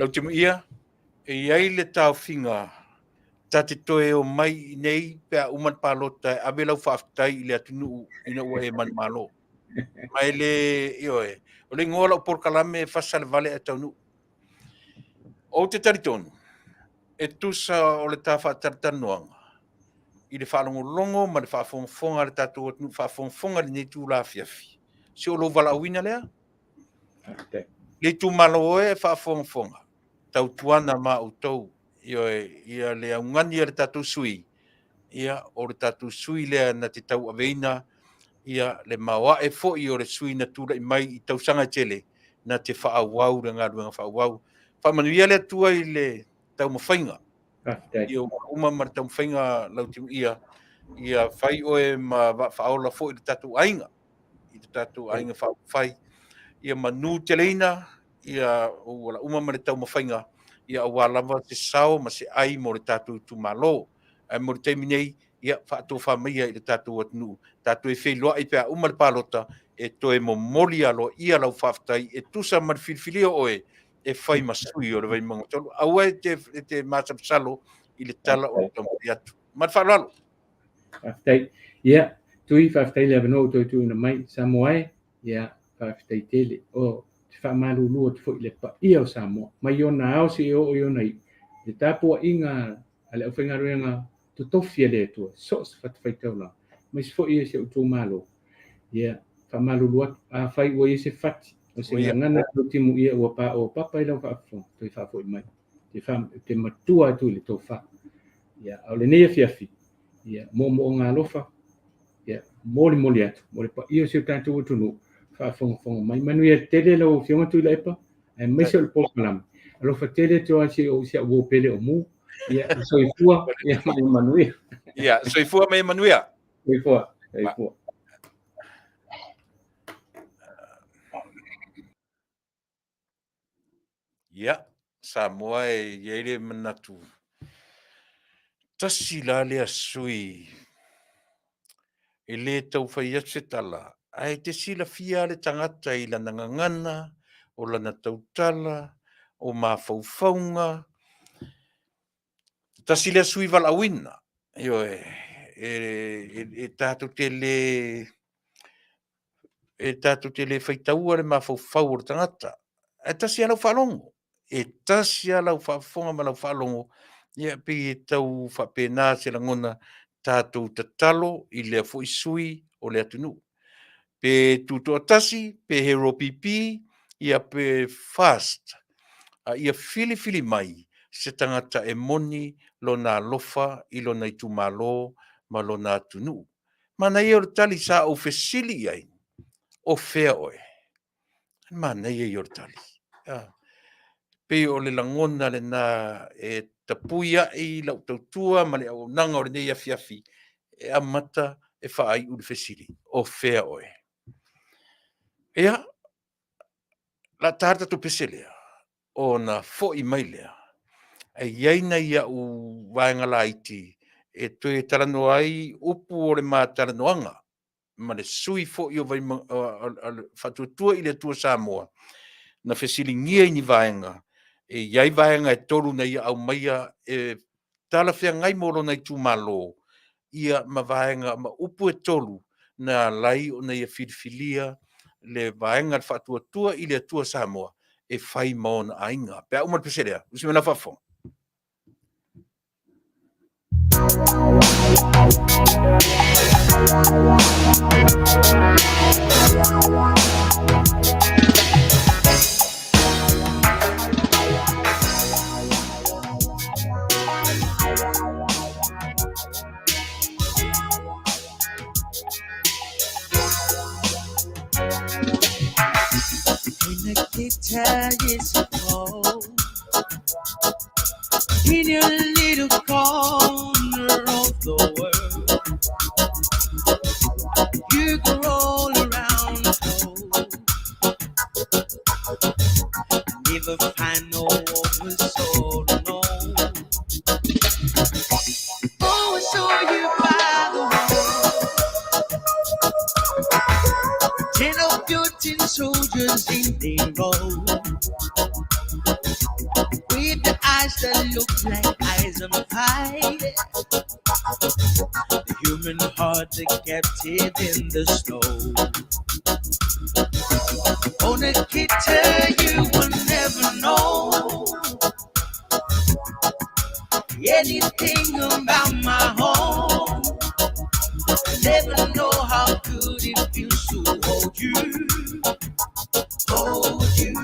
Lautimuia, e i ai le taofiga ta te toe o mai i inei pe a uma le palota e ave lau faafetai i le atunuu ina ua e manumalo. Ma e le, ioe, o le igoa o lau polokalame e fasa le vale ae taunuu. Ou te talitonu, e tusa o le ta faatalatalanoaga i le faalogologo ma le faafogafoga a le tatou atunuu faafogafoga i lenei itula afiafi, se o lou valaauina lea. Le itumalo e faafogafoga, tautuana ma outou, ioe, ia le augani a le tatou sui, ia, o le tatou sui lea na te tauaveina ia le maoae foi o le sui na tulai mai i tausaga e tele, na te faaauau le galuega faaauau. Faamanuia le Atua i le taumafaiga. Ia ua uma ma le taumafaiga Lautimuia, ia fai oe ma vaa faaola foi i le tatou aiga, i le tatou aiga faaupufai. Ia manuteleina ia ou ala uma ma le taumafaiga, ia aua lava se sao ma se ai mo le tatou itumalo. Ae mo le taimi nei, ia faatofa maia i le tatou atunuu, tatou e feiloai pe a uma le palota, e toe momoli aloaia lau faafetai e tusa ma le filifilia o oe e fai ma sui o le Vaimauga 3. Aua e te masalosalo i le tala o le taumafai atu. Ma le faaaloalo. Faafetai. Ia, Tui, faafetai le avanoa ua toe tuuina mai. Samoa e, ia, faafetai tele. Ou te faamalulu atu foi i le paia o Samoa, mai ona ao seia oo i ona iu, le tapuaiga a le aufaigaluega totofi a le Atua, so o se fatafaitaulaga, aemaise foi o si ou itumalo. Ia, faamalulu atu, afai ua i ai se fati, o se gagana Lautimuia ua paopapa i lau faafofoga, toe faafoi mai. Te matua atu i le tofa. Ia, a o lenei afiafi, ia, moomooga alofa, ia, molimoli atu mo le paia o si o tatou atunuu, faafogafoga mai. Manuia tele lau Afioga Tuilaepa, aemaise o le polokalame. Alofa tele atu lava si au uo pele o Mu. Ia, soifua, ia, ma ia manuia. Ia, soifua ma ia manuia. Soifua, soifua. Ia, Samoa e i ai le manatu, tasi la lea sui e le tau fai atu se tala, ae te silafia le tagata i lana gagana, o lana tautala, o mafaufauga. Tasi lea sui valaauina, ioe, e tatou te le e tatou te le faitaua le mafaufau o le tagata, ae tasi lava lau faalogo, e tasi lava lau faafofoga ma lau faalogo, ia pei e tau faapena se lagona, tatou tatalo i lea foi sui o le atunuu. Pe tutoatasi, pe Hero PP, ia pe FAST, a ia filifili mai se tagata e moni lona alofa i lona itumalo ma lona atunuu. Manaia o le tali sa ou fesili i ai, o fea oe? Manaia ia o le tali. Pei o le lagona lena e tapui ai lau tautua ma le auaunaga o lenei afiafi, e amata e faaiu le fesili, o fea oe? Ia, la ta le tatou pese lea, ona foi mai lea, e i ai nai au vaega laiti e toe talanoa ai upu o le ma talanoaga ma le sui foi o Faatuatua i le Atua Samoa, na fesiligia i ni vaega, e i ai vaega e 3 na ia aumaia e talafeagai mo lona itumalo, ia ma vaega ma upu e 3 na alai ona ia filifilia le vaega le Faatuatua i le Atua Samoa e fai ma ona aiga. Pe a uma le pese lea, usi mai lau faafofoga. In a guitar is cold in your little corner of the world. You go roll around the cold, never find no one soul to know. Oh, I saw you by the wall, 10 or 15 soldiers in a row. hearts are captive in the snow. Oh, Nikita, you will never know anything about my home. Never know how good it feels to hold you, hold you.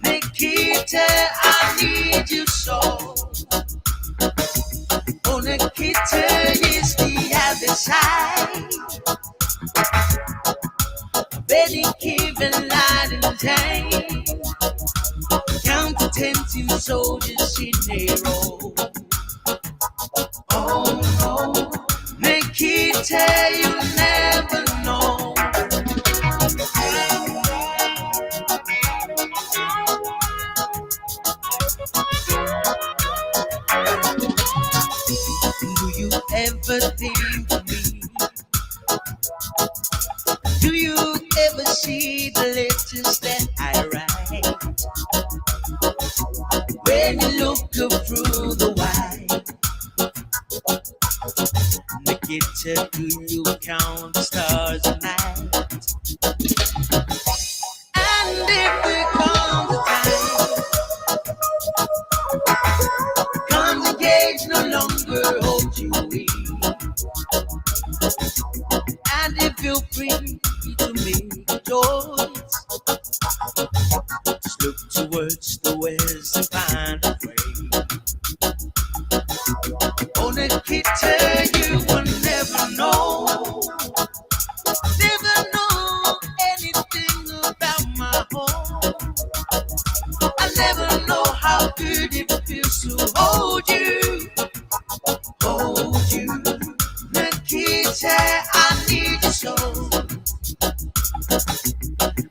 Nikita, I need you so. Oh, Nikita is the other side of any given light and day. Count to 10 soldiers in a row. Oh no, Nikita, you never know. Do you ever think of me? Do you ever see the letters that I write? When you look up through the wire, Nikita, do you count the stars at night? And if there comes a time, comes a cage no longer holds you in, and if you're free to make a choice, just look towards the west and find a way. Oh, Nikita, you will never know, never know anything about my home. I never know how good it feels to hold you, hold you. Nikita, I need you so.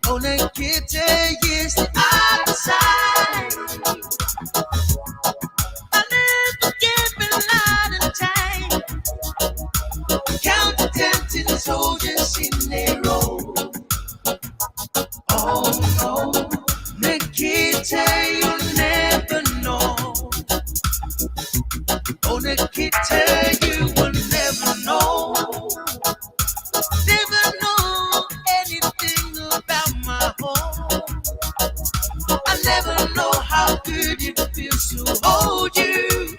Oh, Nikita is the other side. I never give a lot of time. Count to 10 soldiers in a row. Oh no, Nikita, you'll never know. Oh, Nikita, you will never know. Never know anything about my home. I never know how good it feels to hold you,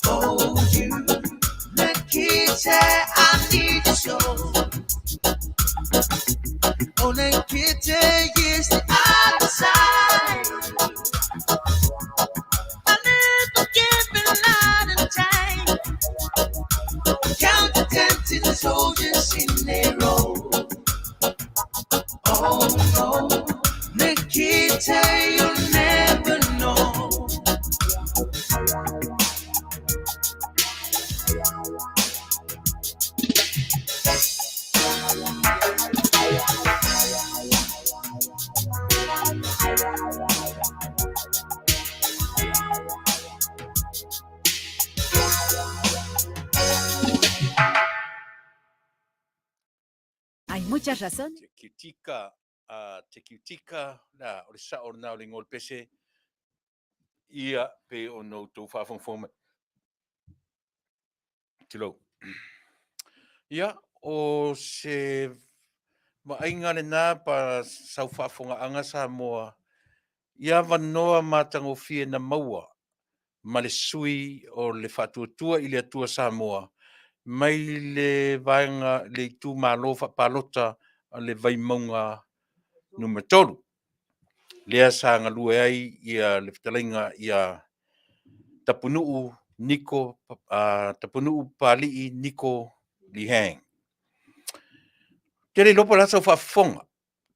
hold you. Nikita, I need you so. Oh, Nikita is the other side. I never give a lot of time. Count to 10 soldiers in a row. Oh no, Nikita, you'll never know. Hay muchas razones. Tekitika, Tekitika, la, o le sao lena o le igoa o le pese, ia pei ona outou faafogafoga mai. Tulou. Ia, o se vaaiga lena pa sau faafogaaga Samoa i avanoa matagofie na maua ma le sui o le Faatuatua i le Atua Samoa mai le vaega le itumalo faapalota a le Vaimauga numera 3, lea sa galue ai ia le fetalaiga ia Tapunuu Niko, Tapunuu Papalii Niko Lee Hang. Te le iloa po o le a sau faafofoga,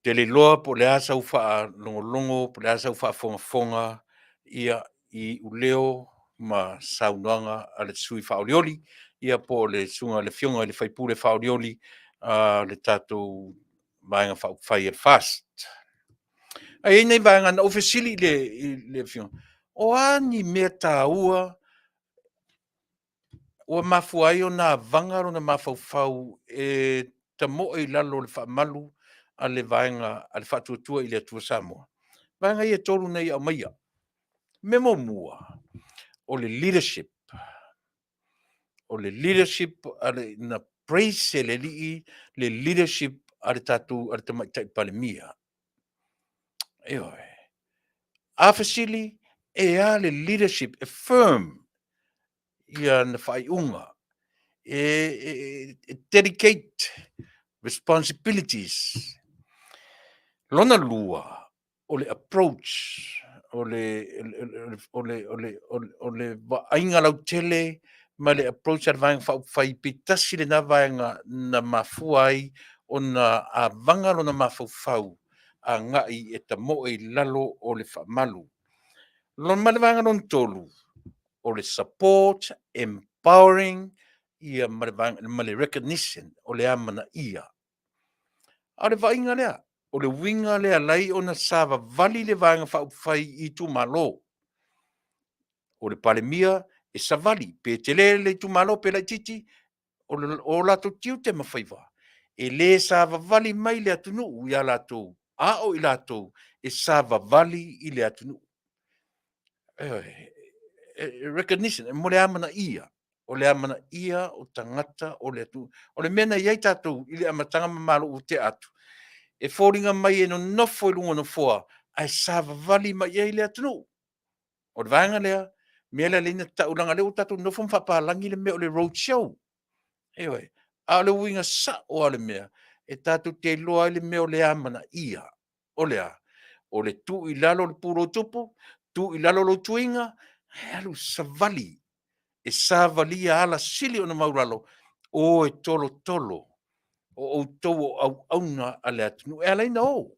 te le iloa po o le a sau faalogologo, po o le a sau faafogafoga ia i uleo ma saunoaga a le sui faaolioli, ia po o le susuga i le Afioga i le Faipule faaolioli a le tatou Vaega Faaupufai a le FAST. Ae i ai nai vaega na ou fesili i le, i le Afioga, o a ni mea taua ua mafua ai ona avaga lona mafaufau e tamoe i lalo o le faamalu a le vaega a le Faatuatua i le Atua Samoa. Vaega ia e tolu nei e aumaia. Mea muamua, o le leadership. O le leadership a le, na praise e le Alii le leadership a le tatou, a le Tamaitai Palemia. Ioe. A fesili, e a le leadership e firm ia na faaiuga, e, e, e dedicate responsibilities. Lona lua, o le approach, o le, o le, o le, o le, o le vaaiga lautele ma le approach a le Vaega Faaupufai, pe tasi lena vaega na mafua ai ona avaga lona mafaufau agai e tamoe i lalo o le faamalu. Lona ma le vaega lona tolu, o le support, empowering, ia ma le, vaega, ma le recognition, o le amanaia. A o le vaaiga lea, o le uiga lea alai ona savavali le Vaega Faaupufai i itumalo. O le Palemia e savali, pe tele le itumalo pe laitiiti, o, le, o latou tiute ma faiva. E le savavali mai le atunuu ia latou, a o i latou e savavali i le atunuu. E, e, recognition, mo le amanaia o le amanaia o tagata o le atunuu. O le mea na i ai tatou i le amataga ma Malo ua tea atu, e foliga mai e nonofo i luga o nofoa ae savavali mai i ai le atunuu. O le vaega lea, mea lea lea na tau, leaga o lea ua tatou nonofo ma faapalagi le mea o le road show. Ioe. A o le uiga sao lava o le mea, e tatou te iloa ai le mea o le amanaia. O le a? O le tuu i lalo o le pulou tupu, tuu i lalo lou tuiga, ae alu savali e savalia ala sili ona maulalo, o e tolotolo o outou o auauna a le atunuu. E ala ai ona o.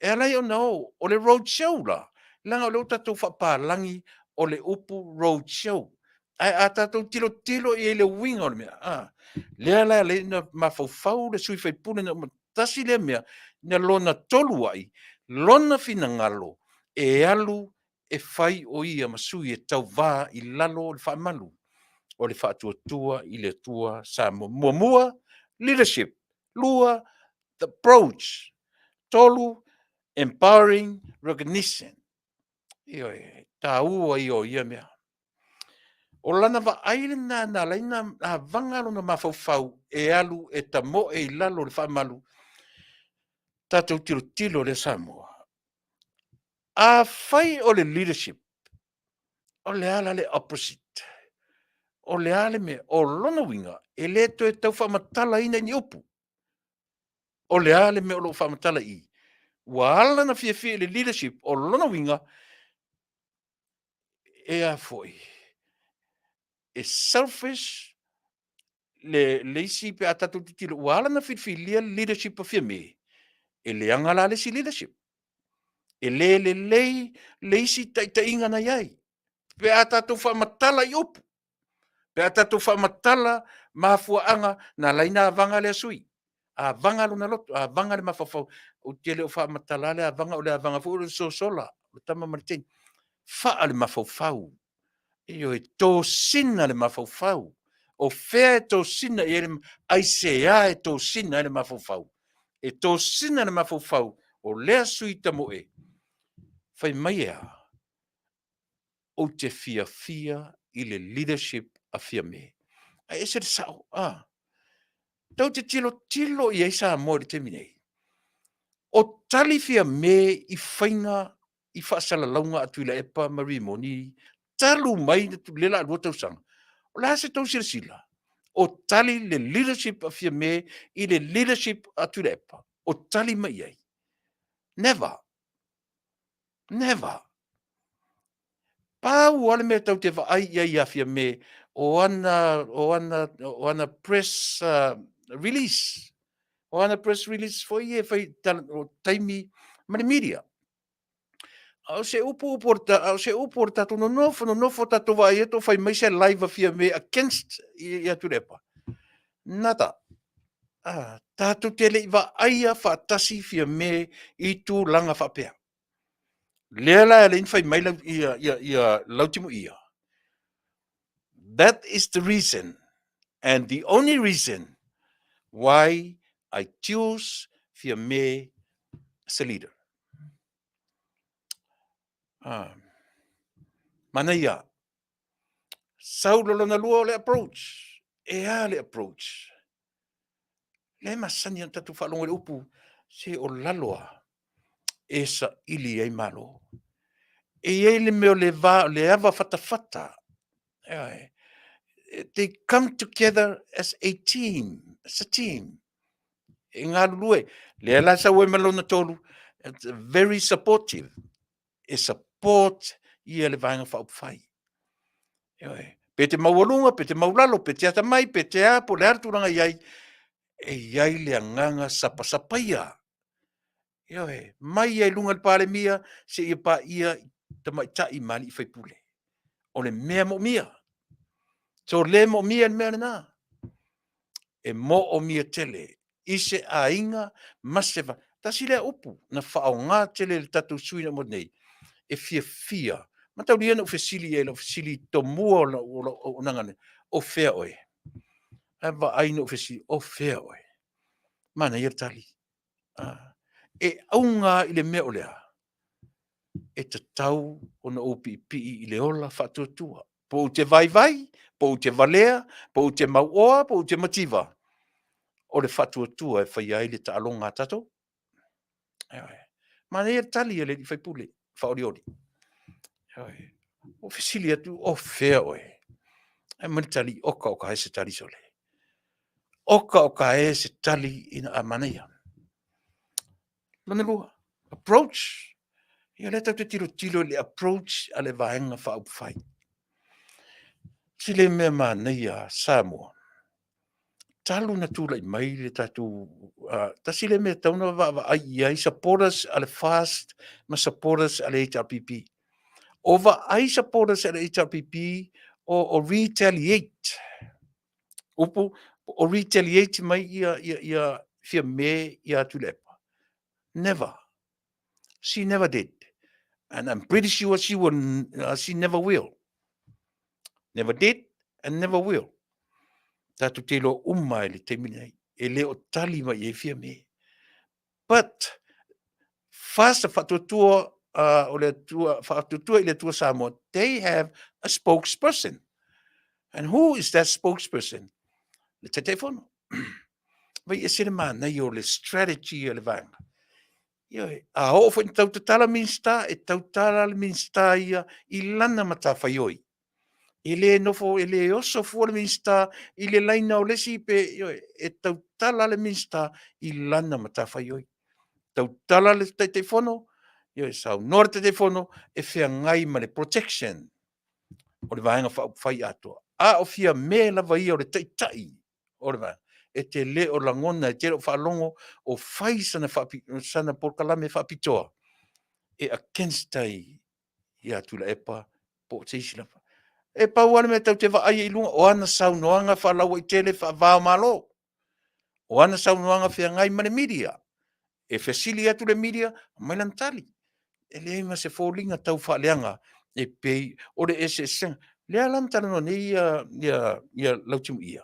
E ala ai ona o. O le road show la, leaga o lea ua tatou faapalagi o le upu road show. Ae a tatou tilotilo i ai i le uiga o le mea, a, lea la e ala ai ona mafaufau le sui usufono na uma, tasi lea mea, na lona tolu ai lona finagalo e alu e fai o ia ma sui e tauva i lalo o le faamalu o le Faatuatua i le Atua Samoa. Muamua, leadership. Lua, the approach. Tolu, empowering recognition. Ioe, taua ia o ia mea. O lana vaai lena na ala ai ona avaga lona mafaufau e alu e tamoe i lalo o le faamalu. Tatou tilotilo lea Samoa. Afai o le leadership, o le a la le opposite? O le a le mea? O lona uiga, e le toe tau faamatalaina i ni upu. O le a le mea o lo o faamatala i i? Ua ala ona fiafia i le leadership, o lona uiga, e a foi? E selfish le, le isi pe a tatou tilotilo, ua ala ona filifilia le leadership a Fiame, e leaga la le isi leadership. E le lelei le isi taitaiga na i ai. Pe a tatou faamatala i upu, pe a tatou faamatala mafuaaga na ala ai ona avaga lea sui, avaga lona loto, avaga le mafaufau. Ou te le o faamatala le avaga, o le avaga foi o le sosola, o le tama ma le teine. Faa le mafaufau. Ioe, tosina le mafaufau. O fea e tosina i ai le, aisea e tosina ai le mafaufau? E tosina le mafaufau o lea sui tamoe, fai mai e a? Ou te fiafia i le leadership a Fiame. Ae ese le sao, a. Tou te tilotilo i ai Samoa i le taimi nei. O tali Fiame i faiga i faasalalauga a Tuilaepa ma Rimoni talu mai le laalua tausaga. O le a se tou silasila? O tali le leadership a Fiame i le leadership a Tuilaepa. O tali mai i ai. Never. Never. Pau lava le mea tou te vaai i ai ia Fiame, o ana, o ana, o ana press release. O ana press release foi e fai o taimi ma le media. A o se upu upu o le, a o se upu o le tatou nonofo, nonofo tatou vaai atu o fai mai se live a Fiame against ia Tuilaepa. Nada. Ah, tatou te le i vaaia faatasi Fiame i tulaga faapea. Lea la e ala ai ona fai mai lau, ia, ia, ia Lautimuia. That is the reason and the only reason why I choose Fiame as a leader. Ah. Manaia. Sau lo lona lua o le approach. E a le approach? Lea e masani ona tatou faalogo i le upu, se o lalo a e saili ai Malo. E i ai le mea o le va, o le ava fatafata. Ioe. They come together as a team, as a team. E galulue. Lea la sau ai ma lona tolu, it's very supportive. E support ia le Vaega Faaupufai. Ioe. Pe te maualuga, pe te maulalo, pe te atamai, pe te a, po o le a le tulaga i ai, e i ai le agaga sapasapaia. Ioe. Mai ia i luga i le Palemia, seia paia tamaitai ma alii faipule. O le mea moomia. So le moomia le mea lena. E moomia tele i se aiga ma se va. Tasi lea upu na faaaoga tele e le tatou sui usufono nei, e fiafia. Mataulia na ou fesili i ai i lau fesili tomua o lau auaunaga nei, o fea oe? Ae vaai na ou fesili, o fea oe? Manaia le tali. Ah, e auga i le mea o le a? E tatau ona ou piipii i le ola faatuatua. Po ou te vaivai, po ou te valea, po ou te mauoa, po ou te mativa, o le faatuatua e faia ai le taaloga a tatou. Ioe. Manaia le tali a le alii faipule, faaolioli. Ioe. Ua fesili atu, o fea oe? Ae aumai le tali, oka oka e se tali sole. Oka oka e se tali ina a manaia. Lona lua, approach. Ia lea tatou te tilotilo i le approach a le Vaega Faaupufai. Se le mea manaia Samoa, talu na tulai mai le tatou, tasi lea mea e tatau ona vaavaai i ai supporters a le FAST ma supporters a le HRPP. O vaai supporters a le HRPP o retaliate. Upu, o retaliate mai ia, ia, ia Fiame ia Tuilaepa. Never. She never did. And I'm pretty sure she will, she never will. Never did and never will. Tatou te iloa uma i le taimi lenei. E le o tali mai i ai Fiame. But, FAST faatuatua o le Atua, faatuatua i le Atua Samoa, they have a spokesperson. And who is that spokesperson? Le Taitaifono. Vai ese le manaia o le strategy a le vaega. Ioe, a oo foi ina tau tatala Minista, e tautala le Minista ia i lana matafaioi. E le nofo, e le oso fua le Minista i le laina o le isi pe, ioe, e tautala le Minista i lana matafaioi. Tautala le Taitaifono, ioe, saunoa le Taitaifono e feagai ma le protection o le Vaega Faaupufai atoa. A o Fiame lava ia o le taitai o le vaega, e te le o lagona, e te le o faalogo o fai sana, faapi, sana polokalame faapitoa e against ai ia Tuilaepa po o se isi lava. E pau lava le mea tatou te vaai ai i luga, o ana saunoaga faalauaitele faava o Malo, o ana saunoaga feagai ma le media. E fesili atu le media, aumai lana tali. E leai ma se foliga tau faaleaga e pei o le eseesega. Lea la na talanoa nei ia, ia, ia Lautimuia,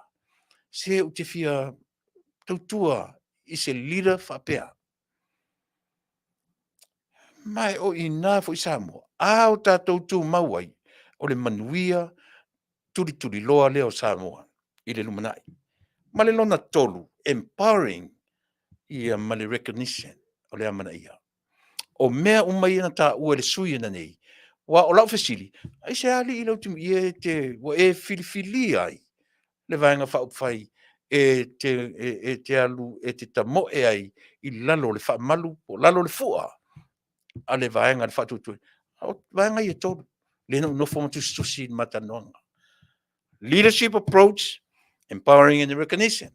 se ou te fia tautua i se leader faapea. Ma e o i ina foi Samoa, a o tatou tumau ai, o le manuia tulituliloa lea o Samoa i le lumanai. Ma le lona tolu, empowering ia ma le recognition o le amanaia. O mea uma ia na taua e le sui usufono nei, aua o lau fesili, aisea alii Lautimuia e te, ua e filifilia ai le Vaega Faaupufai e te, e, e te alu e te tamoe ai i lalo o le faamalu po o lalo o le fua a le vaega a le Faatuatua. O vaega ia e tolu, lea na ou nofo ma tusitusi i le ma talanoaga. Leadership approach, empowering and recognition.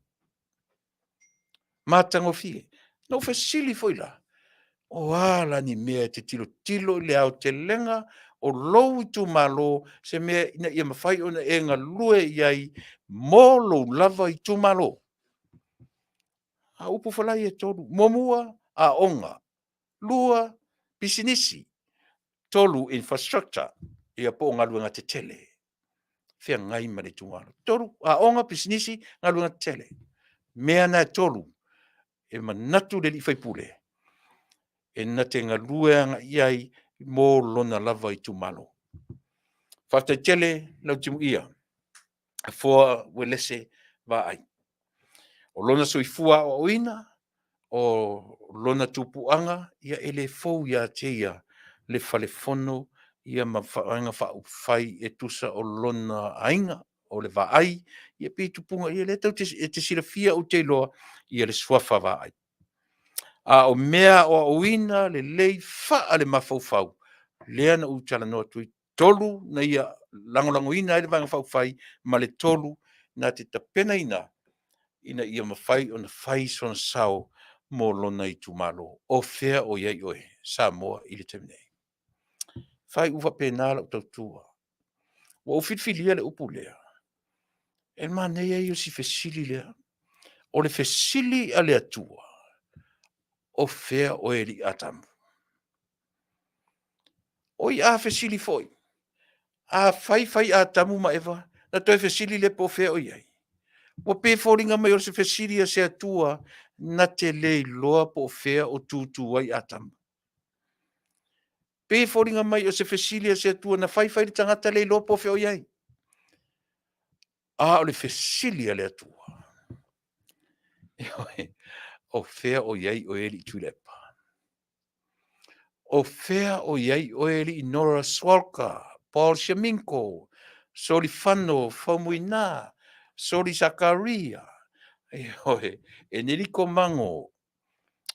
Matagofie. Na ou fesili foi la, o a la ni mea e te tilotilo i le aotelega o lou itumalo, se mea ina ia mafai ona e galue i ai mo lou lava itumalo. A upu foi la ia e tolu. Muamua, aoga. Lua, pisinisi. Tolu, infrastructure, ia po o galuega tetele. Feagai ma le itumalo. Tolu, aoga, pisinisi, galuega tetele. Mea na e tolu e manatu le alii faipule e na te galue agai i ai mo lona lava itumalo. Faafetai tele Lautimuia, Afoa Uelese. Vaai. O lona soifua aoaoina, o lona tupuaga, ia e le fou ia te ia le falefono ia ma Vaega Faaupufai e tusa o lona aiga, o le Vaai, ia pei tupuga, ia lea tatou te, e te silafia ou te iloa, ia le suafa Vaai. A o mea aoaoina lelei faale-mafaufau, lea na ou talanoa atu ai, 3 na ia lagolagoina ai le Vaega Faaupufai ma le 3 na te tapenaina ina ia mafai ona fai sona sao mo lona itumalo. O fea o i ai oe Samoa i le taimi nei? Faaiu faapena lau tautua. Ua ou filifilia le upu lea, e manaia ia o si fesili lea. O le fesili a le Atua, o fea oe alii Atamu? Oi a fesili foi, a fai fai Atamu ma Eva, na toe fesili lea po o fea o i ai. Ua pei e foliga mai o se fesili a se Atua na te le iloa po o fea o tutu ai Atamu. Pei e foliga mai o se fesili a se Atua na fai fai le tagata le iloa po o fea o i ai. A o le fesili a le Atua, o fea o i ai oe alii Tuilaepa? O fea o i ai oe alii Nora Schwalger, Paul Schiamingo, Solifano Faumuina, Soli Sakaria, ioe, Eneliko Mago,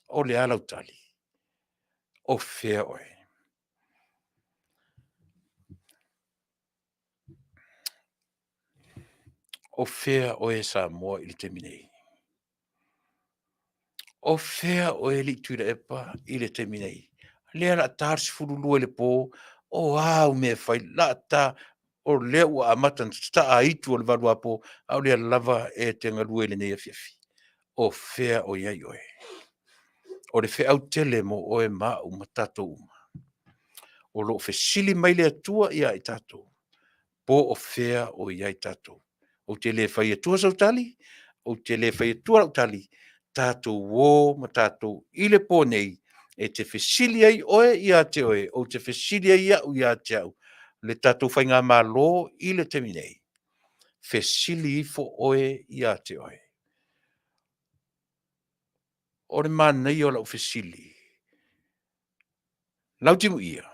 o le a lau tali? O fea oe? O fea oe Samoa i le taimi nei? O fea oe alii Tuilaepa i le taimi nei? Lea la ta le 12 i le po, o a au mea e fai? La ta, o lea ua amata ona tataa aitu o le valuapo, a o lea lava e te galue i lenei afiafi. O fea o i ai oe? O le feau tele mo oe ma au ma tatou uma. O lo o fesili mai le Atua ia i tatou, po o fea o i ai tatou. Ou te le fai atua sau tali, ou te le fai atua lau tali, tatou o ma tatou i le po nei, e te fesili ai oe ia te oe, ou te fesili ai au ia te au, le tatou faigamalo i le taimi nei, fesili ifo oe ia te oe. O le manaia o lau fesili, Lautimuia,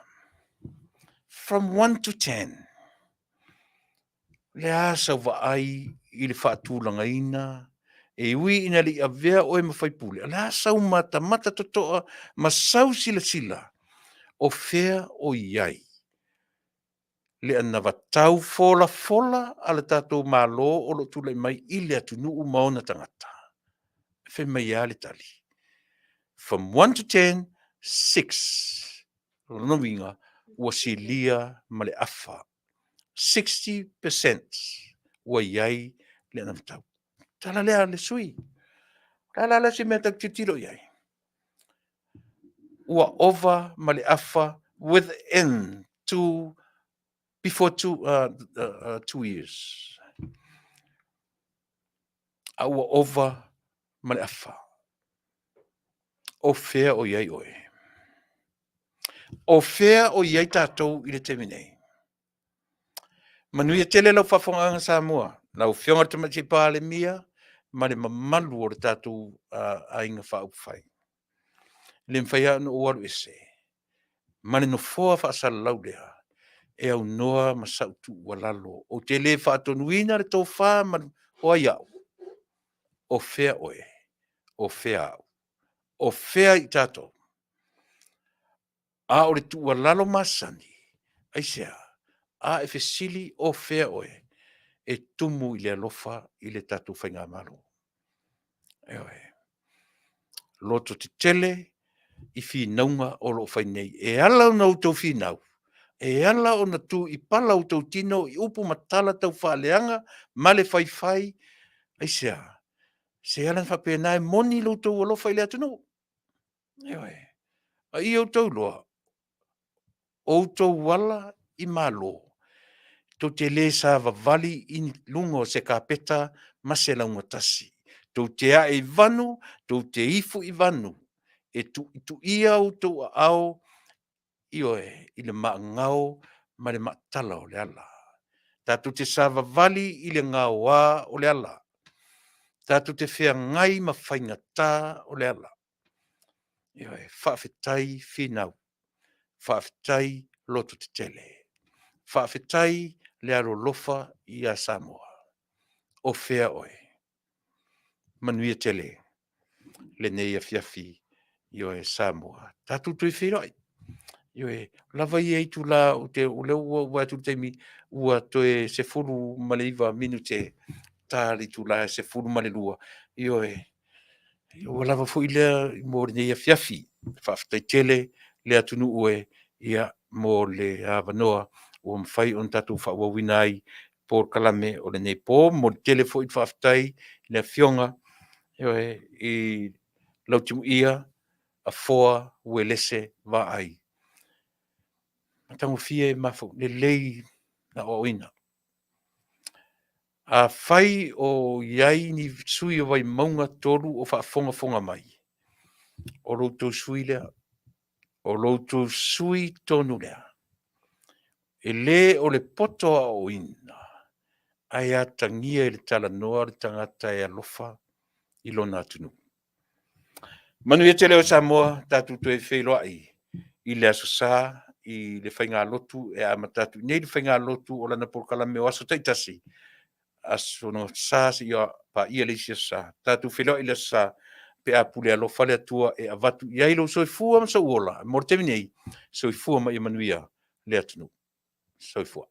from 1 to 10, le a sau vaai i le faatulagaina e ui ina le i avea oe ma faipule, o le a sau matamata totoa ma sau silasila o fea o i ai le anavatau folafola a le tatou Malo o lo o tulai mai i le atunuu ma ona tagata? Fai mai lava le tali? From 1 to 10, 6. O lona uiga, ua silia ma le afa. 60% ua i ai le anavatau. Tala lea a le sui. O le a la le isi mea tatou te tilotilo i ai? Ua ova ma le afa within two, before 2 years. A ua ova ma le afa. O fea o i ai oe? O fea o i ai tatou i le taimi nei? Manuia tele lau faafofogaaga Samoa, lau Afioga i le Tamaitai Palemia ma le mamalu o le tatou Aiga Faaupufai. E le mafai lava ona ou alu ese ma le nofoa faasalalau lea e aunoa ma sau tuualalo. Ou te le faatonuina le tofa ma o ai au, o fea oe, o fea au, o fea i tatou. A o le tuualalo masani, aisea? A e fesili o fea oe, e tumu i le alofa i le tatou faigamalo. Ioe. Loto tetele i finauga o lo o fai nei. E ala ona outou finau, e ala ona tu i pala outou tino i upu ma tala taufaaleaga ma le faifai, aisea? Se ala ona faapena e moni lo outou alofa i le atunuu. Ioe. A ia outou iloa, o outou ala i Malo, tou te le savavali i luga o se kapeta ma se laugatasi. Tou te ae i vanu, tou te ifo i vanu, e tuituia outou aao, ioe, i le maagao ma le maatala o le ala. Tatou te savavali i le gaoa o le ala. Tatou te feagai ma faigata o le ala. Ioe, faafetai finau, faafetai loto tetele, faafetai le alolofa ia Samoa. O fea oe? Manuia tele lenei afiafi, ioe Samoa. Tatou toe feiloai. Ioe, lava ia itula ou te, o lea ua ou vaai atu i le taimi, ua toe 19 minute ta le itula e 12. Ioe, ua lava foi lea mo lenei afiafi. Faafetai tele le atunuu e, ia, mo le avanoa ua mafai ona tatou faaauauina ai polokalame o lenei po. Momoli tele foi le faafetai i le Afioga, ioe, i Lautimuia Afoa Uelese Vaai. Matagofie lelei aoaoina. Afai o i ai ni sui o Vaimauga 3 o faafogafoga mai, o lo outou sui lea, o lo outou sui tonu lea. E le o le poto aoaoina, ae atagia i le talanoa le tagata e alofa i lona atunuu. Manuia tele oe Samoa, tatou toe feiloai i le Aso Sa i le faigalotu e amata atu nei le faigalotu o lana polokalame o aso taitasi, Aso Sa seia paia le isi Aso Sa. Tatou feiloai i le Aso Sa pe a pule alofa le Atua e avatu i ai lou soifua ma sou ola. Mo le taimi nei, soifua ma ia manuia le atunuu. Soifua.